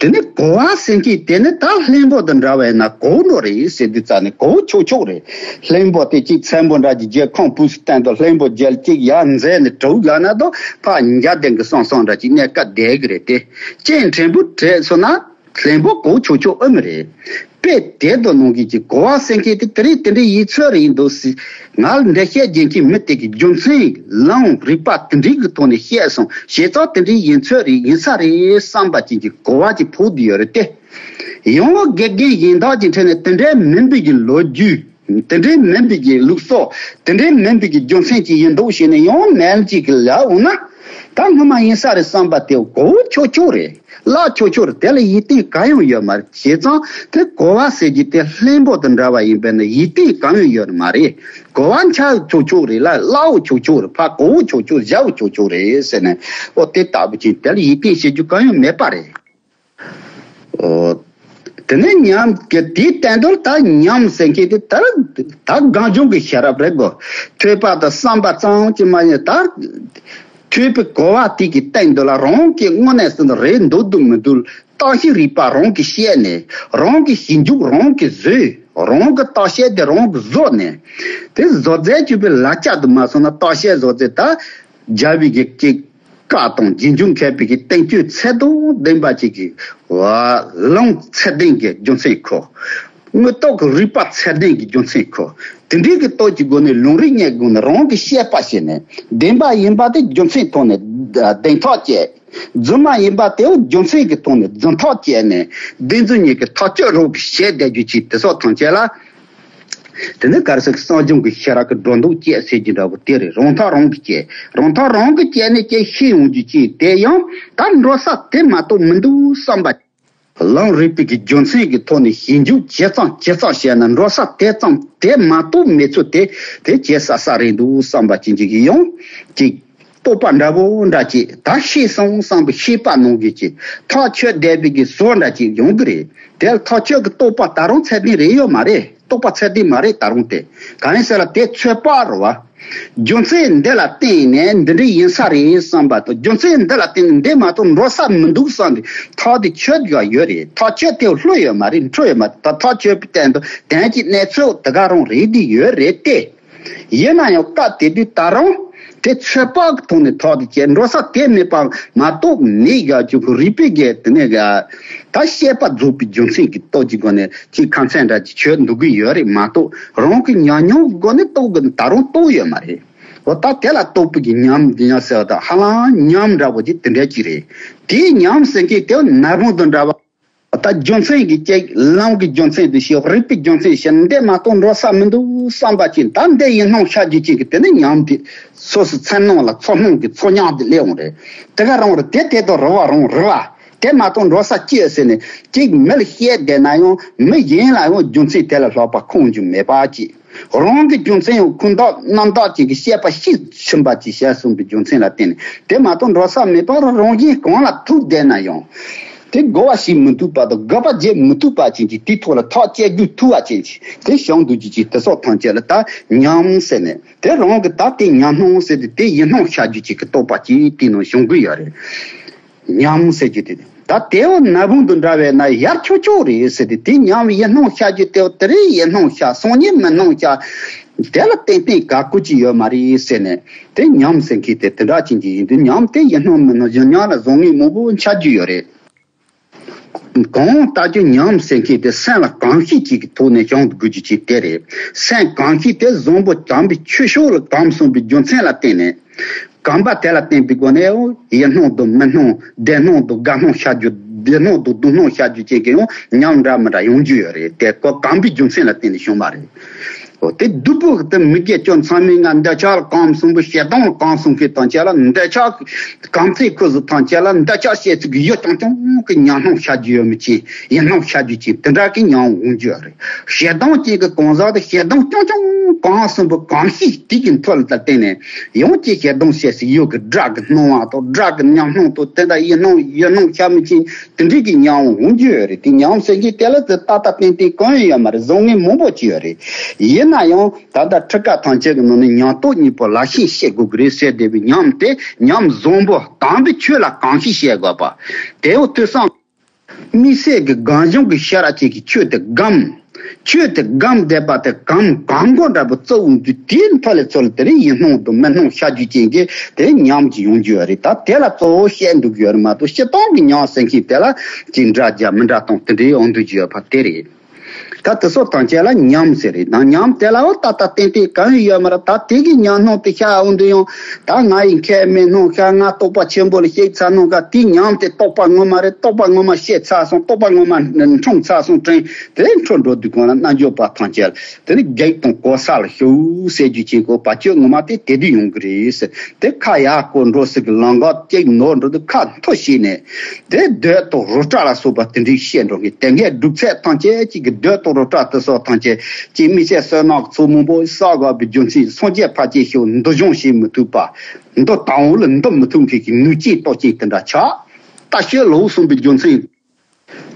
དེ་ནི་གོ་བ་ཟེར་མཁན་དེ་ནི་ད་ལྷུན་པོ་དང་འདྲ་བས་ན་གོ་ནོ་རེད་ཟེར་དུས་ཙ་ནས་གོ་ཆོག་ཆོག་རེད། ལྷུན་པོ་དེ་གཅིག་ཚན་པོ་འདྲ་གྱི་རྒྱལ་ཁོང་ཕུས་སུ་བསྟན་དུ་ལྷུན་པོ་རྒྱལ་གཅིག་ཡར་འཛེགས་ནས་གྲུ་ཡ་ན་དོ་ཕ་འཇའ་ལྡན་གྱི་སང་སང་འདྲ་གྱི་གནས་ཀ་བསྡད་གི་རེད་དེ། སྤྱན་འདྲེན་པོ་བྲེས་སོང་ན་ལྷུན་པོ་གོ་ཆོག་ཆོག་ཨེ་མི་རེད། དཔེ་དེ་དང་ནང་གི་ཅིག་གོ་བ་ཟེར་མཁན་དེ་དེ་རིང་དེ་འདྲའི་ཡིན་ཚོད་རེད་ཡིན་འདུག་ཟེར། ང་ལ་འདི་བཤད་རྒྱུ་མཁན་མི་དེ་གི་རྒྱུ་མཚན་ལམ་རིགས་པ་དེ་འདྲའི་གི་ཐོག་ནས་བཤད་སོང་བྱས་ཙང་དེ་འདྲའི་ཡིན་ཚོད་རེད་ཡིན་ས་རེད་བསམ་པ་ཅན་གྱི་གོ་བ་ཅིག་ཕོག་བསྡད་ཡོད་རེད་དེ། ཡང་དགེ་རྒན་གཞན་དག་གི་འཕྲད་ནས་དེ་འདྲའི་མིན་པའི་གི་ལོ་རྒྱུས། དེ་འདྲའི་མིན་པའི་གི་ལུགས་སྲོལ། དེ་འདྲའི་མིན་པའི་གི་རྒྱུ་མཚན་ཅིག་ཡིན་འདུག་བྱས་ནས་ཡང་མེད་ཅིག་གི་ལབ་འོང་ན། ད་སྔོན་མ་ཡིན་ས་རེད་བསམ་པ་དེ་གོ་ཆོག་ཆོག་རེད། བརླག་ཆོག་ཆོག་རེད། དེ་ལ་ཡིད་བརྟན་གང་ཡང་ཡོད་མ་རེད། བྱས་ཙང་དེ་གོ་བ་ཟེར་རྒྱུ་དེ་ལྷུན་པོ་དང་འདྲ་བ་ཡིན་པས་ན་ཡིད་བརྟན་གང་ཡང་ཡོད་མ་རེད། གོ་བ་འཆའ་ཆོག་ཆོག་རེད་ལ་བརླག་ཆོག་ཆོག་རེད། ཕར་གོ་ཆོག་ཆོག་བཞག་ཆོག་ཆོག་རེད་ཟེར་ནས་ཨོ་དེ་ལྟ་བུ་ཅིག་དེ་ལ་ཡིད་བརྟན་བྱེད་རྒྱུ་གང་ཡང་མེད་པ་རེད། ཨོ། དེ་ནས་ཉམས་ཀྱི་དེའི་སྟེང་དུ་ད་ཉམས་ཟེར་མཁན་དེ་ད་ད་གང་བྱུང་གི་ཤེས་རབ་རེད་གོ། ཐོས་པ་དང་བསམ་པ་ཙམ་གྱིས་མ་ཡིན། ད་ཐོས་པའི་གོ་བ་དེ་གི་སྟེང་དུ་ལ་རང་གི་དངོས་གནས་སུ་རེད་འདུག་འདུག་མི་འདུག་བརྟག་ཞིབ་རིག་པ་རང་གིས་བཤད་ནས། རང་གི་ཞིབ་འཇུག་རང་གིས་བཟོས། རང་གི་བརྟག་དཔྱད་དེ་རང་གིས་བཟོས་ནས། དེ་བཟོ་རྩལ་གྱི་པའི་ལག་ཆ་དུ་མ་སོང་ན། བརྟག་དཔྱད་བཟོ་རྩལ་ད་རྒྱལ་བའི་གི་ཀྱི་བཀའ་དང་རྗེས་འཇུག་མཁས་པའི་གི་བསྟན་བཅོས་ཚད་དང་ལྡན་པ་ཅིག་གི་ལུང་ཚད་ལྡན་གྱི་རྒྱུ་མཚན་ཁོ། དངོས་ཐོག་གི་རིག་པ་ཚད་ལྡན་གྱི་རྒྱུ་མཚན་ཁོ། དེ་འདྲའི་གི་སྟོབས་ཀྱི་སྒོ་ནས་ལུང་རིགས་རྙེད་དགོས་ནས། རང་གི་དཔྱད་པ་བྱས་ནས། བདེན་པ་ཡིན་པ་དེ་རྒྱུ་མཚན་ཐོག་ནས་བདེན་ཐག་བཅད། རྫུན་མ་ཡིན་པ་དེའོ་རྒྱུ་མཚན་གྱི་ཐོག་ནས་རྫུན་ཐག་བཅད་ནས། བདེན་རྫུན་གཉིས་ཀྱི་ཐག་གཅོད་རོགས་བྱས་བསྡད་རྒྱུ་ཅིག་དེ་སོགས་ཐམས་ཅད་ལ། དེ་ནི་ག་རེ་ཟེར། གསང་སྦྱོང་གི་ཤེས་རབ་ཀྱི་སྒྲོ་འདོགས་བཅད་ཟེར་གྱི་འདྲ་པོ་དེ་རེད། རང་ཐག་རང་གིས་བཅད། རང་ཐག་རང་གིས་བཅད་ནས་ཅིག་ཤེས་ཡོང་རྒྱུ་ཅིག་དེ་ཡང་ད་འགྲོ་ས་དེ་མ་གཏོགས་མི་འདུག་བསམ་པ། ལུང་རིགས་པའི་གི་རྒྱུ་མཚན་གྱི་ཐོག་ནས་ཞིབ་འཇུག་ཇི་ཙམ་ཇི་ཙམ་བྱས་ན། འགྲོ་ས་དེ་ཙམ་དེ་མ་གཏོགས་མེད་ཚུལ་དེ་དེ་བྱས་ས་ས་རེད་འདུག་བསམ་པ་ཅན་ཅིག་གིས་ཡང་ཅིག་རྟོག་པ་འདྲ་པོ་འདྲ་ཅིག་ད་ཤེས་སོང་བསམ་པའི་ཤེས་པ་ནང་གི་ཅིག་ཐག་ཆོད་བསྡད་པའི་གི་བཟོ་འདྲ་ཅིག་ཡོང་གི་རེད། དེ་ལ་ཐག་ཆོད་ཀྱི་རྟོག་པ་ད་རུང་ཚད་ལྡན་རེད་ཡོད་མ་རེད། རྟོག་པ་ཚད་ལྡན་མ་རེད་ད་རུང་དེ། གང་ཡིན་ཟེར་ལ་དེ་ཚོད་དཔག་རེད་བ། རྒྱུ་མཚན་འདི་ལ་བརྟེན་ནས་འདི་འདྲ་ཡིན་ས་རེད་བསམ་པ་དང་། རྒྱུ་མཚན་འདི་ལ་བརྟེན་ནས་འདི་མ་གཏོགས་འགྲོ་ས་མི་འདུག་བསམ་པའི་ཐག་དེ་ཆོད་དགོས་ཡོད་རེད། ཐག་ཆོད་དེ་ལྷོད་ཡོད་མ་རེད། འཕྲོ་ཡོད་མ་རེད། ད་ཐག་ཆོད་པའི་སྟེང་དུ་དོན་གྱི་གནས་ཚུལ་དེ་ག་རང་རེད་དེ་ཡོད་རེད་དེ། ཡིན་ན་ཡང་སྐབས་དེ་དུས་ད་རུང་དེ་ཚོད་དཔག་གི་ཐོག་ནས་ཐག་དེ་བཅད། འགྲོ་ས་དེ་མེད་པ་མ་གཏོགས་མེད་དགའ་རྒྱུ་གི་རིགས་པའི་གི་དེ་ནས་ག་ད་བཤད་པ་རྫོགས་པའི་རྒྱུ་མཚན་གྱི་སྟོབས་ཀྱི་སྒོ་ནས་ཅིག་ཁ་མཚན་འདྲ་ཅིག་ཆོད་འདུག་གི་ཡོད་རེད་མ་གཏོགས། རང་གི་ཉམས་མྱོང་གི་སྒོ་ནས་རྟོགས་གི་ད་རུང་རྟོགས་ཡོད་མ་རེད། འོ་ད་དེ་ལ་རྟོགས་པའི་གི་ཉམས་འདི་ཡང་ཟེར་བ་དང་། ཧ་ལམ་ཉམས་འདྲ་པོ་ཅིག་དེ་འདྲ་ཅིག་རེད། དེའི་ཉམས་ཟེར་མཁན་དེ་ནར་མོ་དང་འདྲ་བ། ད་རྒྱུ་མཚན་གྱི་ཅིག་ལམ་གྱི་རྒྱུ་མཚན་དུ་བཤད། རིགས་པའི་རྒྱུ་མཚན་བཤད། འདི་མ་གཏོགས་འགྲོ་ས་མི་འདུག་བསམ་པ་ཅིག་ད་འདི་ཡིན་སྣང་ཤར་རྒྱུ་ཅིག་གི་དེ་ནི་ཉམས་དེ་སོ་སོའི་སེམས་ནང་ལ་ཚོར་སྣང་གི་ཚོར་སྙིང་དེ་སླེབས་འོང་རེད། དེ་ག་རང་རེད། དེ་དེ་དང་རེད་བ། རང་རེད་བ། དེ་མ་གཏོགས་འགྲོ་ས་ཅི་ཡོད་ཟེར་ནས་ཅིག་མི་ལ་བཤད་བསྡད་ན་ཡང་མི་གཞན་ལ་ཡང་རྒྱུ་མཚན་དེ་ལས་ལྷག་པ་ཁུངས་འཇུག་མེད་པ་ཅིག་རང་གི་རྒྱུ་མཚན་ཡང་ཁུངས་དག་རྣམ་དག་ཅིག་གི་བཤད་པ་ཤེས་ཕྱིན་པ་ཅིག་བཤད་གསུངས་པའི་རྒྱུ་མཚན་ལ་བརྟེན་ནས། དེ་མ་གཏོགས་འགྲོ་ས་མེད་པར་རང་གཞན་གང་ལ་ཐུག་བསྡད་ན་ཡང་། དེ་གོ་བ་ཞིག་མི་ཐུབ་པ་དང་དགག་པ་བྱེད་མི་ཐུབ་པ་ཅན་གྱི་དེའི་ཐོག་ལ་ཐག་བཅད་རྒྱུ་ཐུབ་པ་ཅན་གྱི་དེ་བྱུང་འདུག་རྒྱུ་ཅིག་དེ་སོགས་ཐམས་ཅད་ལ་ད་ཉམས་ཟེར་ནས། དེ་རང་གི་ད་དེ་ཉམས་སྣང་ཟེར་དུས་དེ་ཡིད་སྣང་ཤར་རྒྱུ་ཅིག་གི་རྟོག་པ་ཅིག་དེའི་ནང་བྱུང་གི་ཡོད་རེད། ཉམས་ཟེར་རྒྱུ་དེ་ད་དེའོ་ན་བུན་དུ་འདྲ་བས་ན་ཡར་ཆོག་ཆོག་རེད་ཟེར་ཏེ། དེ་ཉམས་ཡིད་སྣང་ཤར་རྒྱུ་དེའོ་དེ་རེད། ཡིད་སྣང་ཤར་སང་ཉིན་མི་སྣང་ཤར། དེ་ལ་ཏན་ཏན་ག་ཀུ་ཅི་ཡོད་མ་རེད་ཟེར་ནས། དེ་ཉམས་ཟེར་མཁན་དེ་དེ་འདྲ་ཅན་གྱི་ཡིན་དུས། ཉམས་དེ་ཡིད་སྣང་མི་སྣང་གཞན་ཉམས་ལ་བཟང་ངན་མང་པོ་འཆར་རྒྱུ་ཡོད་རེད། གང་ལྟར་གྱི་ཉམས་ཟེར་མཁན་དེ་སེམས་ལ་གོམས་གཤིས་ཅིག་གི་ཐོག་ནས་བྱུང་དགོས་རྒྱུ་ཅིག་དེ་རེད། སེམས་གོམས་གཤིས་དེ་བཟང་པོ་དམ་པའི་ཆོས་ཕྱོགས་ལ་གོམས་སོང་པའི་རྒྱུ་མཚན་ལ་བརྟེན་ནས། གོམས་པ་དེ་ལ་བརྟེན་པའི་སྒོ་ནས་ཡིད་སྣང་དང་མི་སྣང་། བདེ་སྣང་དང་དགའ་སྣང་ཤར་རྒྱུ། བདེ་སྣང་དང་སྡུག་སྣང་ཤར་རྒྱུ་བཅས་ཀྱི་ཡང་ཉམས་འདྲ་མི་འདྲ་ཡོང་རྒྱུ་ཡོད་རེད། དེ་ཀོ་གོམས་པའི་རྒྱུ་མཚན་ལ་བརྟེན་ནས་བྱུང་བ་རེད། འོ་དེ་སྡུག་པོ་དེ་མི་དགེ་བཅུ་མཚམས་མའི་ལྔ་འདོད་ཆགས་ལ་གོམས་སོང་པའི་ཞེ་སྡང་ལ་གོམས་སོང་མཁན་དང་བཅས་ལ། འདོད་ཆགས་གོམས་ཚེ་ཁོ་ཚོ་དང་བཅས་ལ་འདོད་ཆགས་བྱེད་ཚུལ་གྱི་ཡུལ་རྐྱང་རྐྱང་གི་ཉམས་སྣང་ཤར་རྒྱུ་ཡོད་མི་ཅིག་ཡིད་སྣང་ཤར་རྒྱུ་ཅིག་དེ་འདྲ་གི་ཉམས་འོང་རྒྱུ་ཡོད་རེད། ཞེ་སྡང་ཅན་གྱི་གང་ཟག་དེ་ཞེ་སྡང་རྐྱང་རྐྱང་གོམས་སོང་པའི་གོམས་གཤིས་དེ་གི་མཐོ་ལ་བརྟེན་ནས། ཡང་ཅིག་ཞེ་སྡང་བྱེད་སའི་ཡུལ་གྱི་དགྲ་གི་སྣང་བ་དང་། དགྲ་གི་ཉམས་སྣང་དང་། དེ་འདྲ་ཡིད་སྣང་ཡིད་སྣང་ཤར་མི་ཅན་དེ་འདྲའི་གི་ཉམས་འོང་རྒྱུ་ཡོད་རེད། དེ་ཉམས་ཟེར་མཁན་དེ་ལ་དེ་ཏག་ཏག་ཏན་ཏན་གང་ཡང་ཡོད་མ་རེད། བཟང་ངན་མང་པོ་ཅིག་ཡོད་རེད། ཡིན་ན་ཡང་ད་ལྟ་ཁྲིད་ཀ་ཐམས་ཅད་ཀྱི་ནང་ནས་ཉམས་རྟོགས་གཉིས་པོ་ལག་ཤེས་བཤད་དགོས་ཀྱི་རེད་ཟེར་བསྡད་པའི་ཉམས་དེ་ཉམས་བཟང་པོ་དམ་པའི་ཆོས་ལ་གོམས་གཤིས་བཤད་དགོས་པ། དེའོ་ཐོས་བསམ། དམིགས་བསལ་གྱི་གང་བྱུང་གི་ཤེས་རབ་ཅན་གྱི་ཆོས་དེ་སྒོམ། ཆོས་དེ་སྒོམ་བསྡད་པ་དེ་གོམས་གོམས་གོ་འདྲ་པོ་གཙོ་བོ་འདུས། དེའི་མཐོ་ལས་ཚོར་དེ་རིང་ཡིད་སྣང་དང་མི་སྣང་ཤར་རྒྱུ་ཅན་གྱི་དེ་ཉམས་ཀྱི་ཡོང་རྒྱུ་ཡོད་རེད། ད་དེ་ལ་གཙོ་བོ་བཤད་འདུག་ཡོད་རེད་མ་གཏོགས། སྤྱིར་བཏང་གི་ཉམས་ཟེར་མཁན་དེ་ལ་ཅིག་འདྲ་རྒྱ་མི་འདྲ་དང་དེ་འདྲའི་ཡོང་འདུག་ཡོད་པ་དེ་རེད། ད་དེ་སོགས་ཐམས་ཅད་ལ་ཉམས་ཟེར་རེད། ད་ཉམས་དེ་ལའོ་ཏག་ཏག་ཏན་ཏན་གང་ཡང་ཡོད་མ་རེད། ད་དེ་གི་ཉམས་སྣང་དེ་ཤར་འོང་དུས་ཡང་ད་ང་ཡི་མཁས་མིན་སྣང་ཤར། ང་རྟོགས་པ་ཆེན་པོ་ལ་གཤེགས་ཚར་སྣང་ཤར། དེ་ཉམས་དེ་རྟོགས་པ་ངོ་མ་རེད། རྟོགས་པ་ངོ་མ་བཤད་ཚར་སོང་། རྟོགས་པ་ངོ་མ་འཁྲུངས་ཚར་སོང་། དྲན་དེ་འཕྲོ་འགྲོ་དུས་གང་ལ་རྣལ་འབྱོར་པ་ཐམས་ཅད་དེ་ནི་བགེགས་དང་གོ་ས་ལ་ཞུགས་ཟེར་རྒྱུ་ཅན་གོ་བ་ཆོས་ངོ་མ་དེ་དེ་དུས་ཡོང་གི་རེད་ཟེར། དེ་ཁ་ཡར་བསྐོར་འགྲོ་ཟེར་གི་ལམ་ཁ་གཅིག་ནོར་འགྲོ་དུས་ཁ་མཐོ་བྱས་ནས། དེ་འདོད་དང་རོ་སྐྲ་ལ་སོགས་པ་དེ་འདྲའི་བཤད་འགྲོ་མཁན། དེ་སྔའི་སྒྲུབ་ཚད་ཐམས་ཅད་ཅིག་གི་འདོད་དང་རོ་སྐྲ་དེ་སོགས་ཐམས་ཅད་ཅིག་དམིགས་བསལ་བསོད་ནམས་ཚོགས་མང་པོ་བསགས་དགོས་པའི་རྒྱུ་མཚན། སངས་རྒྱས་ཕར་ཕྱིན་ཤོག་འདུ་སྦྱོང་བྱེད་མི་ཐུབ་པ། འདུ་དང་པོ་ལ་འདུ་མི་ཐུབ་མཁན་གྱི་ནུས་ཅན་སྟོབས་ཅན་དེ་འདྲ་ཆགས། ལྟ་ཞོལ་ལོག་སོང་པའི་རྒྱུ་མཚན།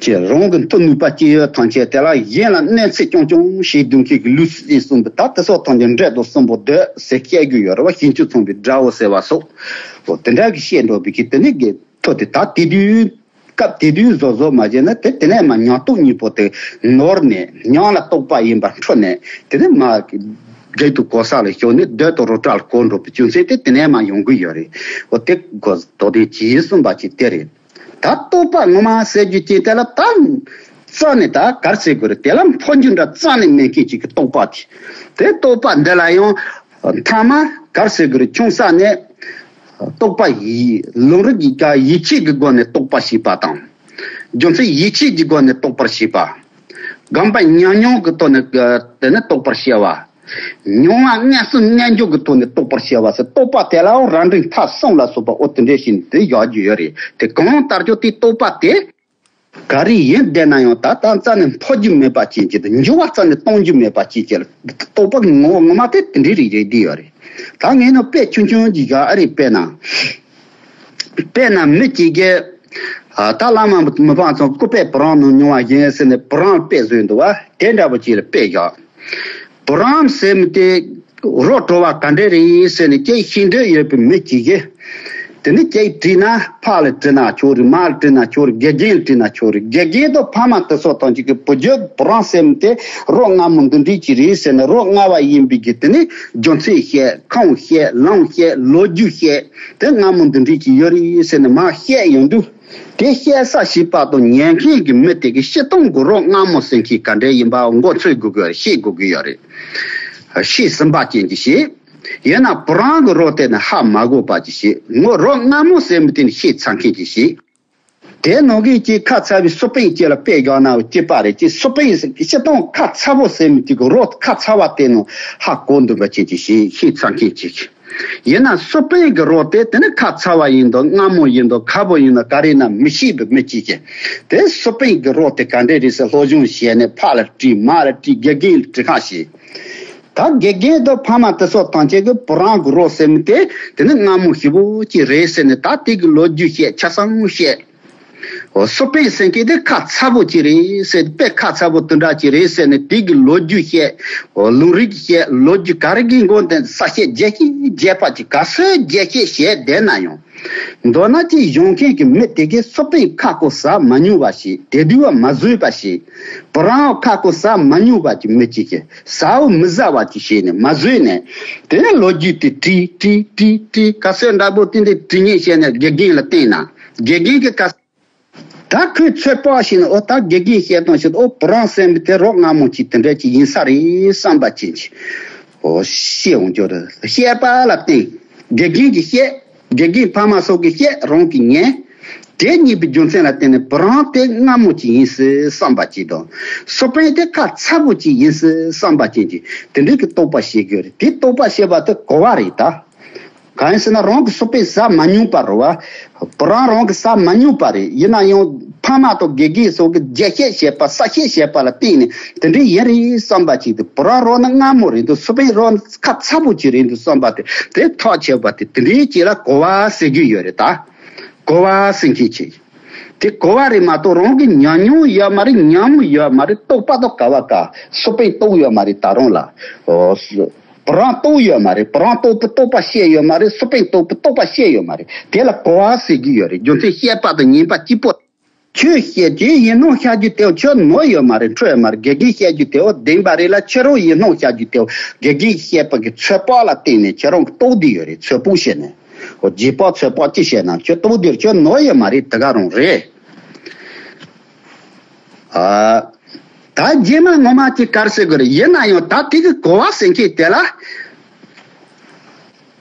ཅེས་རང་གི་མཐུ་ནུས་པ་ཅི་ཡོད་ཐམས་ཅད་དེ་ལ་གཞན་ལ་གནོད་འཚེ་རྐྱང་རྐྱང་བྱེད་སྡོད་མཁན་གྱི་ལུས་སྲོག་གསུམ་པོ་ད་དེ་སོགས་ཐམས་ཅད་འབྲས་དང་གསུམ་པོ་འདོད་ཟེར་བཤད་རྒྱུ་ཡོད་རེད་བ། ཞིང་བཅུ་མཚུངས་པའི་དགྲ་བོ་ཟེར་བ་སོགས་དེ་འདྲ་གི་བཤད་འགྲོ་བའི་གི་དེ་ནི་གི་ཐོ་དེ་ད་དེ་དུས་སྐབས་དེ་དུས་བཟོ་བཟོ་མ་བྱས་ན་དེ་དེ་ནས་མ་ཉམས་རྟོགས་གཉིས་པོ་དེ་ནོར་ནས་ཉམས་ལ་རྟོགས་པ་ཡིན་པར་འཕྲོ་ནས་དེ་ནས་མ་རྒྱུད་དུ་གོ་ས་ལ་ཤོར་ནས་འདོད་དང་རང་སྒྲ་ལ་གོ་འགྲོ་བའི་རྒྱུ་མཚན་དེ་དེ་ནས་མ་ཡོང་གི་ཡོད་རེད། འོ་དེ་གོ་དོ་དེ་ཇི་གསུངས་པ་ཅིག་དེ་རེད། ད་རྟོགས་པ་ངོ་མ་ཟེར་རྒྱུ་ཅན་དེ་ལ་ད་རྩ་ནས་ད་གར་ཟེར་དགོས་རེད། དེ་ལ་འཕོ་འགྱུར་འདྲ་རྩ་ནས་མེད་མཁན་ཅིག་གི་རྟོགས་པ་དེ། དེ་རྟོགས་པ་འདི་ལ་ཡང་མཐའ་མ་གར་ཟེར་དགོས་རེད། ཆུང་ས་ནས་རྟོགས་པ་ཡི་ལུང་རིགས་ཀྱི་ཡིད་ཆེས་ཀྱི་སྒོ་ནས་རྟོགས་པ་ཞིག་པ་དང་། རྒྱུ་མཚན་ཡིད་ཆེས་ཀྱི་སྒོ་ནས་རྟོགས་པར་བྱེད་པ། སྒོམ་པ་ཉམས་མྱོང་གི་ཐོག་ནས་དེ་ནས་རྟོགས་པར་བྱ་བ། མྱོང་བ་མངོན་སུམ་མངོན་བརྗོད་ཀྱི་ཐོག་ནས་རྟོགས་པར་བྱ་བ་ཟེར། རྟོགས་པ་དེ་ལའང་རང་འགྲེལ་མཐའ་གསུམ་ལ་སོགས་པ་འོ་དེ་འདྲས་ཞིག་འདི་བཞག་རྒྱུ་ཡོད་རེད། དེ་གང་ལྟར་ཀྱང་དེ་རྟོགས་པ་དེ་ག་རེ་ཡིན་བསྡད་ན་ཡང་ད་ལྟ་རྩ་ནས་འཕོ་རྒྱུ་མེད་པ་ཅན་གྱི་དང་འགྱུར་བ་རྩ་ནས་གཏོང་རྒྱུ་མེད་པ་ཅན་གྱི་རྟོགས་པ་ངོ་ངོ་མ་དེ་དེ་འདྲས་རེད་རེད་བསྡད་ཡོད་རེད། ད་ངས་ནི་དཔེ་ཆུང་ཆུང་ཅིག་བཞག་ཨ་རེད། དཔེར་ན། དཔེར་ན་མི་གཅིག་གིས་ཨ་ད་བླ་མ་མི་ཕམ་ཚང་སྐུ་དཔེ་བུ་རམ་ནང་མྱོང་བ་ཡིན་ཟེར་ནས་བུ་རམ་དཔེ་བཟོས་འདུག་བ། དེ་འདྲ་པོ་ཅིག་ལ་དཔེ་བཞག་བུ་རམ་ཟེར་མི་དེ་རོ་བྲོ་བ་ག་འདྲ་རེད་ཟེར་ནས་ཁྱེད་ཤེས་འདོད་ཡོད་པའི་མི་གཅིག་གིས་དེ་ནི་ཁྱེད་དྲིས་ན་ཕ་ལ་དྲིས་ན་ཆོག་རེད། མ་ལ་དྲིས་ན་ཆོག་རེད། དགེ་རྒན་ལ་དྲིས་ན་ཆོག་རེད། དགེ་རྒན་དང་ཕ་མ་དེ་ཚོ་དང་གཅིག་གིས་བུ་རྒྱུད་བུ་རམ་ཟེར་མི་དེ་རོ་མངར་མོ་འདི་འདྲས་ཅིག་རེད་ཟེར་ནས་རོ་མངར་བ་ཡིན་པའི་གི་དེ་ནི་རྒྱུ་མཚན་བཤད། ཁུངས་བཤད། ལུང་བཤད། ལོ་རྒྱུས་བཤད། དེ་མངར་མོ་འདི་འདྲས་ཅིག་ཡོད་རེད་ཟེར་ནས་མར་བཤད་ཡོང་དུས། དེ་བཤད་ས་ཞིག་པ་དང་ཉན་མཁན་གྱི་མི་དེ་གི་སྤྱིར་བཏང་གི་རོ་མངར་མོ་ཟེར་མཁན་ག་འདྲ་ཡིན་པ་མགོ་ཚོད་དགོས་ཀྱི་ཡོད་རེད། ཤེས་དགོས་ཀྱི་ཡོད་རེད། ཤེས་ཟིན་པ་ཅན་གྱིས་ཤེས། ཡིན་ན་བུ་རམ་གྱི་རོ་དེ་ནི་ཧ་མ་གོ་བ་ཅིག་ཤེས། ངོ་རོ་མངར་མོ་ཟེར་མི་དེ་ནི་ཤེས་ཚར་མཁན་གྱིས་ཤེས། དེ་ནང་གི་ཅིག་ཁ་ཚ་བའི་སུ་པན་ཅིག་ལ་དཔེ་བཞག་ན་སྐྱིད་པ་རེད། ཅིག་སུ་པན་སྤྱིར་བཏང་ཁ་ཚ་པོ་ཟེར་མི་དེ་གི་རོ་ཁ་ཚ་བ་དེ་ནི་ཧ་གོ་འདུག་པ་ཅན་གྱིས་ཤེས། ཤེས་ཚར་མཁན་ཅིག་ཡིན་ན་སུ་པན་གྱི་རོ་དེ་དེ་ནི་ཁ་ཚ་བ་ཡིན་དང་མངར་མོ་ཡིན་དང་ཁ་པོ་ཡིན་དང་ག་རེ་ན་མི་ཤེས་པའི་མི་གཅིག་གིས་དེ་སུ་པན་གྱི་རོ་དེ་ག་འདྲ་རེད་ཟེར་སློབ་སྦྱོང་བྱས་ནས་ཕ་ལ་དྲིས། མ་ལ་དྲིས། དགེ་རྒན་ལ་དྲིས་ཁ་ཤེས། ད་དགེ་རྒན་དང་ཕ་མ་དེ་ཚོ་ཐམས་ཅད་ཀྱིས་བུ་རམ་གྱི་རོ་ཟེར་མི་དེ་དེ་ནི་མངར་མོ་ཞེ་པོ་ཅིག་རེད་ཟེར་ནས་ད་དེ་གི་ལོ་རྒྱུས་བཤད། ཆ་ཚང་བཤད། འོ་སུ་པན་ཟེར་མཁན་དེ་ཁ་ཚ་པོ་ཅིག་རེད་ཟེར། དཔེ་ཁ་ཚ་པོ་དེ་འདྲ་ཅིག་རེད་ཟེར་ནས་དེ་གི་ལོ་རྒྱུས་བཤད། འོ་ལུང་རིགས་བཤད། ལོ་རྒྱུས་ག་རེ་གི་མགོ་འདི་ས་བཤད་རྒྱས་བཤད་རྒྱས་པ་ཅིག་ག་ཚོད་རྒྱས་བཤད་བྱས་བསྡད་ན་ཡང་། མདོར་ན་ཅིག་གཞོན་སྐྱེས་ཀྱི་མི་དེ་གས་སུ་པན་ཁ་ཁོ་ཟ་མ་མྱོང་བ་ཞིག་དེ་དུས་བ་མ་བཟོས་པ་ཞིག་བུ་རམ་ཁ་ཁོ་ཟ་མ་མྱོང་བ་ཅིག་མི་གཅིག་གིས་ཟ་བོ་མི་ཟ་བ་ཅིག་བྱས་ནས་མ་བཟོས་ནས། དེ་ནས་ལོ་རྒྱུས་དེ་དྲིས་དྲིས་དྲིས་དྲིས་ག་ཚོད་འདྲ་པོ་དེ་འདྲ་དྲིས་ཉེས་བྱས་ནས་དགེ་རྒན་ལ་བསྟན་ན་དགེ་རྒན་གྱིས་ག་ད་ཁོས་ཚོད་དཔག་བྱས་ནས་འོ་ད་དགེ་རྒན་བཤད་སྟངས་ཤིག་འོ་བུ་རམ་ཟེར་མི་དེ་རོ་མངར་མོ་ཅིག་དེ་འདྲ་ཅིག་ཡིན་ས་རེད་བསམ་པ་ཅན་གྱིས་འོ་བཤད་འོང་རྒྱུ་རེད། བཤད་པ་ལ་བརྟེན་དགེ་རྒན་གྱིས་བཤད། དགེ་རྒན་ཕ་མ་སོགས་ཀྱིས་བཤད། རང་གིས་ཉན། དེ་གཉིས་པའི་རྒྱུ་མཚན་ལ་བརྟེན་ནས་བུ་རམ་དེ་མངར་མོ་ཅིག་ཡིན་སྲིད་བསམ་པ་ཅིག་དང་། སུ་པན་དེ་ཁ་ཚ་པོ་ཅིག་ཡིན་སྲིད་བསམ་པ་ཅན་གྱིས་དེ་འདྲའི་གི་རྟོག་པ་བྱེད་དགོས་རེད། དེ་རྟོག་པ་བྱེད་པ་དེ་གོ་བ་རེད་ད། གང་ཡིན་ཟེར་ན་རང་གི་སུ་པན་ཟ་མ་མྱོང་པ་རེད་བ། བུ་རམ་རང་གི་ཟ་མ་མྱོང་པ་རེད། ཡིན་ན་ཡང་ཕ་མ་དང་དགེ་རྒན་སོགས་ཀྱིས་རྒྱས་བཤད་བྱས་པ་གསལ་བཤད་བྱས་པ་ལ་བརྟེན་ནས་དེ་འདྲའི་ཡིན་རེད་བསམ་པ་ཅིག་དང་། བུ་རམ་རོ་ནི་མངར་མོ་རེད་འདུག་སུ་པན་རོ་ནི་ཁ་ཚ་པོ་ཅིག་རེད་འདུག་བསམ་པ་དེ་དེ་ཐག་ཆོད་པ་དེ་དེ་འདྲའི་ཅིག་ལ་གོ་བ་ཟེར་རྒྱུ་ཡོད་རེད་ད། གོ་བ་ཟེར་མཁན་ཅིག་དེ་གོ་བ་རེད་མ་གཏོགས་རང་གི་ཉམས་མྱོང་ཡོད་མ་རེད། ཉམས་མྱོང་ཡོད་མ་རེད། རྟོགས་པ་དང་ག་བ་ག་སུ་པན་རྟོགས་ཡོད་མ་རེད་ད་རུང་ལ། ཨོ། བུ་རམ་རྟོགས་ཡོད་མ་རེད། བུ་རམ་རྟོགས་པའི་རྟོགས་པ་ཤེས་ཡོད་མ་རེད། སུ་པན་རྟོགས་པའི་རྟོགས་པ་ཤེས་ཡོད་མ་རེད། དེ་ལ་གོ་བ་ཟེར་གྱི་ཡོད་རེད། རྒྱུ་མཚན་བཤད་པ་དང་ཉན་པ་གཅིག་པོ། ཁྱོད་བཤད་རྒྱུ་ཡིན་སྣང་བྱ་རྒྱུ་དེ་ཁྱོད་ནོར་ཡོད་མ་རེད། འཕྲོད་ཡོད་མ་རེད། དགེ་རྒན་བཤད་རྒྱུ་དེ་བདེན་པ་རེད་ལ་ཁྱེད་རང་ཡིན་སྣང་བྱ་རྒྱུ་དེ་དགེ་རྒན་བཤད་པ་གི་ཚོད་དཔག་ལ་བརྟེན་ནས་ཁྱེད་རང་གི་རྟོགས་བསྡད་ཡོད་རེད། ཚོད་དཔག་བྱས་ནས་ཨོ་རྗེས་དཔག་ཚོད་དཔག་ཅི་བྱས་ན་ཁྱོད་རྟོགས་བསྡད་ཁྱོད་ནོར་ཡོད་མ་རེད། དེ་ག་རང་རེད། ཨ། ད་རྗེས་མ་ངོ་མ་ཅིག་གར་ཟེར་དགོས་རེད། ཡིན་ན་ཡང་ད་དེ་གི་གོ་བ་ཟེར་མཁན་དེ་ལ།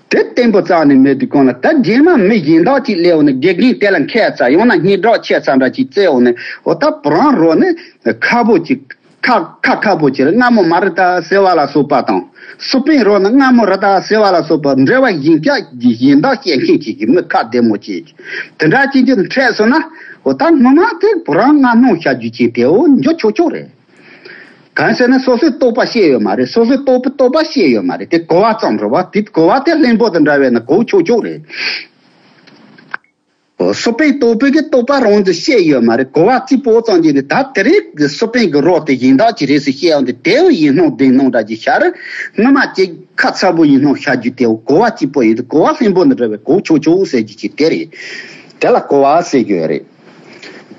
དེ་བརྟན་པོ་རྩ་ནས་མེད་དུས་གང་ལ་ད་རྗེས་མ་མི་གཞན་དག་ཅིག་སླེབས་འོང་ནས་དགེ་རྒན་དེ་ལ་མཁས་ཚ་ཡང་ན་སྙན་གྲགས་ཆེ་ཚ་འདྲ་ཅིག་བཙལ་འོང་ནས་འོ་ད་བུ་རམ་རོ་ནི་ཁ་པོ་ཅིག་ཁ་ཁ་ཁ་པོ་ཅིག་རེད། མངར་མོ་མ་རེད་ད་ཟེར་བ་ལ་སོགས་པ་དང་། སུ་པན་རོ་ནི་མངར་མོ་རེད་ད་ཟེར་བ་ལ་སོགས་པ་འབྲེལ་བ་གཞན་སྐྱ་གཞན་དག་བཤད་མཁན་ཅིག་གི་མི་ཁ་བདེ་མོ་ཅིག་དེ་འདྲ་ཅིག་ཅིག་འཕྲད་སོང་ན་འོ་ད་ངོ་མ་དེ་བུ་རམ་མངར་སྣང་བྱ་རྒྱུ་ཅིག་དེ་འོ་འཇོག་ཆོག་ཆོག་རེད། གང་ཟེར་ན་སོ་སོའི་རྟོགས་པ་ཤེས་ཡོད་མ་རེད། སོ་སོའི་རྟོགས་པའི་རྟོགས་པ་ཤེས་ཡོད་མ་རེད། དེ་གོ་བ་ཙམ་རེད་བ། དེ་གོ་བ་དེ་བླུན་པོ་དེ་འདྲ་བས་ན་གོ་ཆོག་ཆོག་རེད། འོ། སོ་པན་རྟོགས་པའི་གི་རྟོགས་པ་རང་དུ་བཤད་ཡོད་མ་རེད། གོ་བ་རྩིས་པོ་ཙམ་གྱིས་ནི་ད་དེ་རིང་གི་སོ་པན་གྱི་རོ་དེ་གཞན་དག་ཅིག་རེད་ཟེར་བཤད་ཡོང་དུས་དེའུ་ཡིད་སྣང་བདེན་སྣང་འདྲ་ཅིག་ཤར། སྔོན་མ་ཅིག་ཁ་ཚ་པོ་ཡིད་སྣང་ཤར་རྒྱུ་དེའུ་གོ་བ་རྩིས་པོ་ཡིན་དུས་གོ་བ་ལྷུན་པོ་འདི་འདྲ་བའི་གོ་ཆོག་ཆོག་ཟེར་རྒྱུ་ཅིག་དེ་རེད། དེ་ལ་གོ་བ་ཟེར་རྒྱུ་རེད།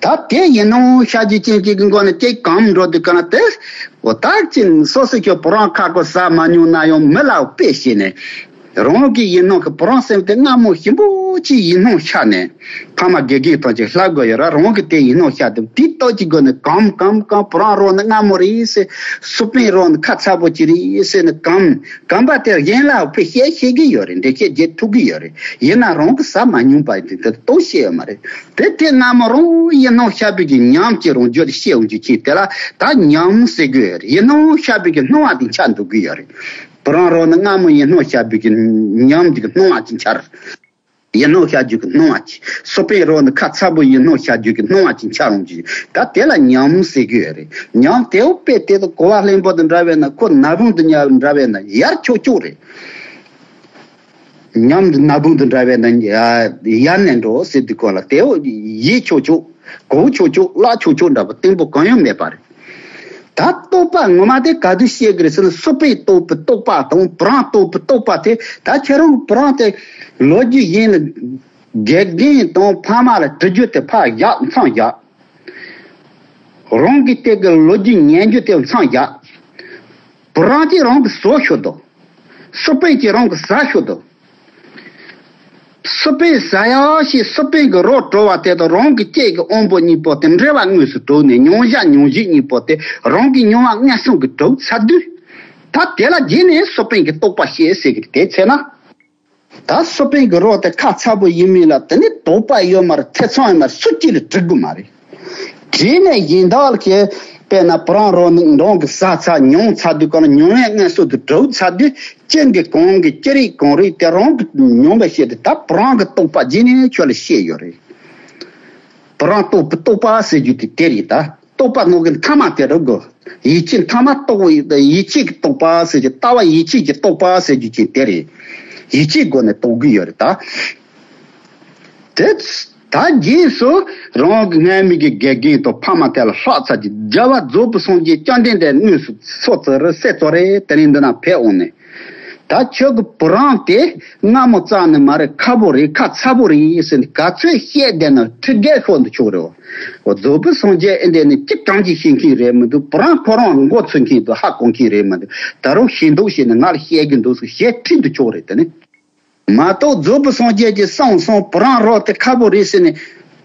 ད་དེ་ཡིད་སྣང་ཤར་རྒྱུ་ཅན་གྱི་མགོ་ནས་དེ་གང་འགྲོ་དུས་གང་དེ་འོ་ད་ཅིག་སོ་སོ་ཁྱོད་བུ་རང་ཁ་ཁོ་ཟ་མ་མྱོང་ན་ཡང་མི་ལ་དཔེ་བྱས་ནས། རང་གི་ཡིད་སྣང་གི་བུ་རང་སེམས་དེ་སྔ་མོ་ཞིམ་པོ་ཅིག་ཡིད་སྣང་ཤར་ནས། ཕ་མ་དགེ་རྒན་ཐམས་ཅད་ལྷ་དགོས་ཡོད་ར། རང་གི་དེ་ཡིད་སྣང་ཤར་དུས་དེའི་སྟོབས་ཀྱི་སྒོ་ནས་གམ་གམ་གམ་བུ་རང་རོ་ནི་སྔ་མོ་རེད་ཟེར། སུ་པན་རོ་ནི་ཁ་ཚ་པོ་ཅིག་རེད་ཟེར་ནས་གམ། གམ་པ་དེ་གཞན་ལ་དཔེ་བཤད་ཤེས་ཀྱི་ཡོད་རེད། འགྲེལ་བཤད་རྒྱག་ཐུབ་ཀྱི་ཡོད་རེད། ཡིན་ན་རང་གི་ཟ་མ་མྱོང་པ་དེ་དེ་སྟོབས་ཤེས་ཡོད་མ་རེད། དེ་དེ་སྔ་མོ་རང་ཡིད་སྣང་ཤར་བའི་གི་ཉམས་ཀྱི་རང་རྒྱུད་དེ་ཤེས་འོང་རྒྱུ་ཅིག་དེ་ལ་ད་ཉམས་ཟེར་གྱི་ཡོད་རེད། ཡིད་སྣང་ཤར་བའི་གི་སྣང་བ་དེ་འཆར་འདུག་གི་ཡོད་རེད། བུ་རང་རོ་ནི་སྔ་མོ་ཡིད་སྣང་ཤར་བའི་གི་ཉམས་ཀྱི་སྣང་བ་ཅིག་འཆར། ཡིད་སྣང་ཤར་རྒྱུ་གི་སྣང་བ་ཅིག་སོ་པན་རོ་ནི་ཁ་ཚ་པོ་ཡིད་སྣང་ཤར་རྒྱུ་གི་སྣང་བ་ཅིག་འཆར་འོང་རྒྱུ་ཅིག་ད་དེ་ལ་ཉམས་ཟེར་གྱི་ཡོད་རེད། ཉམས་དེའུ་དཔེ་དེ་དང་གོ་བ་ལྷུན་པོ་དང་འདྲ་བས་ན་ཁོ་ན་བུན་དུ་ཉར་འདྲ་བས་ན་ཡར་ཆོག་ཆོག་རེད། ཉམས་འདི་ན་བུན་དུ་འདྲ་བས་ན་ཡར་ནས་འགྲོ་ཟེར་དུས་གོ་ལ་དེའུ་ཡིད་ཆོག་ཆོག་གོ་ཆོག་ཆོག་ལ་ཆོག་ཆོག་འདྲ་པོ་གཏིང་པོ་གང་ཡང་མེད་པ་རེད། ད་རྟོགས་པ་ངོ་མ་དེ་ག་དུས་བཤད་གི་རེད་ཟེར་ན་སོ་པན་རྟོགས་པའི་རྟོགས་པ་དང་བུ་རང་རྟོགས་པའི་རྟོགས་པ་དེ་ད་ཁྱེད་རང་གི་བུ་རང་དེ་ལོ་རྒྱུས་ཡིན་ལ་དགེ་རྒན་དང་ཕ་མ་ལ་དྲི་རྒྱུ་དེ་ཕར་བཞག་མཚམས་བཞག་རང་གི་སྟེང་གི་ལོ་རྒྱུས་ཉན་རྒྱུ་དེ་མཚམས་བཞག་བུ་རང་གིས་རང་གི་བཟོ་ཤོག་དོ། སོ་པན་གྱིས་རང་གི་ཟ་ཤོག་དོ། སོ་པན་ཟ་ཡག་ཞེས་སོ་པན་གྱི་རོ་བྲོ་བ་དེ་དང་རང་གི་སྐད་ཀྱི་དབང་པོ་གཉིས་པོ་དེ་འབྲེལ་བ་དངོས་སུ་གྲུབ་ནས་མྱོང་བྱ་མྱོང་བྱེད་གཉིས་པོ་དེ་རང་གི་མྱོང་བ་མངོན་སུམ་གྱིས་གྲུབ་ཚར་དུས། ད་དེ་ལ་རྗེས་ནས་སོ་པན་གྱི་རྟོགས་པ་བཤད་ཟེར་གི་དེ་ཚེ་ན། ད་སོ་པན་གྱི་རོ་དེ་ཁ་ཚ་པོ་ཡིན་མིན་ལ་དེ་ནི་དོགས་པ་ཡོད་མ་རེད། ཐེ་ཚོམ་ཡོད་མ་རེད། སུ་གཅིག་ལ་འགྲིག་གི་མ་རེད། དེ་ནས་གཞན་དག་གིས་དཔེར་ན་བུ་རང་རོ་ནི་འགྲོང་གི་ཟ་ཚ་མྱོང་ཚ་དུས་གང་ལ་མྱོང་བའི་དངོས་སུ་དུ་གྲུབ་ཚ་དུས་ཅི་འདི་གང་གི་ཅི་རིགས་གང་རིགས་དེ་རང་གི་མྱོང་བའི་ཤེས་དེ་ད་བུ་རང་གི་རྟོགས་པ་རྗེས་ནས་ཁྱོད་ལ་བཤད་ཡོད་རེད། བུ་རང་རྟོགས་པའི་རྟོགས་པ་ཟེར་རྒྱུ་དེ་དེ་རེད་ད། རྟོགས་པ་ནང་གི་མཐའ་མ་དེ་རུ་དགོས། ཡིད་ཆེས་མཐའ་མ་རྟོགས་ཡིད་ཆེས་ཀྱི་རྟོགས་པ་ཟེར་རྒྱུ་ལྟ་བ་ཡིད་ཆེས་ཀྱི་རྟོགས་པ་ཟེར་རྒྱུ་ཅིག་དེ་རེད། ཡིད་ཆེས་སྒོ་ནས་རྟོགས་ཀྱི་ཡོད་རེད་ད། དེ་ད་རྗེས་སུ་རང་གི་སྔ་མའི་གི་དགེ་རྒན་དང་ཕ་མ་དེ་ལ་ལྷག་ཚར་གྱི་རྒྱལ་བ་རྫོགས་པའི་སངས་རྒྱས་བཅོམ་ལྡན་འདས་དངོས་སུ་སོ་ཙི་རི་སེ་ཙོ་རེ་དེ་རིང་འདི་ན་ཕེབས་འོང་ནས། ད་ཁྱོད་ཀྱི་བུ་རང་དེ་སྔ་མོ་རྩ་ནས་མ་རེད། ཁ་པོ་རེད། ཁ་ཚ་པོ་རེད་ཟེར་ནས་ག་ཚོད་བཤད་བསྡད་ན་ཁྲི་བརྒལ་ཤོར་འདུག་ཆོག་རེད། འོ་རྫོགས་པའི་སངས་རྒྱས་ཨེ་འདྲས་ནས་ཅི་གང་ཅི་ཤེས་མཁན་རེད་མི་འདུག་བུ་རང་ཁོ་རང་མགོ་ཚོས་མཁན་འདུག་ཧ་གོ་མཁན་རེད་མི་འདུག་ད་རུང་ཤེས་འདུག་ཤེས་ནས་ང་ལ་བཤད་གི་འདུག་ཟེར་བཤད་ཁྲིད་འདུག་ཆོག་རེད། དེ་ནི། མ་གཏོགས་རྫོགས་པའི་སངས་རྒྱས་ཀྱིས་གསུངས་སོང་བུ་རང་རོ་དེ་ཁ་པོ་རེད་ཟེར་ནས།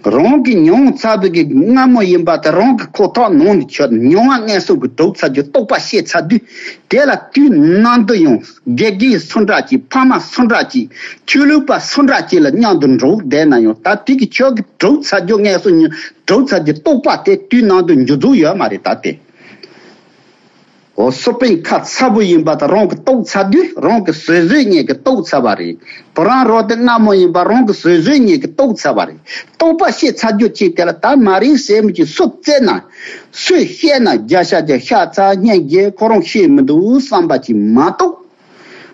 རང་གི་མྱོང་ཚར་བའི་གི་སྔ་མོ་ཡིན་པ་དེ་རང་གི་ཁོག་ཐག་ནང་དུ་ཆུད་མྱོང་བ་མངོན་སུམ་གྱིས་གྲུབ་ཚར་རྒྱུ་རྟོགས་པ་སྐྱེས་ཚར་དུས། དེ་ལ་དུས་ནམ་དུ་ཡང་དགེ་རྒན་སུ་འདྲ་ཅིག་ཕ་མ་སུ་འདྲ་ཅིག་ཆོས་ལུགས་པ་སུ་འདྲ་ཅིག་ལ་མཉམ་དུ་འགྲོགས་བསྡད་ན་ཡང་ད་དེ་གི་ཁྱོད་ཀྱི་གྲུབ་ཚར་རྒྱུ་མངོན་སུམ་གྱིས་གྲུབ་ཚར་རྒྱུ་རྟོགས་པ་དེ་དུས་ནམ་དུ་འགྱུར་རྒྱུ་ཡོད་མ་རེད་ད་དེ། འོ་སོ་པན་ཁ་ཚ་པོ་ཡིན་པ་དང་རང་གི་རྟོགས་ཚར་དུས་རང་གི་བཟོད་བཟོད་ཉིད་ཀྱིས་རྟོགས་ཚར་བ་རེད། བུ་རང་རོ་དེ་སྔ་མོ་ཡིན་པ་རང་གི་བཟོད་བཟོད་ཉིད་ཀྱིས་རྟོགས་ཚར་བ་རེད། རྟོགས་པ་སྐྱེས་ཚར་རྒྱུ་ཅིག་དེ་ལ་ད་མ་རེད་ཟེར་མི་ཅིག་སུ་བཙལ་ན། སུས་བཤད་ན་བརྒྱ་ཆ་བརྒྱ་ཤ་ཚ་སྙན་རྒྱན་ཁོ་རང་ཤེས་མི་འདུག་བསམ་པ་ཅིག་མ་གཏོགས།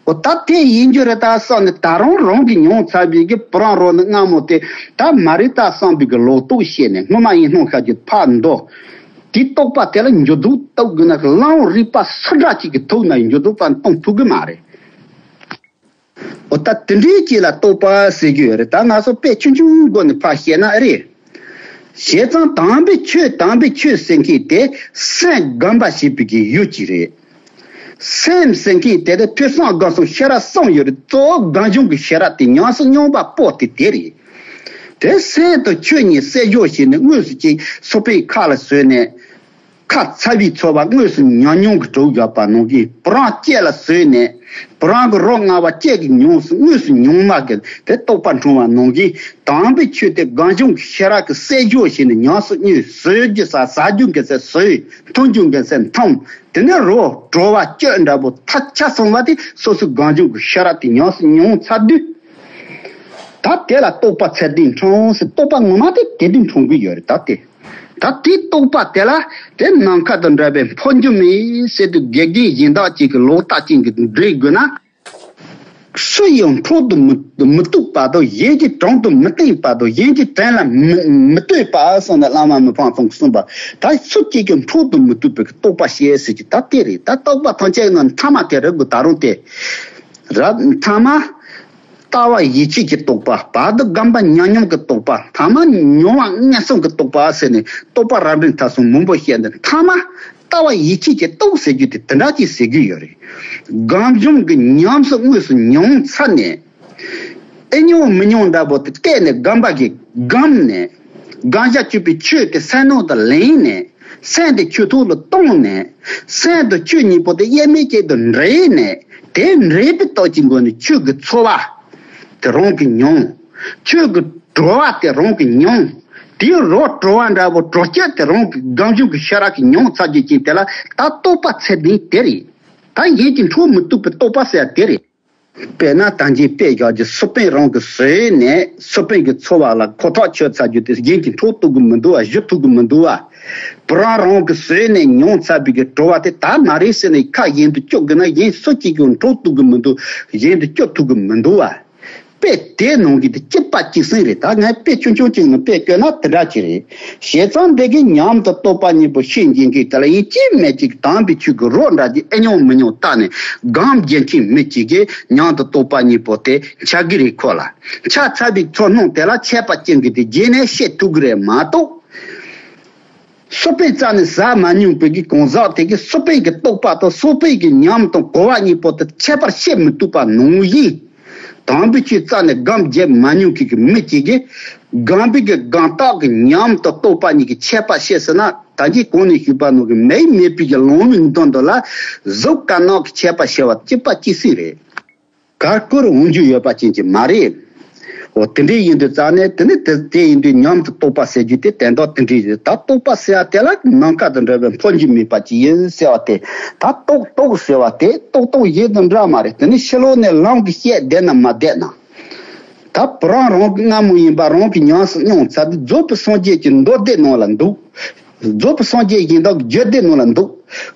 འོ་ད་དེ་ཡིན་རྒྱུ་རེད་ད་བསམ་ནས་ད་རུང་རང་གིས་མྱོང་ཚར་བའི་གི་བུ་རང་རོ་ནི་སྔ་མོ་དེ་ད་མ་རེད་ད་བསམ་པའི་གི་ལོག་རྟོག་བཤད་ནས་སྔོན་མ་ཡིན་སྣང་ཤར་རྒྱུ་ཕར་འདོར། དེ་རྟོགས་པ་དེ་ལ་འགྱུར་ལྡོག་གཏོང་དགོས་ན་ལམ་རིམ་པ་སུ་འདྲ་ཅིག་གི་ཐོག་ན་འགྱུར་ལྡོག་པ་གཏོང་ཐུབ་གི་མ་རེད། འོ་ད་དེ་འདྲའི་ཅིག་ལ་རྟོགས་པ་ཟེར་རྒྱུ་ཡོད་རེད། ད་ང་ཚོ་དཔེ་ཆུང་ཆུང་སྒོ་ནས་ཕར་བཤད་ན་ཨེ་རེད། བྱས་ཙང་དམ་པའི་ཆོས་དམ་པའི་ཆོས་ཟེར་མཁན་དེ་སེམས་སྒོམ་པ་བྱེད་པའི་གི་ཡུལ་ཅིག་རེད། སེམས་ཟེར་མཁན་དེ་ལ་ཐོས་བསམ་སྒོམ་གསུམ་ཤེས་རབ་གསུམ་ཡོད་རེད། གཙོ་བོ་སྒོམ་བྱུང་གི་ཤེས་རབ་དེ་ཉམས་སུ་མྱོང་བ་པོ་དེ་དེ་རེད། དེ་སེམས་དང་ཆོས་གཉིས་བསྲེས་སྦྱོར་བྱས་ནས་དངོས་སུ་ཅིག་སོ་པན་ཁ་ལ་བཟོས་ནས། ཁ་ཚ་བའི་ཚོར་བ་དངོས་སུ་ཉམས་མྱོང་གི་གྲོགས་བཞག་པ་ནང་བཞིན་བུ་རང་ལྕེ་ལ་བཟོས་ནས་བུ་རང་གི་རོ་མངར་བ་ལྕེ་གི་མྱོང་སུ་དངོས་སུ་མྱོང་མ་གི་དེ་རྟོགས་པ་འཁྲུངས་པ་ནང་བཞིན་དམ་པའི་ཆོས་དེ་སྒོམ་བྱུང་གི་ཤེས་རབ་ཀྱི་བསྲེས་སྦྱོར་བྱས་ནས་ཉམས་སུ་མྱོང་། ཟ་རྒྱུ་གི་ཟ། ཟ་རྒྱུ་གི་ཟ། ཟོས། འཐུང་རྒྱུ་གི་ཟ། འཐུང་། དེ་ནས་རོ་བྲོ་བ་སྐྱོ་འདྲ་པོ་ཐ་ཆ་སོང་བ་དེ་སོ་སོའི་སྒོམ་བྱུང་གི་ཤེས་རབ་དེ་ཉམས་སུ་མྱོང་ཚར་དུས། ད་དེ་ལ་རྟོགས་པ་ཚད་ལྡན་འཁྲུངས་ཟེར། རྟོགས་པ་ངོ་མ་དེ་དེ་དུས་འཁྲུངས་ཀྱི་ཡོད་རེད་ད་དེ། ད་དེའི་རྟོགས་པ་དེ་ལ་དེ་ནམ་མཁའ་དང་འདྲ་བའི་འཕོ་འགྱུར་མེད་ཟེར་དུས་དགེ་རྒན་གཞན་དག་ཅིག་གི་ལོག་ལྟ་ཅན་གྱིས་འགྲེལ་དགོས་ན། སུ་ཡང་འཕྲོག་ཏུ་མི་མི་བཏུབ་བར་དུ། གཞན་གྱིས་དྲང་དུ་མི་བསྟན་བར་དུ། གཞན་གྱི་དྲན་ལ་མི་མི་ལྟོས་པ་གསུངས་ནས། བླ་མ་མི་ཕམ་ཚང་གིས་གསུངས་པ། ད་སུ་གཅིག་ཀྱང་འཕྲོག་ཏུ་མི་བཏུབ་པའི་རྟོགས་པ་བཤད་ཟེར་གྱི་ད་དེ་རེད། ད་རྟོགས་པ་ཐམས་ཅད་ནང་མཐའ་མ་དེ་རེད་དགོས། ད་རུང་དེ་རབ་མཐའ་མ། ལྟ་བ་ཡིད་ཆེས་ཀྱི་རྟོགས་པ། བར་དུ་སྒོམ་པ་ཉམས་མྱོང་གི་རྟོགས་པ། མཐའ་མ་མྱོང་བ་ངན་སོང་གི་རྟོགས་པ་ཟེར་ནས། རྟོགས་པ་རབ་འབྲིང་ཐ་གསུམ་མང་པོ་བཤད་འདི། མཐའ་མ་ལྟ་བ་ཡིད་ཆེས་ཀྱི་རྟོགས་ཟེར་རྒྱུ་དེ་དེ་འདྲ་ཅིག་ཟེར་རྒྱུ་ཡོད་རེད། སྒོམ་བྱུང་གི་ཉམས་སུ་དངོས་སུ་མྱོང་ཚར་ནས། ཨེ་མྱོང་མི་མྱོང་འདྲ་པོ་དེ་བལྟས་ནས། སྒོམ་པ་གིས་སྒོམ་ནས། བགང་བྱ་སྤྱོད་པའི་ཆོས་དེ་སེམས་ནང་དུ་ལེན་ནས། སེམས་དེ་ཆོས་ཐོག་ལ་བཏང་ནས། སེམས་དང་ཆོས་གཉིས་པོ་དེ་དབྱེར་མེད་ཅིག་ཏུ་འདྲེས་ནས། དེ་འདྲེས་པའི་སྟོབས་ཀྱི་སྒོ་ནས་ཆོས་ཀྱི་ཚོར་བ་དེ་རང་གིས་མྱོང་། ཆོས་ཀྱི་གྲོལ་བ་དེ་རང་གིས་མྱོང་། དེའི་རོ་བྲོ་བ་འདྲ་པོ་གྲོལ་རྒྱུ་དེ་རང་གི་སྒོམ་བྱུང་གི་ཤེས་རབ་ཀྱིས་མྱོང་ཚར་རྒྱུ་ཅན་དེ་ལ་ད་རྟོགས་པ་ཚད་ལྡན་དེ་རེད། ད་གཞན་གྱིས་འཕྲོག་མི་ཐུབ་པའི་རྟོགས་པ་ཟེར་དེ་རེད། དཔེར་ན་ད་གིན་དཔེ་བཞག་རྒྱུ། སུ་དཔོན་རང་གིས་བཟོས་ནས་སུ་དཔོན་གྱི་ཚོར་བ་ལ་ཁོ་ཐག་ཆོད་ཚར་རྒྱུ་དེ་གཞན་གྱིས་འཕྲོག་ཐུབ་ཀྱི་མི་འདུག་བ། གཞུ་ཐུབ་ཀྱི་མི་འདུག་བ། བུ་རམ་རང་གིས་བཟོས་ནས་མྱོང་ཚར་བའི་གི་བྲོ་བ་དེ་ད་མ་རེད་ཟེར་ནས་ཁ་གཞན་དུ་སྐྱོར་དགོས་ན། གཞན་སུ་གཅིག་ཀྱང་འཕྲོག་ཐུབ་ཀྱི་མི་འདུག་གཞན་དུ་སྐྱོར་ཐུབ་ཀྱི་མི་འདུག་བ། དཔེ་དེ་ནང་གི་དེ་གཅིག་པ་གཅིག་སེང་རེད། ད་ངས་དཔེ་ཆུང་ཆུང་གཅིག་ནང་དཔེ་བཀོད་ན་དེ་འདྲ་ཅིག་རེད། བྱས་ཙང་འདི་གི་ཉམས་དང་རྟོགས་པ་གཉིས་པོ་ཤེས་འཇོན་མཁན་དེ་ལ་ཡིན་གཅིག་མིན་གཅིག་དམ་པའི་ཆོས་ཀྱི་རོ་འདྲ་ཅིག་ཨེ་མྱོང་མི་མྱོང་བལྟས་ནས། སྒོམ་རྒྱག་མཁན་མི་གཅིག་གིས་ཉམས་དང་རྟོགས་པ་གཉིས་པོ་དེ་འཆར་གི་རེད། ཁོ་ལ་འཆར་ཚར་བའི་ཚོར་སྣང་དེ་ལ་ཁྱད་པར་ཅན་གྱི་དེ་རྗེས་ནས་ཤེས་ཐུབ་གི་རེད་མ་གཏོགས། སུ་དཔོན་རྩ་ནས་ཟ་མ་མྱོང་བའི་གི་གང་ཟག་དེ་གིས་སུ་དཔོན་གྱི་རྟོགས་པ་དང་སུ་དཔོན་གྱི་ཉམས་དང་གོ་བ་གཉིས་པོ་དེ་ཁྱད་པར་ཤེས་མི་ཐུབ་པ་ནང་བཞིན། དམ་པའི་ཆོས་རྩ་ནས་སྒོམ་བྱེད་མ་མྱོང་མཁན་གྱི་མི་གཅིག་གིས་སྒོམ་པའི་གི་སྒོམ་རྟགས་ཀྱི་ཉམས་དང་རྟོགས་པ་གཉིས་ཀྱི་ཁྱད་པར་ཤེས་ཟེར་ན། ད་གིན་གོང་ནས་ཞུས་པ་ནང་གི་མེད་མེད་པའི་གི་ལོང་བའི་དོན་དུ་ལ་གཟུགས་དཀར་ནག་གི་ཁྱད་པར་ཤེས་པ་གཅིག་པ་གཅིག་སེང་རེད། གར་བསྐུར་འོང་རྒྱུ་ཡོད་པ་ཅན་གྱི་མ་རེད། འོ་དེ་འདྲའི་ཡིན་དུས་རྩ་ནས་དེ་ནི་དེ་དེ་ཡིན་དུས་ཉམས་དང་རྟོགས་པ་ཟེར་རྒྱུ་དེ་དོན་དག་དེ་འདྲའི་རེད། ད་རྟོགས་པ་ཟེར་ཡ་དེ་ལ་ནམ་མཁའ་དང་འདྲ་བའི་འཕོ་འགྱུར་མེད་པ་ཅིག་ཡིན་ཟེར་བ་དེ། ད་རྟོགས་རྟོགས་ཟེར་བ་དེ་རྟོགས་རྟོགས་གཞན་དང་འདྲ་མ་རེད། དེ་ནི་ཕྱི་ལོགས་ནས་ལམ་གྱིས་བཤད་བསྡད་ན་མ་བསྡད་ན། ད་བུ་རམ་རང་གི་སྔ་མོ་ཡིན་པ་རང་གི་ཉམས་སུ་མྱོང་ཚར་དུས་རྫོགས་པའི་སངས་རྒྱས་ཀྱི་མདོ་སྡེ་ནང་ལ་འདུག་རྫོགས་པའི་སངས་རྒྱས་གཞན་དག་གི་རྒྱུད་སྡེ་ནང་ལ་འདུག་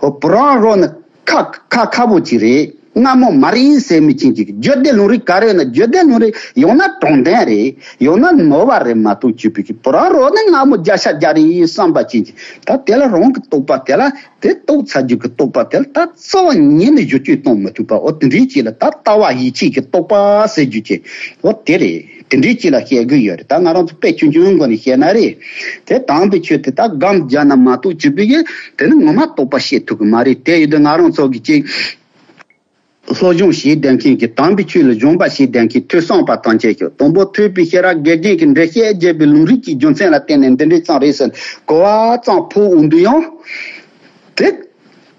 འོ་བུ་རམ་རང་ནི་ཁ་ཁ་ཁ་པོ་ཅིག་རེད། སྔ་མོ་མ་རེད་ཟེར་མི་ཅན་གྱི་རྒྱུད་སྡེ་ལུང་རིགས་ག་རེ་ན་རྒྱུད་སྡེ་ལུང་རིགས་ཡང་ན་དྲང་བདེན་རེད། ཡང་ན་ནོར་བ་རེད་མ་གཏོགས་བཅུག་པའི་གི་བུ་རམ་རང་ནི་སྔ་མོ་བརྒྱ་ཆ་བརྒྱ་རེད་བསམ་པ་ཅན་གྱི། ད་དེ་ལ་རང་གི་རྟོགས་པ་དེ་ལ་དེ་རྟོགས་ཚར་རྒྱུ་གི་རྟོགས་པ་དེ་ལ་ད་རྩ་བ་ཉིད་ནས་བསྒྱུར་བཅོས་གཏོང་མི་ཐུབ་པ། འོ་དེ་འདྲའི་ཅིག་ལ་ད་ལྟ་བ་ཡིད་ཆེས་ཀྱི་རྟོགས་པ་ཟེར་རྒྱུ་ཅན། འོ་དེ་རེད། དེ་འདྲའི་ཅིག་ལ་བཤད་གི་ཡོད་རེད། ད་ང་རང་ཚོ་དཔེ་ཆུང་ཆུང་སྒོ་ནས་བཤད་ན་རེད། དེ་དམ་པའི་ཆོས་དེ་ད་སྒོམ་རྒྱག་ན་མ་གཏོགས་བཅུག་པའི་གི་དེ་ནི་ངོ་མ་རྟོགས་པ་བཤད་ཐུབ་གི་མ་རེད། དེ་ཡོད་དུས་ང་རང་ཚོ་གི་ཅིག་སློབ་སྦྱོང་བྱེད་བསྡད་མཁན་གྱི་དམ་པའི་ཆོས་ལ་སྦྱོང་བ་བྱེད་བསྡད་མཁན་ཐོས་བསམ་པ་ཐམས་ཅད་ཀྱིས་དང་པོ་ཐོས་པའི་ཤེས་རབ་དགེ་རྒན་གྱིས་འགྲེལ་བཤད་བརྒྱབ་པའི་ལུང་རིགས་ཀྱི་རྒྱུ་མཚན་ལ་བརྟེན་ནས་འདི་འདྲའི་ཙམ་རེད་ཟེར་གོ་བ་ཙམ་ཕུལ་འོང་དུས་ཡང་། དེ་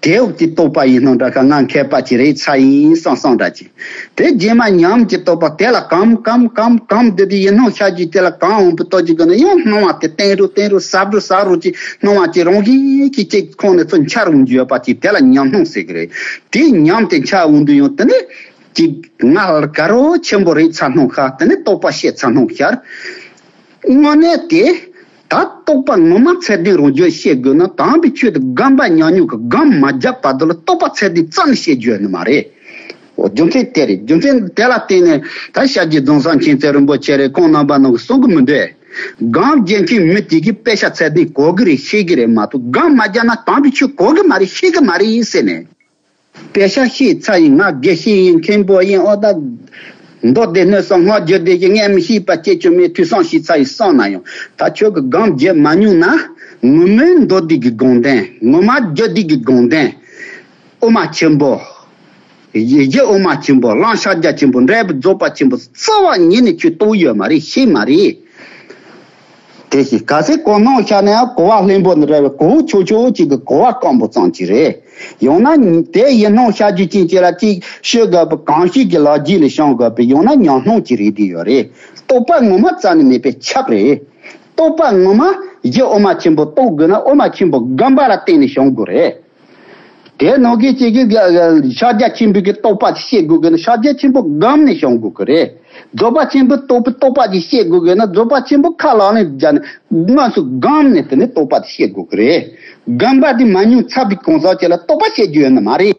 དེའུ་གི་རྟོགས་པ་ཡིན་ནོ་འདྲ་ཁ་ང་མཁས་པ་ཅིག་རེད་ཚ་ཡིན་བསམ་བསམ་འདྲ་ཅིག་དེ་རྗེས་མ་ཉམས་ཀྱི་རྟོགས་པ་དེ་ལ་གོམས་གོམས་གོམས་གོམས་བསྡད་དུས་ཡིད་སྣང་ཤར་རྒྱུ་དེ་ལ་གོམས་འོང་པའི་སྟོབས་ཀྱི་སྒོ་ནས་ཡང་སྣང་བ་དེ་བརྟན་རུ་བརྟན་རུ་ཟབ་རུ་ཟབ་རུ་ཅིག་སྣང་བ་ཅིག་རང་བཞིན་གྱིས་ཅིག་ཁོང་ནས་ཚུར་འཆར་འོང་རྒྱུ་ཡོད་པ་ཅིག་དེ་ལ་ཉམས་སྣང་ཟེར་གི་རེད། དེ་ཉམས་དེ་འཆར་འོང་དུས་ཡང་དེ་ནི་ཅིག་ང་ལ་དགའ་རོགས་ཆེན་པོ་རེད་ཚ་སྣང་ཤར། དེ་ནི་རྟོགས་པ་བཤད་ཚ་སྣང་ཤར། དངོས་གནས་དེ་ད་རྟོགས་པ་ངོ་མ་ཚད་ལྡན་རང་རྒྱུད་བཤད་དགོས་ན་དམ་པའི་ཆོས་དེ་སྒོམ་པ་ཉམས་མྱོང་གི་སྒོམ་མ་བརྒྱབ་བར་དུ་ལ་རྟོགས་པ་ཚད་ལྡན་རྩ་ནས་བཤད་རྒྱུ་ཡོད་ནི་མ་རེད། འོ་རྒྱུ་མཚན་དེ་རེད། རྒྱུ་མཚན་དེ་ལ་བརྟེན་ནས་ད་ཤཱཀྱའི་རྫོང་གསར་མཁྱེན་བརྩེ་རིན་པོ་ཆེ་རེད། ཁོང་རྣམ་པ་རྣམས་ཀྱིས་གསུང་གི་མི་འདུག་སྒོམ་རྒྱག་མཁན་མི་དེ་གིས་དཔེ་ཆ་ཚད་ལྡན་གོ་གི་རེད་ཤེས་ཀྱི་རེད་མ་གཏོགས་སྒོམ་མ་བརྒྱབ་ན་དམ་པའི་ཆོས་གོ་གི་མ་རེད་ཤེས་ཀྱི་མ་རེད་ཟེར་ནས། དཔེ་ཆ་ཤེས་ཚར་ཡིན། ང་དགེ་བཤེས་ཡིན། མཁན་པོ་ཡིན། ཨོ་ད་མདོ་སྡེ་སྣོད་གསུམ་སྔགས་རྒྱུད་སྡེ་བཞི་ངས་མི་ཤེས་པ་སྐྱེ་ཆུ་མེད་ཐོས་བསམ་ཞིག་ཚར་ཡིན་བསམ་ན་ཡང་། ད་ཁྱོད་ཀྱིས་སྒོམ་བརྒྱབ་མ་མྱོང་ན། ངོ་མའི་མདོ་སྡེ་གི་དགོངས་དོན། ངོ་མ་རྒྱུད་སྡེ་གི་དགོངས་དོན། དབུ་མ་ཆེན་པོ། རྗེ་དབུ་མ་ཆེན་པོ། གླང་ཤཱཀྱ་ཆེན་པོ། འབྲས་བུ་རྫོགས་པ་ཆེན་པོ་རྩ་བ་ཉིད་ནས་ཁྱོད་རྟོགས་ཡོད་མ་རེད། ཤེས་མ་རེད། དེ་བཞིན་གལ་སྲིད་གོ་སྣང་ཤར་ན་ཡང་གོ་བ་ལྷུན་པོ་འདི་འདྲ་བའི་གོ་བ་ཆོག་ཆོག་ཅིག་གི་གོ་བ་སྐམ་པོ་ཙམ་ཅིག་རེད། ཡང་ན་དེ་ཡིད་སྣང་ཤར་རྒྱུ་ཅན་ཅིག་ལ་ཅིག་ཤོད་དགོས་པའི་གང་ཞིག་གི་ལག་རྗེས་ལ་བྱང་དགོས་པའི་ཡང་ན་ཉམས་སྣང་ཅིག་རེད་དེ་ཡོད་རེད། རྟོགས་པ་ངོ་མ་རྩ་ནས་མེད་པའི་ཆགས་རེད། རྟོགས་པ་ངོ་མ་རྗེ་དབུ་མ་ཆེན་པོ་རྟོགས་དགོས་ན་དབུ་མ་ཆེན་པོ་སྒོམ་པ་ལ་བརྟེན་ནས་བྱང་དགོས་རེད། དེ་ནང་གི་གཅིག་གི་ཤཱཀྱ་ཆེན་པོའི་གི་རྟོགས་པ་ཅིག་ཤེས་དགོས་གི་ན་ཤཱཀྱ་ཆེན་པོ་སྒོམ་ནས་བྱང་དགོས་གི་རེད། རྫོགས་པ་ཆེན་པོའི་རྟོགས་པའི་རྟོགས་པ་ཅིག་ཤེས་དགོས་གི་ན་རྫོགས་པ་ཆེན་པོ་ཁས་བླངས་ནས་བརྒྱབ་ནས་དངོས་སུ་སྒོམ་ནས་དེ་ནས་རྟོགས་པ་དེ་ཤེས་དགོས་གི་རེད། སྒོམ་པ་དེ་མ་མྱོང་ཚར་བའི་གང་ཟག་ཅིག་ལ་རྟོགས་པ་བཤད་རྒྱུ་ཡོད་ནི་མ་རེད།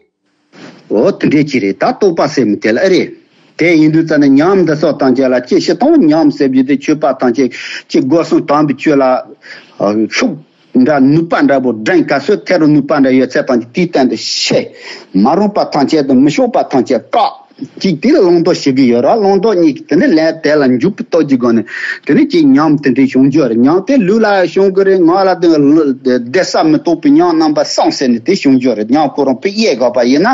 འོ་དེ་འདྲས་ཅིག་རེད། ད་རྟོགས་པ་ཟེར་མི་དེ་ལ་ཨེ་རེད། དེ་ཡིན་དུས་ཙམ་ནས་ཉམས་འདི་སོགས་ཐམས་ཅད་ལ་ཅི་ཞིག་དང་ཉམས་ཟེར་རྒྱུ་དེ་ཆོས་པ་ཐམས་ཅད་ཀྱི་སྒོ་གསུམ་དམ་པའི་ཆོས་ལ་ཤུགས་འདྲ་ནུས་པ་འདྲ་པོ་འགྲན་ག་སོས་ཐེ་རུ་ནུས་པ་འདྲ་ཡོད་ཚད་ཐམས་ཅད་དེའི་སྟེང་དུ་ཤེས། མ་རུངས་པ་ཐམས་ཅད་དང་མི་ཆོག་པ་ཐམས་ཅད་བཀག། གཅིག་དེ་ལ་བླང་དོར་ཞིག་གི་ཡོད་ར། བླང་དོར་གཉིས་ཀྱི་དེ་ནི་ལས་དེ་ལ་འཇུག་པའི་སྟོབས་ཀྱི་སྒོ་ནས་དེ་ནི་གཅིག་ཉམས་དེ་འདྲའི་བྱུང་རྒྱུ་རེད། ཉམས་དེ་ལུས་ལ་བྱུང་གི་རེད། ངག་ལ་དེ་བདེ་ས་མི་རྟོག་པའི་ཉམས་རྣམ་པ་གསུམ་ཟེར་ནས་དེ་བྱུང་རྒྱུ་རེད། ཉམས་ཁོ་རང་དཔེ་དབྱེ་དགོས་པ་ཡིན་ན།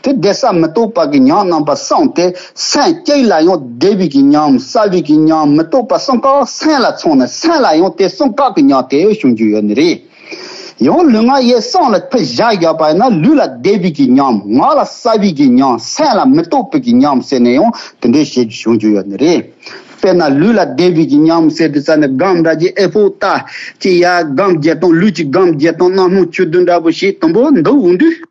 དེ་བདེ་ས་མི་རྟོག་པ་གི་ཉམས་རྣམ་པ་གསུམ་དེ་སེམས་བསྐྱེད་ལ་ཡང་བདེ་བའི་གི་ཉམས། བསགས་པའི་གི་ཉམས། མི་རྟོག་པ་གསུམ་ཀ་སེམས་ལ་ཚང་ནས་སེམས་ལ་ཡང་དེ་གསུམ་ཀ་གི་ཉམས་དེ་བྱུང་རྒྱུ་ཡོད་ནི་རེད། ཡང་ལུས་ངག་ཡིད་གསུམ་ལ་ཕར་བཞག་བཞག་པ་ཡིན་ན་ལུས་ལ་བདེ་བའི་གི་ཉམས། ངག་ལ་བསགས་པའི་གི་ཉམས། སེམས་ལ་མི་རྟོག་པའི་གི་ཉམས་ཟེར་ནས་ཡང་དེ་འདྲའི་བྱེད་རྒྱུ་བྱུང་རྒྱུ་ཡོད་ནི་རེད། དཔེར་ན་ལུས་ལ་བདེ་བའི་གི་ཉམས་ཟེར་དུས་ཙམ་ནས་སྒོམ་འདྲ་གྱི་ཨེ་ཕོ་ལྟ་ཅི་ཡ་སྒོམ་བརྒྱད་སྟོང་། ལུས་ཀྱི་སྒོམ་བརྒྱད་སྟོང་། རྣམ་སྨིན་ཆོས་བདུན་འདྲ་པོ་ཞིག་དུམ་བུ་འདུག་འོང་དུས།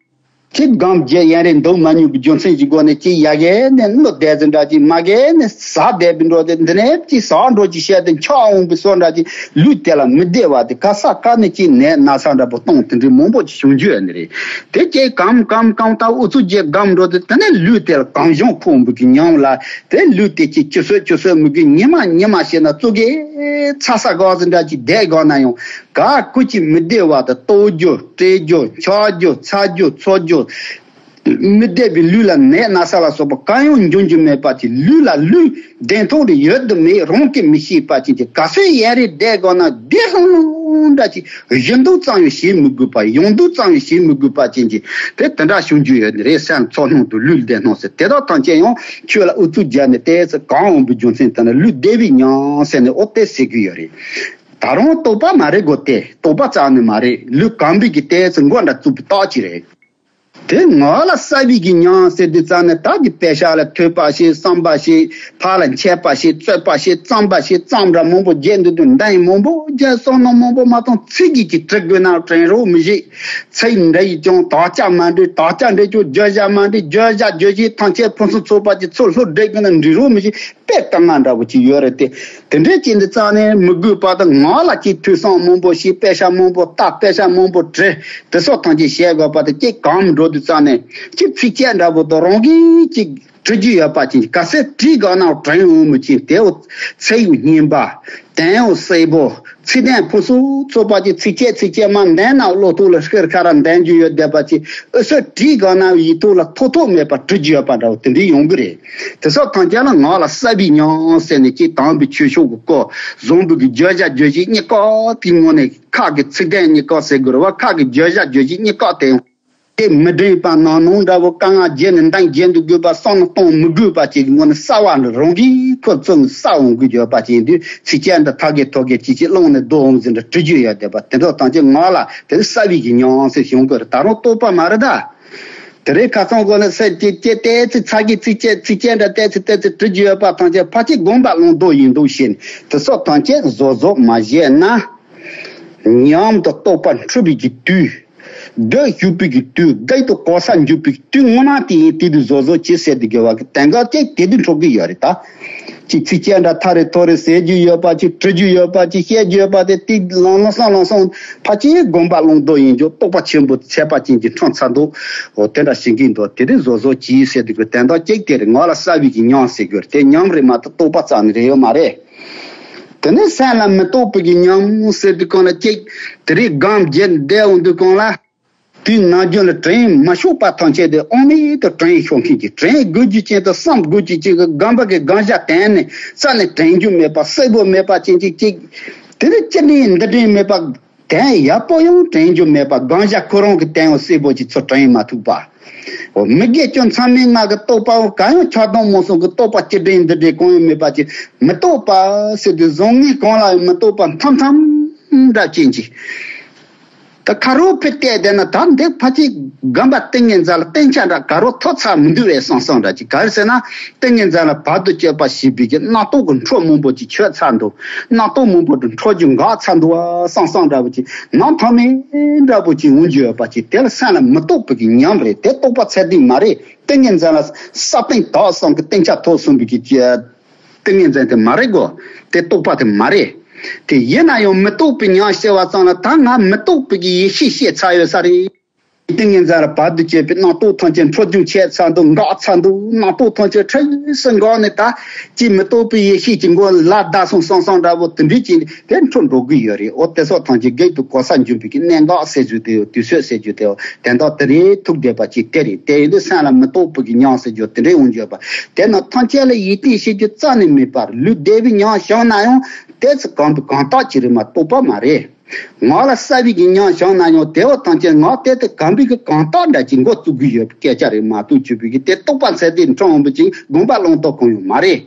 ཅིག་སྒོམ་བརྒྱད་ཡན་རེ་འདུག་མ་མྱོང་གི་རྒྱུ་མཚན་གྱི་སྒོ་ནས་ཅིག་ཡ་གེ་ནས་གནོད་བསྡད་ཟིན་འདྲ་ཅིག་མ་གེ་ནས་ཟ་བསྡད་པའི་འགྲོ་དེ་འདི་ནས་ཅིག་ཟ་འགྲོ་ཅིག་བཤད་དེ་འཁྱག་འོང་པའི་བཟོ་འདྲ་ཅིག་ལུས་དེ་ལ་མི་བདེ་བ་དེ་ག་ས་ག་ནས་ཅིག་ནད་ན་ཚ་འདྲ་པོ་གཏོང་དེ་འདྲའི་མང་པོ་ཅིག་བྱུང་རྒྱུ་ཡོད་ནི་རེད། དེ་ཅིག་གམ་གམ་གང་ལྟར་ཨུ་ཚུགས་ཀྱིས་སྒོམ་འགྲོ་དེ་དེ་ནས་ལུས་དེ་ལ་གང་བྱུང་ཁོང་བུ་གི་ཉམས་ལ་དེ་ལུས་དེ་ཅིག་ཅི་སོད་ཅི་སོད་མི་དགོས། ཉི་མ་ཉི་མ་བྱས་ན་ཙོ་གེ་ཚ་ས་ག་ཟིན་འདྲ་ཅིག་བསྡད་དགོས་ན་ཡང་། ག་ཀུ་ཅི་མི་བདེ་བ་དང་ལྟོགས་རྒྱུ་བཀྲེས་རྒྱུ་འཁྱག་རྒྱུ་ཚ་རྒྱུ་ཚོར་རྒྱུ། མི་བདེ་བའི་ལུས་ལ་ནད་ན་ཚ་ལ་སོགས་པ་གང་ཡང་འབྱུང་རྒྱུ་མེད་པ་ཅིག་ལུས་ལ་ལུས་བདེན་མཐོང་རེ་ཡོད་དུ་མེད་རང་གིས་མི་ཤེས་པ་ཅིག་གི་ག་ཚོད་ཡན་རེ་བསྡད་དགོས་ན་བདེ་ལྷུང་ལྷུང་འདྲ་ཅིག་གཞི་འདུག་ཙམ་ཡང་བྱེད་མི་དགོས་པ། ཡོང་འདུག་ཙམ་ཡང་བྱེད་མི་དགོས་པ་ཅན་གྱི་དེ་དེ་འདྲ་བྱུང་རྒྱུ་ཡོད་ནི་རེད། སེམས་ཚོར་སྣང་དང་ལུས་བདེ་སྣང་ཟེར་དེ་དག་ཐམས་ཅད་ཡང་ཆོས་ལ་ཨུ་ཚུགས་བརྒྱབ་ནས་ཏོག་ཙམ་གང་འོང་པའི་རྒྱུ་མཚན་དེ་ནི་ལུས་བདེ་བའི་ཉམས་ཟེར་ནས་ཨོ་དེ་ཟེར་གི་ཡོད་རེད། ད་རུང་རྟོགས་པ་མ་རེད་གོ། དེ་རྟོགས་པ་རྩ་ནས་མ་རེད། ལུས་གོམས་པའི་གི་ཏོག་ཙམ་མགོ་འདྲ་བཙུགས་པའི་རྟགས་ཅིག་རེད། དེ་ངག་ལ་བསགས་པའི་གི་ཉམས་ཟེར་དུས་ཙམ་ནས་ད་གི་དཔེ་ཆ་ལ་ཐོས་པ་ཞིག་བསམ་པ་ཞིག་ཕར་ལ་འཆད་པ་ཞིག་རྩོད་པ་ཞིག་བརྩམས་པ་ཞིག་བརྩམས་འདྲ་མང་པོ་བརྒྱབ་འདུག་དུས་འདང་མང་པོ་བརྒྱབ་བསམ་མནོ་མང་པོ་མ་གཏོང་ཚིག་གིས་ཀྱི་དྲི་དགོས་ན་དྲན་རོགས་མི་བྱེད། ཚིག་འདྲ་ཡིས་ཀྱང་དག་ཆ་མ་འདྲེས། དག་ཆ་འདྲེས་ཀྱང་བརྗོད་བྱ་མ་འདྲེས། བརྗོད་བྱ་བརྗོད་བྱེད་ཐམས་ཅད་ཕུན་སུམ་ཚོགས་པ་ཀྱི་ཚུལ་ལྷུར་འགྲེལ་དགོས་ན་འགྲིག་རོགས་མི་བྱེད། དཔེ་དཀའ་ངལ་འདྲ་པོ་ཅིག་ཡོད་རེད་དེ། དེ་འདྲའི་ཅིག་འདི་རྩ་ནས་མི་དགོས་པ་དང་། ངག་ལ་ཅིག་ཐོས་བསམ་མང་པོ་ཞིག་དཔེ་ཆ་མང་པོ་ལྟ། དཔེ་ཆ་མང་པོ་བྲི། དེ་སོགས་ཐམས་ཅད་བྱེད་དགོས་པ་དང་། ཅིག་གོམས་འགྲོ་དུས་རྩ་ནས་ཅིག་ཚིགས་བཅད་འདྲ་པོ་དང་རང་གིས་ཅིག་བྲི་རྒྱུ་ཡོད་པ་ཅིག་ག་ཚོད་བྲིས་དགོས་ན་དྲན་འོང་མི་ཅིག་དེའོ་ཚིག་སྙན་པ། དོན་གསལ་པོ། ཚིག་དོན་ཕུན་སུམ་ཚོགས་པ་ཅིག་ཚིགས་བཅད་ཚིགས་བཅད་མར་འདོན་ན་བློ་ཐོག་ལ་ཤར་ཁ་ར་འདོན་རྒྱུ་ཡོད་བསྡད་པ་ཅིག་ཨུ་ཚུགས་བྲིས་དགོས་ན་ཡིག་ཐོག་ལ་ཐོགས་ཐོགས་མེད་པར་བྲི་རྒྱུ་ཡོད་པ་འདྲ་བོ་དེ་འདྲའི་ཡོང་གི་རེད། དེ་སོགས་ཐམས་ཅད་ལ་ངག་ལ་བསགས་པའི་ཉམས་ཟེར་ནས་ཅིག་དམ་པའི་ཆོས་ཕྱོགས་ཀྱི་སྐོར་བཟང་པོ་གི་བརྗོད་བྱ་བརྗོད་བྱེད་གཉིས་ཀ་དེའི་ངོས་ནས་ཁ་གི་ཚིག་དོན་གཉིས་ཀ་ཟེར་དགོས་རེད་བ། ཁ་གི་བརྗོད་བྱ་བརྗོད་བྱེད་གཉིས་ཀ་དེ་ཡང་དེ་མི་འགྲིག་པ་ནང་ནང་འདྲ་བོ་དཀའ་ངལ་བརྗེད་ནས་འདང་བརྗེད་འདུག་དགོས་པ་བསམ་བློ་གཏོང་མི་དགོས་པ་ཅིག་གི་ངོས་ནས་གསལ་བ་འདྲ་རང་གིས་ཁོ་ཚོ་གསལ་འོང་གི་ཡོད་པ་ཅིག་ཡིན་དུས་ཚིགས་བཅད་འདི་ཐ་གེ་ཐོ་གེ་ཅིག་ཅིག་བླངས་ནས་རྡོ་འོང་ཟིན་འདྲ་བྲི་རྒྱུ་ཡོད་བསྡད་པ་དེ་འདྲ་ཐམས་ཅད་ངག་ལ་དེ་བསགས་པའི་གི་ཉམས་ཟེར་བྱུང་དགོས་རེད། ད་རུང་རྟོགས་པ་མ་རེད་ད། དེ་རིང་ཁ་སང་གོ་ནས་སེ་ཅིག་ཅེ་ཏེ་ཚིག་ཚ་གི་ཚིག་ཅེ་ཚིག་ཅེ་འདྲ་ཏེ་ཚིག་ཏེ་ཚིག་བྲི་རྒྱུ་ཡོད་པ་ཐམས་ཅད་ཕ་ཅིག་དགོངས་པ་བླང་དོ་ཡིན་འདུག་ཞེས་དེ་སོགས་ཐམས་ཅད་བཟོ་བཟོ་མ་བྱས་ན། ཉམས་དང་རྟོགས་པ་འཁྲུལ་པའི་གི་དུས། སྡོད་བཞུགས་པའི་གི་དུས། བདག་ཏུ་གོ་ས་འཇུག་པའི་གི་དུས་ངོ་མ་དེ་ཡིན། དེ་དུས་བཟོ་བཟོ་བྱེད་ཟེར་དུ་དགེ་བ་གི་དེང་ག་ཅིག་དེ་དུས་འཕྲོག་གི་ཡོད་རེད་ད། ཅིག་ཚིག་ཅན་འདྲ་ཐ་རེ་ཐོ་རེ་ཟེར་རྒྱུ་ཡོད་པ་ཅིག་བྲི་རྒྱུ་ཡོད་པ་ཅིག་བཤད་རྒྱུ་ཡོད་པ་དེ་ཏིག་ལང་ལང་སང་ལང་སང་ཕ་ཅིག་དགོངས་པ་བླང་དོ་ཡིན་རྒྱུ་རྟོགས་པ་ཆེན་པོ་ཚད་པ་ཅན་གྱི་འཕྲང་ཚ་འདུག་འོ་དེ་འདྲ་ཞིག་གིན་འདུག་དེ་དེ་བཟོ་བཟོ་ཅིག་ཟེར་དུས་ཀྱི་དོན་དག་ཅིག་དེ་རེད། ངག་ལ་བསགས་པའི་གི་ཉམས་ཟེར་རྒྱུ་རེད། དེ་ཉམས་རེད་མ་གཏོགས་རྟོགས་པ་རྩ་ནས་རེད་ཡོད་མ་རེད། དེ་ནས་སེམས་ལ་མི་རྟོགས་པའི་གི་ཉམས་ཟེར་དུས་གང་ལ་ཅིག་དེ་རིགས་སྒོམ་བརྒྱབ་བསྡད་འོང་དུས་གང་ལ། དུས་ནམ་རྒྱུན་ལ་དྲན་མ་ཆོག་པ་ཐམས་ཅད་དེ་དབང་མེད་དུ་དྲན་ཤོར་མཁན་གྱི་དྲན་དགོས་རྒྱུ་ཅན་དང་བསམ་དགོས་རྒྱུ་ཅན་གྱི་སྒོམ་པ་གི་སྒང་ཞྭ་དེ་ནས་རྩ་ནས་དྲན་རྒྱུ་མེད་པ་གསལ་པོ་མེད་པ་ཅན་གྱི་ཅིག་དེ་ནི་ཅི་ནས་འདི་དྲན་མེད་པ། དོན་ཡག་པོ་ཡང་དྲན་རྒྱུ་མེད་པ། སྒང་ཞྭ་ཁོ་རང་གི་དོན་ཡང་གསལ་པོ་ཅིག་ཚུར་དྲན་མ་ཐུབ་པ། འོ་མི་དགེ་བཅུ་མཚམས་མེད་ལྔ་གི་རྟོག་པའང་གང་ཡང་ཆགས་སྡང་རྨོངས་གསུམ་གྱི་རྟོག་པ་ཅི་འདྲའི་འདི་འདྲའི་གང་ཡང་མེད་པ་ཅིག་མི་རྟོག་པ་ཟེར་དུས་བཟང་ངན་གང་ལ་ཡང་མི་རྟོག་པ་མཚམས་མཚམས་འདྲ་ཅན་ཅིག་ད་ཁ་རོག་ཕེ་བལྟས་བསྡད་ན་ད་འདི་ཕ་ཅིག་སྒོམ་པ་ཏིང་ངེ་འཛིན་ལ་བསྟན་ཆ་འདྲ་ག་རོ་ཐོ་ཚ་མི་འདུག་བས་སང་སང་འདྲ་ཅིག་ག་རེ་ཟེར་ན་ཏིང་ངེ་འཛིན་ལ་བར་དུ་གཅོད་པ་ཞེས་པའི་གི་རྣམ་རྟོག་གི་འཕྲོ་མང་པོ་ཅིག་ཆོད་ཚར་འདུག་རྣམ་རྟོག་མང་པོ་དུ་འཕྲོ་རྒྱུ་འགག་ཚར་འདུག་བ་སང་སང་འདྲ་པོ་ཅིག་ནང་ཐོག་མེད་འདྲ་པོ་ཅིག་འོང་རྒྱུ་ཡོད་པ་ཅིག་དེ་ལ་སེམས་ལ་མི་རྟོག་པའི་གི་ཉམས་རེད། དེ་རྟོག་པ་ཚད་ལྡན་མ་རེད། ཏིང་ངེ་འཛིན་ལ་ས་སྟེང་དག་སོང་གི་ཏིང་ཆ་ཐོབ་སོང་བའི་གི་ཏིང་ངེ་འཛིན་དེ་མ་རེད་གོ། དེ་རྟོག་པ་དེ་མ་རེད། དེ་ཡིན་ན་ཡང་མི་རྟོག་པའི་ཉམས་ཤེས་པ་ཙམ་ལ་ད་ང་མི་རྟོག་པའི་གི་ཡེ་ཤེས་ཤེས་ཚར་ཡོད་ས་རེད། ཏིང་ངེ་འཛིན་ལ་བར་དུ་གཅོད་པའི་རྣམ་རྟོག་ཐམས་ཅད་འཕྲོ་སྦྱོང་བྱས་ཚར་འདུག་འགག་ཚར་འདུག་རྣམ་རྟོག་ཐམས་ཅད་འཕྲལ་སེ་འགག་ནས་ད་ཅི་མི་རྟོག་པའི་ཡེ་ཤེས་ཀྱི་མགོ་ལ་བདའ་སོང་སོང་སོང་འདྲ་བོ་དེ་འདྲའི་ཅིག་དེ་འཕྲོ་འགྲོ་གི་ཡོད་རེད། འོ་དེ་སོགས་ཐམས་ཅད་གེགས་དང་གོལ་ས་འབྱུང་བའི་གི་གནད་འགག་ཟེར་རྒྱུ་དེ་ཡོད། དུས་ཚོད་ཟེར་རྒྱུ་དེ་ཡོད། དེ་འདྲ་དེ་རེད་ཐུག་བསྡད་པ་ཅིག་དེ་རེད། དེ་ཡིན་དུས་སེམས་ལ་མི་རྟོག་པའི་གི་ཉམས་ཟེར་རྒྱུ་དེ་འདྲའི་ཡོང་རྒྱུ་ཡོད་པ། དེ་རྣམས་ཐམས་ཅད་ལ་ཡིད་བརྟན་བྱེད་རྒྱུ་རྩ་ནས་མེད་པར་ལུས་བདེ་བའི་ཉམས་བྱུང་ན་ཡང་དེ་ཚོ་གང་བུ་གང་རྟགས་ཅིག་རེད་མ་གཏོགས་པ་མ་རེད། ངག་ལ་གསལ་བའི་གི་ཉམས་བྱུང་ན་ཡང་དེ་བ་ཐམས་ཅད་ངག་དེ་དེ་གང་བུ་གི་གང་རྟགས་འདྲ་ཅིག་འགོ་བཙུགས་ཀྱི་ཡོད་པའི་སྐད་ཆ་རེད་མ་གཏོགས་ཆུད་པའི་གི་དེ་རྟོགས་པ་ཚད་ལྡན་འཕྲང་འོང་བུ་ཅིག་དགོངས་པ་ལོང་རྟོགས་གང་ཡང་མ་རེད།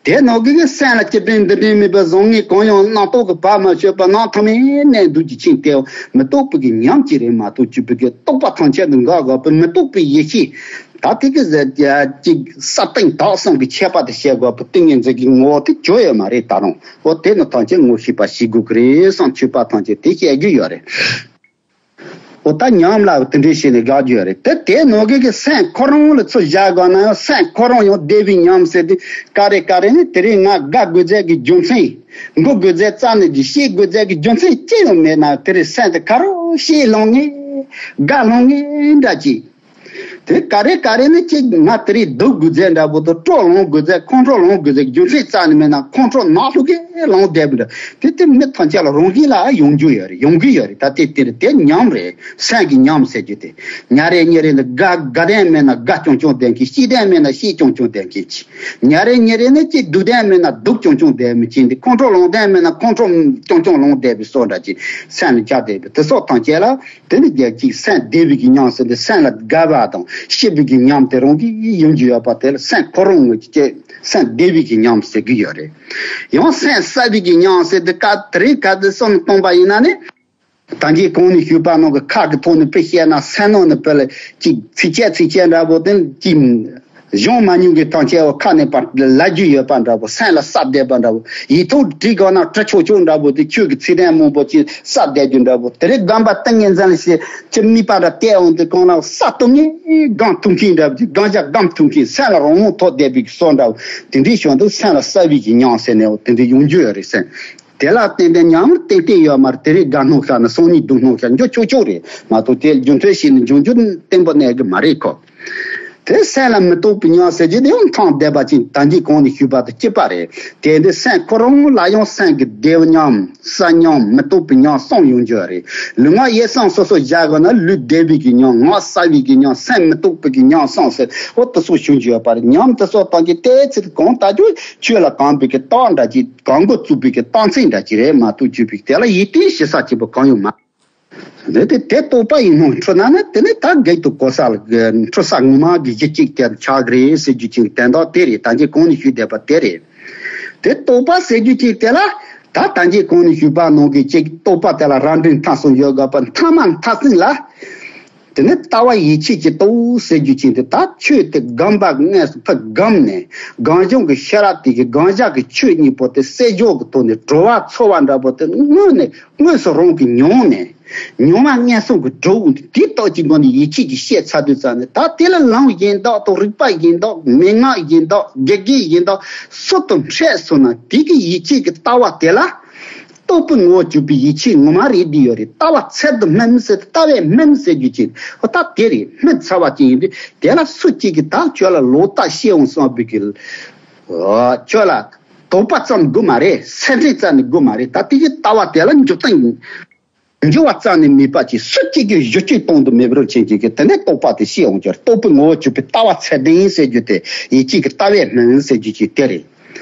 དེ་ནང་གི་གི་སེམས་ལ་ཅི་དྲན་འདི་དྲན་མེད་པའི་བཟང་ངན་གང་ཡང་རྣམ་རྟོག་གི་བར་མ་ཆོད་པ་ནང་ཐ་མའི་གནས་འདུག་ཅི་ཕྱིན་ཏེ་མི་རྟོག་པའི་གི་ཉམས་ཀྱི་རེད་མ་གཏོགས་ཆུད་པའི་གི་རྟོག་པ་ཐམས་ཅད་དུ་འགག་འགག་པའི་མི་རྟོག་པའི་ཡེ་ཤེས། ད་དེ་གི་ཟེར་ཅིག་ས་སྟེང་དག་གསུམ་གི་ཁྱད་པར་དུ་བཤད་དགོས་པའི་ཏིང་ངེ་འཛིན་གྱི་ངོ་བོ་དེ་བརྗོད་ཡོད་མ་རེད་ད་རུང་། འོ་དེ་ནི་ཐམས་ཅད་ངོ་ཤེས་པ་ཞིག་དགོས་ཀྱི་རེད་བསམ་ཆོས་པ་ཐམས་ཅད་དེ་བཤད་རྒྱུ་ཡོད་རེད། འོ་ད་ཉམས་ལ་དེ་འདྲའི་བྱས་ནས་དགག་རྒྱུ་ཡོད་རེད་དེ། དེ་ནང་གི་གི་སེམས་ཁོ་རང་ལ་ཚུར་བཞག་དགོས་ན་ཡང་སེམས་ཁོ་རང་ཡང་བདེ་བའི་ཉམས་ཟེར་དུས་ག་རེ་ག་རེ་ནི་དེ་རིང་ང་དགའ་དགོས་ཚད་ཀྱི་རྒྱུ་མཚན། མགུ་དགོས་ཚད་རྩ་ནས་ཀྱི་ཤེས་དགོས་ཚད་ཀྱི་རྒྱུ་མཚན་ཅི་ཡང་མེད་ན་དེ་རིང་སེམས་དེ་ག་རེ་ཤེས་ལོང་ངེ་དགའ་ལོང་ངེ་འདྲ་ཅིག་དེ་ག་རེ་ག་རེ་ནི་ཅིག་ང་དེ་རིང་སྡུག་དགོས་ཚད་འདྲ་པོ་དང་སྤྲོ་ལོང་དགོས་ཚད་ཁོང་ཁྲོ་ལོང་དགོས་ཚད་རྒྱུ་མཚན་རྩ་ནས་མེད་ན་ཁོང་ཁྲོ་ནག་ལྷུག་གེ་ལོང་བསྡད་པ་འདྲ། དེ་དེ་མི་ཐམས་ཅད་ལ་རང་བཞིན་ལ་ཡོང་རྒྱུ་ཡོད་རེད། ཡོང་གི་ཡོད་རེད། ད་དེ་དེ་རེད། དེ་ཉམས་རེད། སེམས་ཀྱི་ཉམས་ཟེར་རྒྱུ་དེ། ཉ་རེ་ཉི་རེ་ནི་དགའ་དགའ་དོན་མེད་ན་དགའ་ཅུང་ཅུང་ལྡན་མཁན། སྐྱིད་དོན་མེད་ན་སྐྱིད་ཅུང་ཅུང་ལྡན་མཁན་གྱི། ཉ་རེ་ཉི་རེ་ནི་ཅིག་སྡུག་དོན་མེད་ན་སྡུག་ཅུང་ཅུང་ལྡན་མཁན་གྱི། ཁོང་ཁྲོ་ལོང་དོན་མེད་ན་ཁོང་ཁྲོ་ཅུང་ཅུང་ལོང་བསྡད་པའི་བཟོ་འདྲ་ཅིག་སེམས་ལ་འཇགས་བསྡད་པའི་དེ་སོགས་ཐམས་ཅད་ལ། དེ་ནི་རྒྱལ་གཅིག་སེམས་བདེ་བའི་གི་ཉམས་ཟེར་ཏེ་སེམས་ལ་དགའ་བ་དང་སྐྱིད་པའི་གི་ཉམས་དེ་རང་གིས་ཡོང་རྒྱུ་ཡོད་པ་དེ་ལ་སེམས་ཁོ་རང་ངོས་ཀྱི་སེམས་བདེ་བའི་གི་ཉམས་ཟེར་གི་ཡོད་རེད། ཡང་སེམས་གསལ་བའི་གི་ཉམས་ཟེར་ཏེ་ཀ་དེ་རིང་ག་དེ་བསམ་བློ་གཏོང་པ་ཡིན་ན་ནི། ད་གིན་གོང་ནས་ཞུས་པ་ནང་གི་ཁ་གི་ཐོག་ནས་དཔེ་བཤད་ན་སེམས་ནང་ནས་དཔེ་ལ་ཅིག་ཚིགས་བཅད་ཚིགས་བཅད་འདྲ་པོ་དེ་ཅིག་གཞུང་མ་ཉུང་གི་ཐང་ཆད་བ་ཁ་ནས་པར་ལབ་རྒྱུ་ཡོད་པ་འདྲ་པོ། སེམས་ལ་ས་བསྡད་པ་འདྲ་པོ། ཡིག་ཐོག་བྲིས་དགོས་ན་བྲི་ཆོག་ཆོག་འདྲ་པོ། དེ་ཆོས་ཀྱི་ཚིག་དོན་མང་པོ་ཅིག་ས་བསྡད་རྒྱུ་འདྲ་པོ། དེ་རིང་སྒོམ་པ་ཏིང་ངེ་འཛིན་ལ་བྱེད་ཅི་དམིགས་པ་འདྲ་བལྟས་འོང་དུས་གང་ལ་ས་གཏོང་ངེས་སྒང་ཐུག་མཁན་འདྲ་པོ་ཅིག་སྒང་ཞག་སྒོམ་ཐུག་མཁན་སེམས་ལ་རང་དབང་ཐོབ་བསྡད་པའི་བཟོ་འདྲ་པོ། དེ་འདྲའི་བྱུང་དུས་སེམས་ལ་གསལ་བའི་གི་ཉམས་ཟེར་ནས་འོ་དེ་འདྲ་ཡོང་རྒྱུ་ཡོད་རེད་སེམས། དེ་ལ་ཏན་ཏན་ཉམས་ཏན་ཏན་ཡོད་མ་རེད། དེ་རིང་དགའ་སྣང་ཤར་ན་སང་ཉིན་སྡུག་སྣང་ཤར་འགྱོ་ཆོག་ཆོག་རེད་མ་གཏོགས་དེ་རྒྱུ་མཚན་ཞིག་ནི་འབྱུང་འགྱུར་བརྟན་པོ་གནས་གི་མ་རེད་ཁོ། དེ་སེམས་ལ་མི་རྟོག་པའི་ཉམས་ཟེར་རྒྱུ་དེ་ཡང་ཐང་བསྡད་པ་ཅིག་ད་གིན་གོང་ནས་ཞུས་པ་དང་གཅིག་པ་རེད། དེ་འདི་སེམས་ཁོ་རང་ལ་ཡང་སེམས་ཀྱི་བདེ་བའི་ཉམས་གསལ་ཉམས་མི་རྟོག་པའི་ཉམས་གསུམ་ཡོང་རྒྱུ་རེད། ལུས་ངག་ཡིད་གསུམ་སོ་སོ་བཞག་དགོས་ན་ལུས་བདེ་བའི་གི་ཉམས། ངག་གསལ་བའི་གི་ཉམས། སེམས་མི་རྟོག་པའི་གི་ཉམས་གསུམ་ཟེར་འོ་དེ་ཚོ་ཞུ་རྒྱུ་ཡོད་པ་རེད། ཉམས་དེ་ཚོ་ཐམས་ཅད་དེ་ཚེ་གང་ལྟ་རྒྱུ་ཆོས་ལ་གོམས་པའི་གི་རྟགས་འདྲ་ཅིག་གང་འགོ་བཙུགས་པའི་གི་རྟགས་མཚན་འདྲ་ཅིག་རེད་མ་གཏོགས་བརྗོད་པའི་དེ་ལ་ཡིད་བརྟན་བྱེད་ས་གཅིག་པ་གང་ཡོད་མ་རེད། དེ་དེ་རྟོགས་པ་ཡིན་ནོ་འཕྲོད་ན་ནི་དེ་ནི་ད་གེགས་དང་གོལ་ས་ལ་འཕྲོད་ས་ངོ་མ་གི་གཞི་གཅིག་དེ་ཆགས་ཀྱི་རེད་ཟེར་རྒྱུ་ཅིག་དོན་དག་དེ་རེད། ད་གིན་གོང་ནས་ཞུས་བསྡད་པ་དེ་རེད། དེ་རྟོགས་པ་ཟེར་རྒྱུ་ཅིག་དེ་ལ་ད་ད་གིན་གོང་ནས་ཞུས་པ་ནང་གི་ཅིག་རྟོགས་པ་དེ་ལ་རང་འགྲེལ་མཐའ་གསུམ་ཡོད་དགོས་པ་མཐའ་མ་མཐའ་གསུམ་ལ། དེ་ནས་ལྟ་བ་ཡིད་ཆེས་ཀྱི་རྟོགས་ཟེར་རྒྱུ་ཅན་དེ་ད་ཆོས་དེ་སྒོམ་པ་དངོས་སུ་ཕར་བསྒོམས་ནས་སྒོམ་བྱུང་གི་ཤེས་རབ་དེ་གི་སྒོམ་བྱ་གི་ཆོས་གཉིས་པོ་དེ་བསལ་འཇོག་གི་ཐོག་ནས་གྲོལ་བ་ཚོལ་བ་འདྲ་པོ་དེ་དངོས་ནས་དངོས་སུ་རང་གིས་མྱོང་ནས་མྱོང་བ་ངན་སོང་གི་གྲོགས་དེ་རྟོགས་ཀྱི་སྒོ་ནས་ཡིད་ཆེས་ཀྱི་བཤད་ཚར་དུས་ཙམ་ནས་ད་དེ་ལ་ལམ་གཞན་དག་དང་རིགས་པ་གཞན་དག་མན་ངག་གཞན་དག་དགེ་རྒན་གཞན་དག་སུ་དང་འཕྲད་སོང་ན་དེ་གི་ཡིད་ཆེས་ཀྱི་ལྟ་བ་དེ་ལ། རྟོག་པའི་ངོ་བོ་གྱུར་པའི་ཡིད་ཆེས་ངོ་མ་རེད་འདི་ཡོད་རེད། ལྟ་བ་ཚད་དུ་སྨིན་ཟེར་ལྟ་བས་སྨིན་ཟེར་རྒྱུ་ཅིག་འོ་ད་དེ་རེད། སྨིན་ཚར་བ་ཅིག་ཡིན་དུས་དེ་ལ་སུ་གཅིག་གིས་ད་ཁྱོད་ལ་ལོག་ལྟ་བཤད་འོང་བསམ་པའི་གི་ཁྱོད་ལ་དོགས་པ་ཙམ་དགོས་མ་རེད། སེམས་ཁྲལ་ཙམ་ནི་དགོས་མ་རེད། ད་དེ་གི་ལྟ་བ་དེ་ལ་འཇུག་སྟངས་འགྱུར་བ་རྩ་ནས་མེད་པ་ཅིག་སུ་གཅིག་གིས་བཞུ་སྤྱོད་གཏོང་དུ་མེད་པར་ཕྱིན་གྱི་གི་དེ་ནས་རྟོག་པ་དེ་ཤེས་འོང་རྒྱུ་རེད། རྟོག་པའི་ངོ་བོ་གྱུར་པའི་ལྟ་བ་ཚད་ལྡན་ཟེར་རྒྱུ་དེ་ཡིད་ཆེས་ཀྱི་ལྟ་བས་སྨིན་ཟེར་རྒྱུ་ཅིག་དེ་རེད།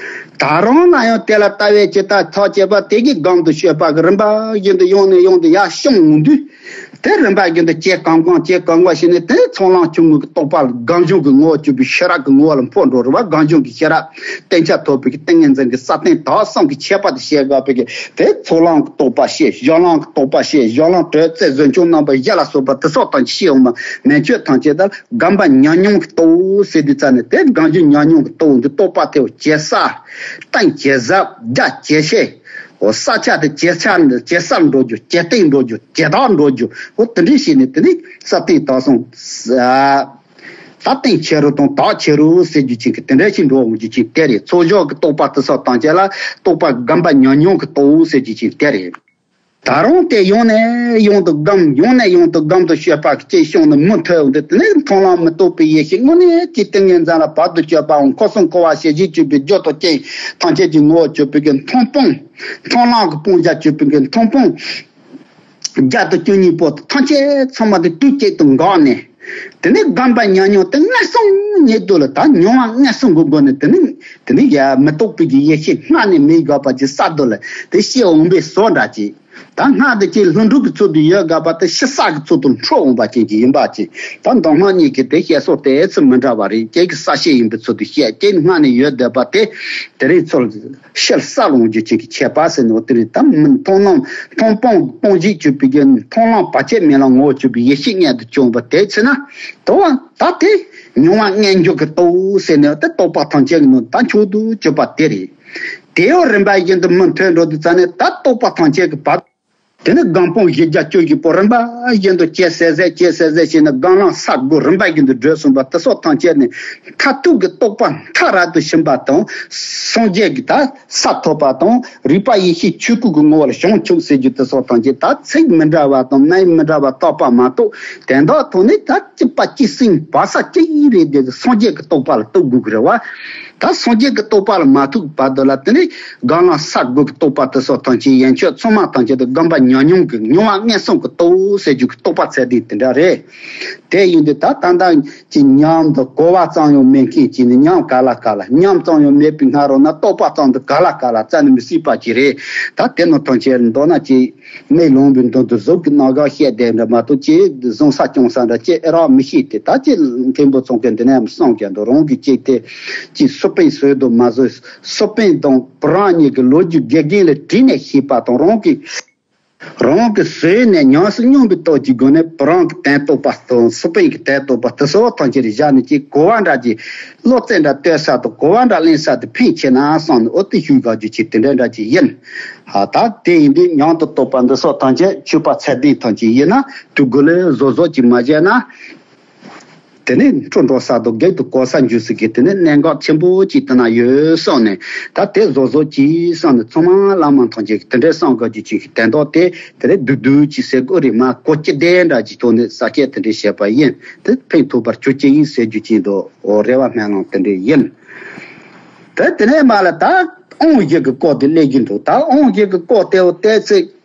ད་རུང་ན་ཡང་དེ་ལ་ལྟ་བའི་ཇི་ལྟར་ཐག་བཅད་པ་དེ་གིས་སྒོམ་དུ་སྤྱོད་པ་གི་རིམ་པ་བཞིན་དུ་ཡོང་ནས་ཡོང་དུ་ཡར་ཤོང་འོང་དུས། དེ་རིམ་པ་བཞིན་དུ་ཇེ་གང་གང་ཇེ་གང་གང་ཕྱིན་ནས་དེ་ཚོགས་ལམ་ཆུང་ངུ་གི་རྟོགས་པ་ལ་སྒོམ་བྱུང་གི་ངོ་བོ་གྱུར་པའི་ཤེས་རབ་ཀྱི་ངོ་བོ་ལ་འཕོ་འགྲོ་རུང་བ་སྒོམ་བྱུང་གི་ཤེས་རབ་བརྟན་ཆ་ཐོབ་པའི་གི་ཏིང་ངེ་འཛིན་གྱི་ས་སྟེང་དག་གསུམ་གྱི་ཁྱད་པར་དུ་བཤད་དགོས་པའི་གི་དེ་ཚོགས་ལམ་གྱི་རྟོགས་པ་བཤད། གཞན་ལམ་གྱི་རྟོགས་པ་བཤད། གཞན་ལམ་དྲོད་རྩེ་གཟུགས་ཆུང་རྣམ་པ་བཞི་ལ་སོགས་པ་དེ་སོགས་དང་ཤེས་འོང་བ་མན་ཆད་ཐམས་ཅད་དང་། སྒོམ་པ་ཉམས་མྱོང་གི་རྟོགས་ཟེར་དུས་ཙམ་ནས་དེ་སྒོམ་རྒྱུ་ཉམས་མྱོང་གི་རྟོགས་འདི་རྟོགས་པ་དེ་ཇེ་གསལ། གཏིང་ཇེ་ཟབ། རྒྱ་ཇེ་ཆེ། འོ་ས་ཆ་དེ་ཇེ་ཆ་ཇེ་གསལ་འགྲོ་རྒྱུ། ཇེ་གཏིང་འགྲོ་རྒྱུ། ཇེ་དག་འགྲོ་རྒྱུ། འོ་དེ་འདྲའི་བྱས་ནས་དེ་ནི་ས་སྟེང་དག་གསུམ། ས་སྟེང་ཆེ་རུ་དང་དག་ཆེ་རུ་ཟེར་རྒྱུ་ཅིག་གི་དེ་འདྲ་ཞིག་འགྲོ་འོང་རྒྱུ་ཅིག་དེ་རེད། ཚོགས་ཞུགས་ཀྱི་རྟོགས་པ་དེ་སོགས་དང་བཅས་ལ་རྟོགས་པ་སྒོམ་པ་ཉམས་མྱོང་གི་རྟོགས་ཟེར་རྒྱུ་ཅིག་དེ་རེད། ད་རུང་དེ་ཡང་ནས་ཡང་དུ་སྒོམ། ཡང་ནས་ཡང་དུ་སྒོམ་དུ་སྤྱོད་པ་གི་སྐྱེས་བྱུང་ནས་མུ་མཐུད་འོང་དུས། དེ་ནས་མཐོང་ལམ་མི་རྟོག་པའི་ཡེ་ཤེས་དངོས་གནས་ཀྱི་ཏིང་ངེ་འཛིན་ལ་བར་དུ་གཅོད་པའམ་འཁོར་གསུམ་འཁོར་བ་ཞི་བྱེད་གཅོད་པའི་རྒྱུ་དང་རྐྱེན་ཐམས་ཅད་ཀྱི་ངོ་བོར་གྱུར་པའི་གི་མཐོང་སྤང་། མཐོང་ལམ་གྱི་སྤང་བྱར་གྱུར་པའི་གི་མཐོང་སྤང་བརྒྱ་དང་བཅུ་གཉིས་པོ་ཐམས་ཅད་ཚང་མ་དེ་དུས་གཅིག་ཏུ་འགགས་ནས། དེ་ནས་སྒོམ་པ་ཉམས་མྱོང་དེ་མངོན་སུམ་ཉིད་དུ་ལ་ད་མྱོང་བ་མངོན་སུམ་གྱི་སྒོ་ནས། དེ་ནས་དེ་ནས་ཡ་མི་རྟོག་པའི་གི་ཡེ་ཤེས་སྔར་ནས་མི་འགགས་པ་ཅིག་གསར་དུ་ལ་དེ་སྐྱེ་འོང་བའི་བཟོ་འདྲ་ཅིག་ད་སྔར་དེ་ཅིག་ལྷུན་གྲུབ་ཀྱི་ཚུལ་དུ་ཡོད་དགོས་པ་དེ་ཕྱི་གསལ་གྱི་ཚུལ་དུ་འཕྲོ་འོང་བ་ཅན་ཅིག་ཡིན་པ་ཅིག་ད་མདོ་སྔགས་གཉིས་ཀྱི་དེ་བཤད་སྲོལ་དེ་ཚོ་མི་འདྲ་བ་རེད། ཁྱེད་ཀྱི་གསལ་བཤད་ཡིན་པའི་ཚུལ་དུ་བཤད། ཁྱེད་སྔར་ནས་ཡོད་བསྡད་པ་དེ་དེ་རིང་ཚུར་ཕྱིར་གསལ་འོང་རྒྱུ་ཅིག་གི་ཁྱད་པར་ཟེར་ནས། འོ་དེ་རེད། ད་མི་མཐོང་ལམ་མཐོང་སྤང་སྤང་བྱར་གྱུར་པའི་གི་མཐོང་ལམ་བར་ཆད་མེད་ལམ་ངོ་བོར་གྱུར་པའི་ཡེ་ཤེས་མངོན་དུ་བྱུང་བ་དེ་ཚེ་ན་དོ་བ་ད་དེ་མྱོང་བ་མངོན་གྱུར་གྱི་རྟོགས་ཟེར་ནས། དེ་རྟོག་པ་ཐམས་ཅད་ཀྱི་ནང་ད་མཆོག་ཏུ་གྱུར་པ་དེ་རེད། དེ་ཡང་རིམ་པ་བཞིན་དུ་མུ་མཐུད་འགྲོ་དུས་ཙ་ནས་ད་རྟོག་པ་ཐམས་ཅད་ཀྱི་བར། དེ་ནས་སྒོམ་སྤང་བཞི་བརྒྱ་བཅུ་བཞི་པོ་རིམ་པ་བཞིན་དུ་སྐྱེ་ཟེར་ཟེར་སྐྱེ་ཟེར་ཟེར་བྱས་ནས་སྒོམ་ལམ་ས་དགུ་རིམ་པ་བཞིན་དུ་བགྲོད་སོང་བ་དེ་སོགས་ཐམས་ཅད་ནས་མཐར་ཐུག་གི་རྟོགས་པ་མཐར་རབ་ཏུ་ཕྱིན་པ་དང་། སངས་རྒྱས་ཀྱི་ད་ས་ཐོབ་པ་དང་། རིག་པ་ཡེ་ཤེས་ཆོས་སྐུ་གི་ངོ་བོ་ལ་བྱང་ཆུབ་ཟེར་རྒྱུ་དེ་སོགས་ཐམས་ཅད་ད་ཚིག་མི་འདྲ་བ་དང་སྨན་མི་འདྲ་བ་བཏགས་པ་མ་གཏོགས། དོན་དག་ཐོག་ནས་ད་གཅིག་པ་གཅིག་སེམས་བག་ཆགས་གཅིག་རེད་དེ། སངས་རྒྱས་ཀྱི་རྟོགས་པ་ལ་ཐུག་དགོས་ཀྱི་རེད་བ། ད་སངས་རྒྱས་ཀྱི་རྟོགས་པ་ལ་མ་ཐུག་བར་དུ་ལ་དེ་ནས་སྒོམ་ལམ་ས་དགུ་གི་རྟོགས་པ་དེ་སོགས་ཐམས་ཅད་ཡན་ཆད་ཚང་མ་ཐམས་ཅད་དེ་སྒོམ་པ་ཉམས་མྱོང་གི་མྱོང་བ་མངོན་སུམ་གྱི་རྟོགས་ཟེར་རྒྱུ་གི་རྟོགས་པ་ཚད་ལྡན་དེ་འདྲ་རེད། དེ་ཡིན་དུས་ད་ད་ལྟ་ཅིག་ཉམས་དང་གོ་བ་ཙམ་ཡང་མེད་མཁན་ཅིག་ནི་ཉམས་ག་ལ་ག་ལ། ཉམས་ཙམ་ཡང་མེད་པའི་སྔ་རོལ་ན་རྟོགས་པ་ཙམ་དུ་ག་ལ་ག་ལ་རྩ་ནས་མི་སྲིད་པ་ཅིག་རེད། ད་དེ་ནང་ཐམས་ཅད་མདོར་ན་ཅིག་མེ་ལོང་བའི་མདུན་དུ་གཟུགས་ཀྱི་རྣམ་གཞག་བཤད་བསྡད་འདྲ་མ་གཏོགས། ཅིག་བཟང་ས་སྐྱོང་ས་འདྲ་ཅིག་ཨེ་རག་མི་ཤེས་ཏེ། ད་ཅིག་མཁན་པོ་ཚང་གིས་འདི་ནས་གསུངས་ཀྱང་འདུག་རང་གིས་ཅིག་དེ་ཅིག་སུ་སྤེན་བཟོས་འདུག་མ་བཟོས། སུ་སྤེན་དང་བུ་རང་གཉིས་ཀྱི་ལོ་རྒྱུས་དགེ་རྒན་ལ་དྲིས་ནས་ཤེས་པ་དང་། རང་གིས་རང་གིས་བཟོས་ནས་ཉམས་སུ་མྱོང་བའི་སྟོབས་ཀྱི་སྒོ་ནས་བུ་རང་གི་དོན་རྟོགས་པ་དང་སུ་སྤེན་གྱི་དོན་རྟོགས་པ་དེ་སོགས་ཐམས་ཅད་བཞག་ནས། ཅིག་གོ་བ་འདྲ་ཅིག་བློ་རྩེ་འདྲ་གཏོད་ས་དང་གོ་བ་འདྲ་ལེན་ས་དེ་ཕན་ཆེ་ན་བསམ་ནས། འོ་དེ་ཞུ་དགོས་རྒྱུ་ཅིག་དེ་འདྲ་འདྲ་ཅིག་ཡིན། ཨ། ད་དེ་ཡིན་དུས་ཉམས་དང་རྟོགས་པ་འདི་སོགས་ཐམས་ཅད་ཆོས་པ་ཚད་ལྡན་ཐམས་ཅད་ཡིན་ན། དུས་འགོ་ལས་བཟོ་བཟོ་ཅིག་མ་བྱས་ན། དེ་ནས་འཕྲོ་འགྲོ་ས་དང་གེགས་དང་གོ་ས་འགྱུར་ས་གི་དེ་ནས་གནད་འགག་ཆེན་པོ་ཅིག་དེ་ན་ཡོད་བསམ་ནས། ད་དེ་བཟོ་བཟོ་ཅིག་བསམ་ནས་ཚང་མ་བླ་མ་ཐམས་ཅད་ཀྱིས་དེ་འདྲའི་བསམ་དགོས་རྒྱུ་ཅིག་གི་དོན་དག་དེ་དེ་རེད། བསྡུས་བསྡུས་ཅིག་ཟེར་དགོས་རེད་མ། གོ་བཅུ་བདུན་འདྲ་ཅིག་ཐོག་ནས་ས་སྐྱ་དེ་འདྲའི་བྱས་པ་ཡིན། དེ་ཕན་ཐོགས་པར་གྱུར་ཅིག་ཡིན་ཟེར་རྒྱུ་ཅིག་འདུག་འོ། རེ་བ་སྨོན་ལམ་དེ་འདྲ་ཡིན། དེ་དེ་ནས་མ་ལ་ད་དབང་བཞི་གི་སྐོར་དེ་སླེབས་ཀྱི་འདུག་ད་དབང་བཞི་གི་སྐོར་དེ་འོ་ཏོག་ཙམ་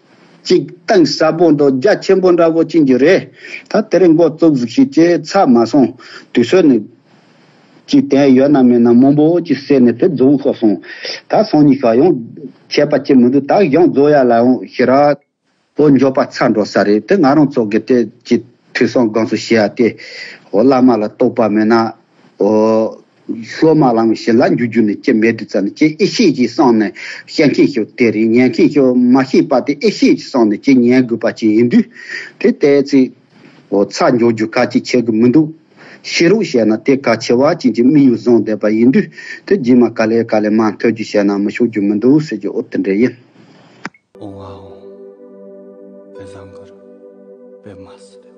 ཅིག་གཏིང་ཟབ་པོ་འདུག་རྒྱ་ཆེན་པོ་འདྲ་བོ་ཅིག་གི་རེད། ད་དེ་རིང་འགོ་བཙུགས་ཟིག་ཞིག་ཅེས་ཚར་མ་སོང་། དུས་ཚོད་ནི་ཅིག་དེ་ཡོད་ན་མེད་ན་མང་པོ་ཅིག་བསྲེས་ནས་དེ་རྫོགས་ཤོག་སོང་། ད་སང་ཉིན་ཤོག་ཡང་ཆད་པ་ཅིག་མི་འདུག་ད་ཡང་རྫོགས་ཡ་ལ་ཡང་ཞེ་དྲག་འོ་འབྱོར་པ་ཚར་འགྲོ་ས་རེད། དེ་ང་རང་ཚོ་གི་དེ་ཅི་ཐོས་བསམ་སྒོམ་གསུམ་བྱེད་ཡ་དེ། འོ་བླ་མ་ལ་རྟོགས་པ་མེད་ན། འོ་སློབ་མ་ལའང་ཞི་ལ་འཇུག་རྒྱུ་ནི་ཅི་མེད་དུས་ཙམ་ནས། ཅི་ཨེ་ཤེས་ཀྱིས་བསམ་ནས་བཤད་མཁན་ཞིག་དེ་རེད། ཉན་མཁན་ཞིག་མ་ཤེས་པ་དེ་ཨེ་ཤེས་ཀྱིས་བསམ་ནས་ཅི་ཉན་དགོས་པ་ཅིག་ཡིན་དུས། དེ་ལྟའི་ཚེ་འོ་ཚར་འཇོག་རྒྱུ་ག་ཅིག་བྱེད་དགོས་མི་འདུག་ཤེས་རོགས་བྱས་ན་དེ་གལ་ཆེ་བ་ཅན་གྱི་དམིགས་ཡུལ་བཟུང་བསྡད་པ་ཡིན་དུས། དེ་རྗེས་མ་ག་ལེ་ག་ལེ་མ་མཐུན་རྒྱུ་བྱས་ན་མི་ཆོག་རྒྱུ་མི་འདུག་ཟེར་རྒྱུ་འོ་དེ་འདྲ་ཡིན། ཨོང་ཨ་ཨོང་། པེ་ཟང་གར་པེ་མ་སི་རེ།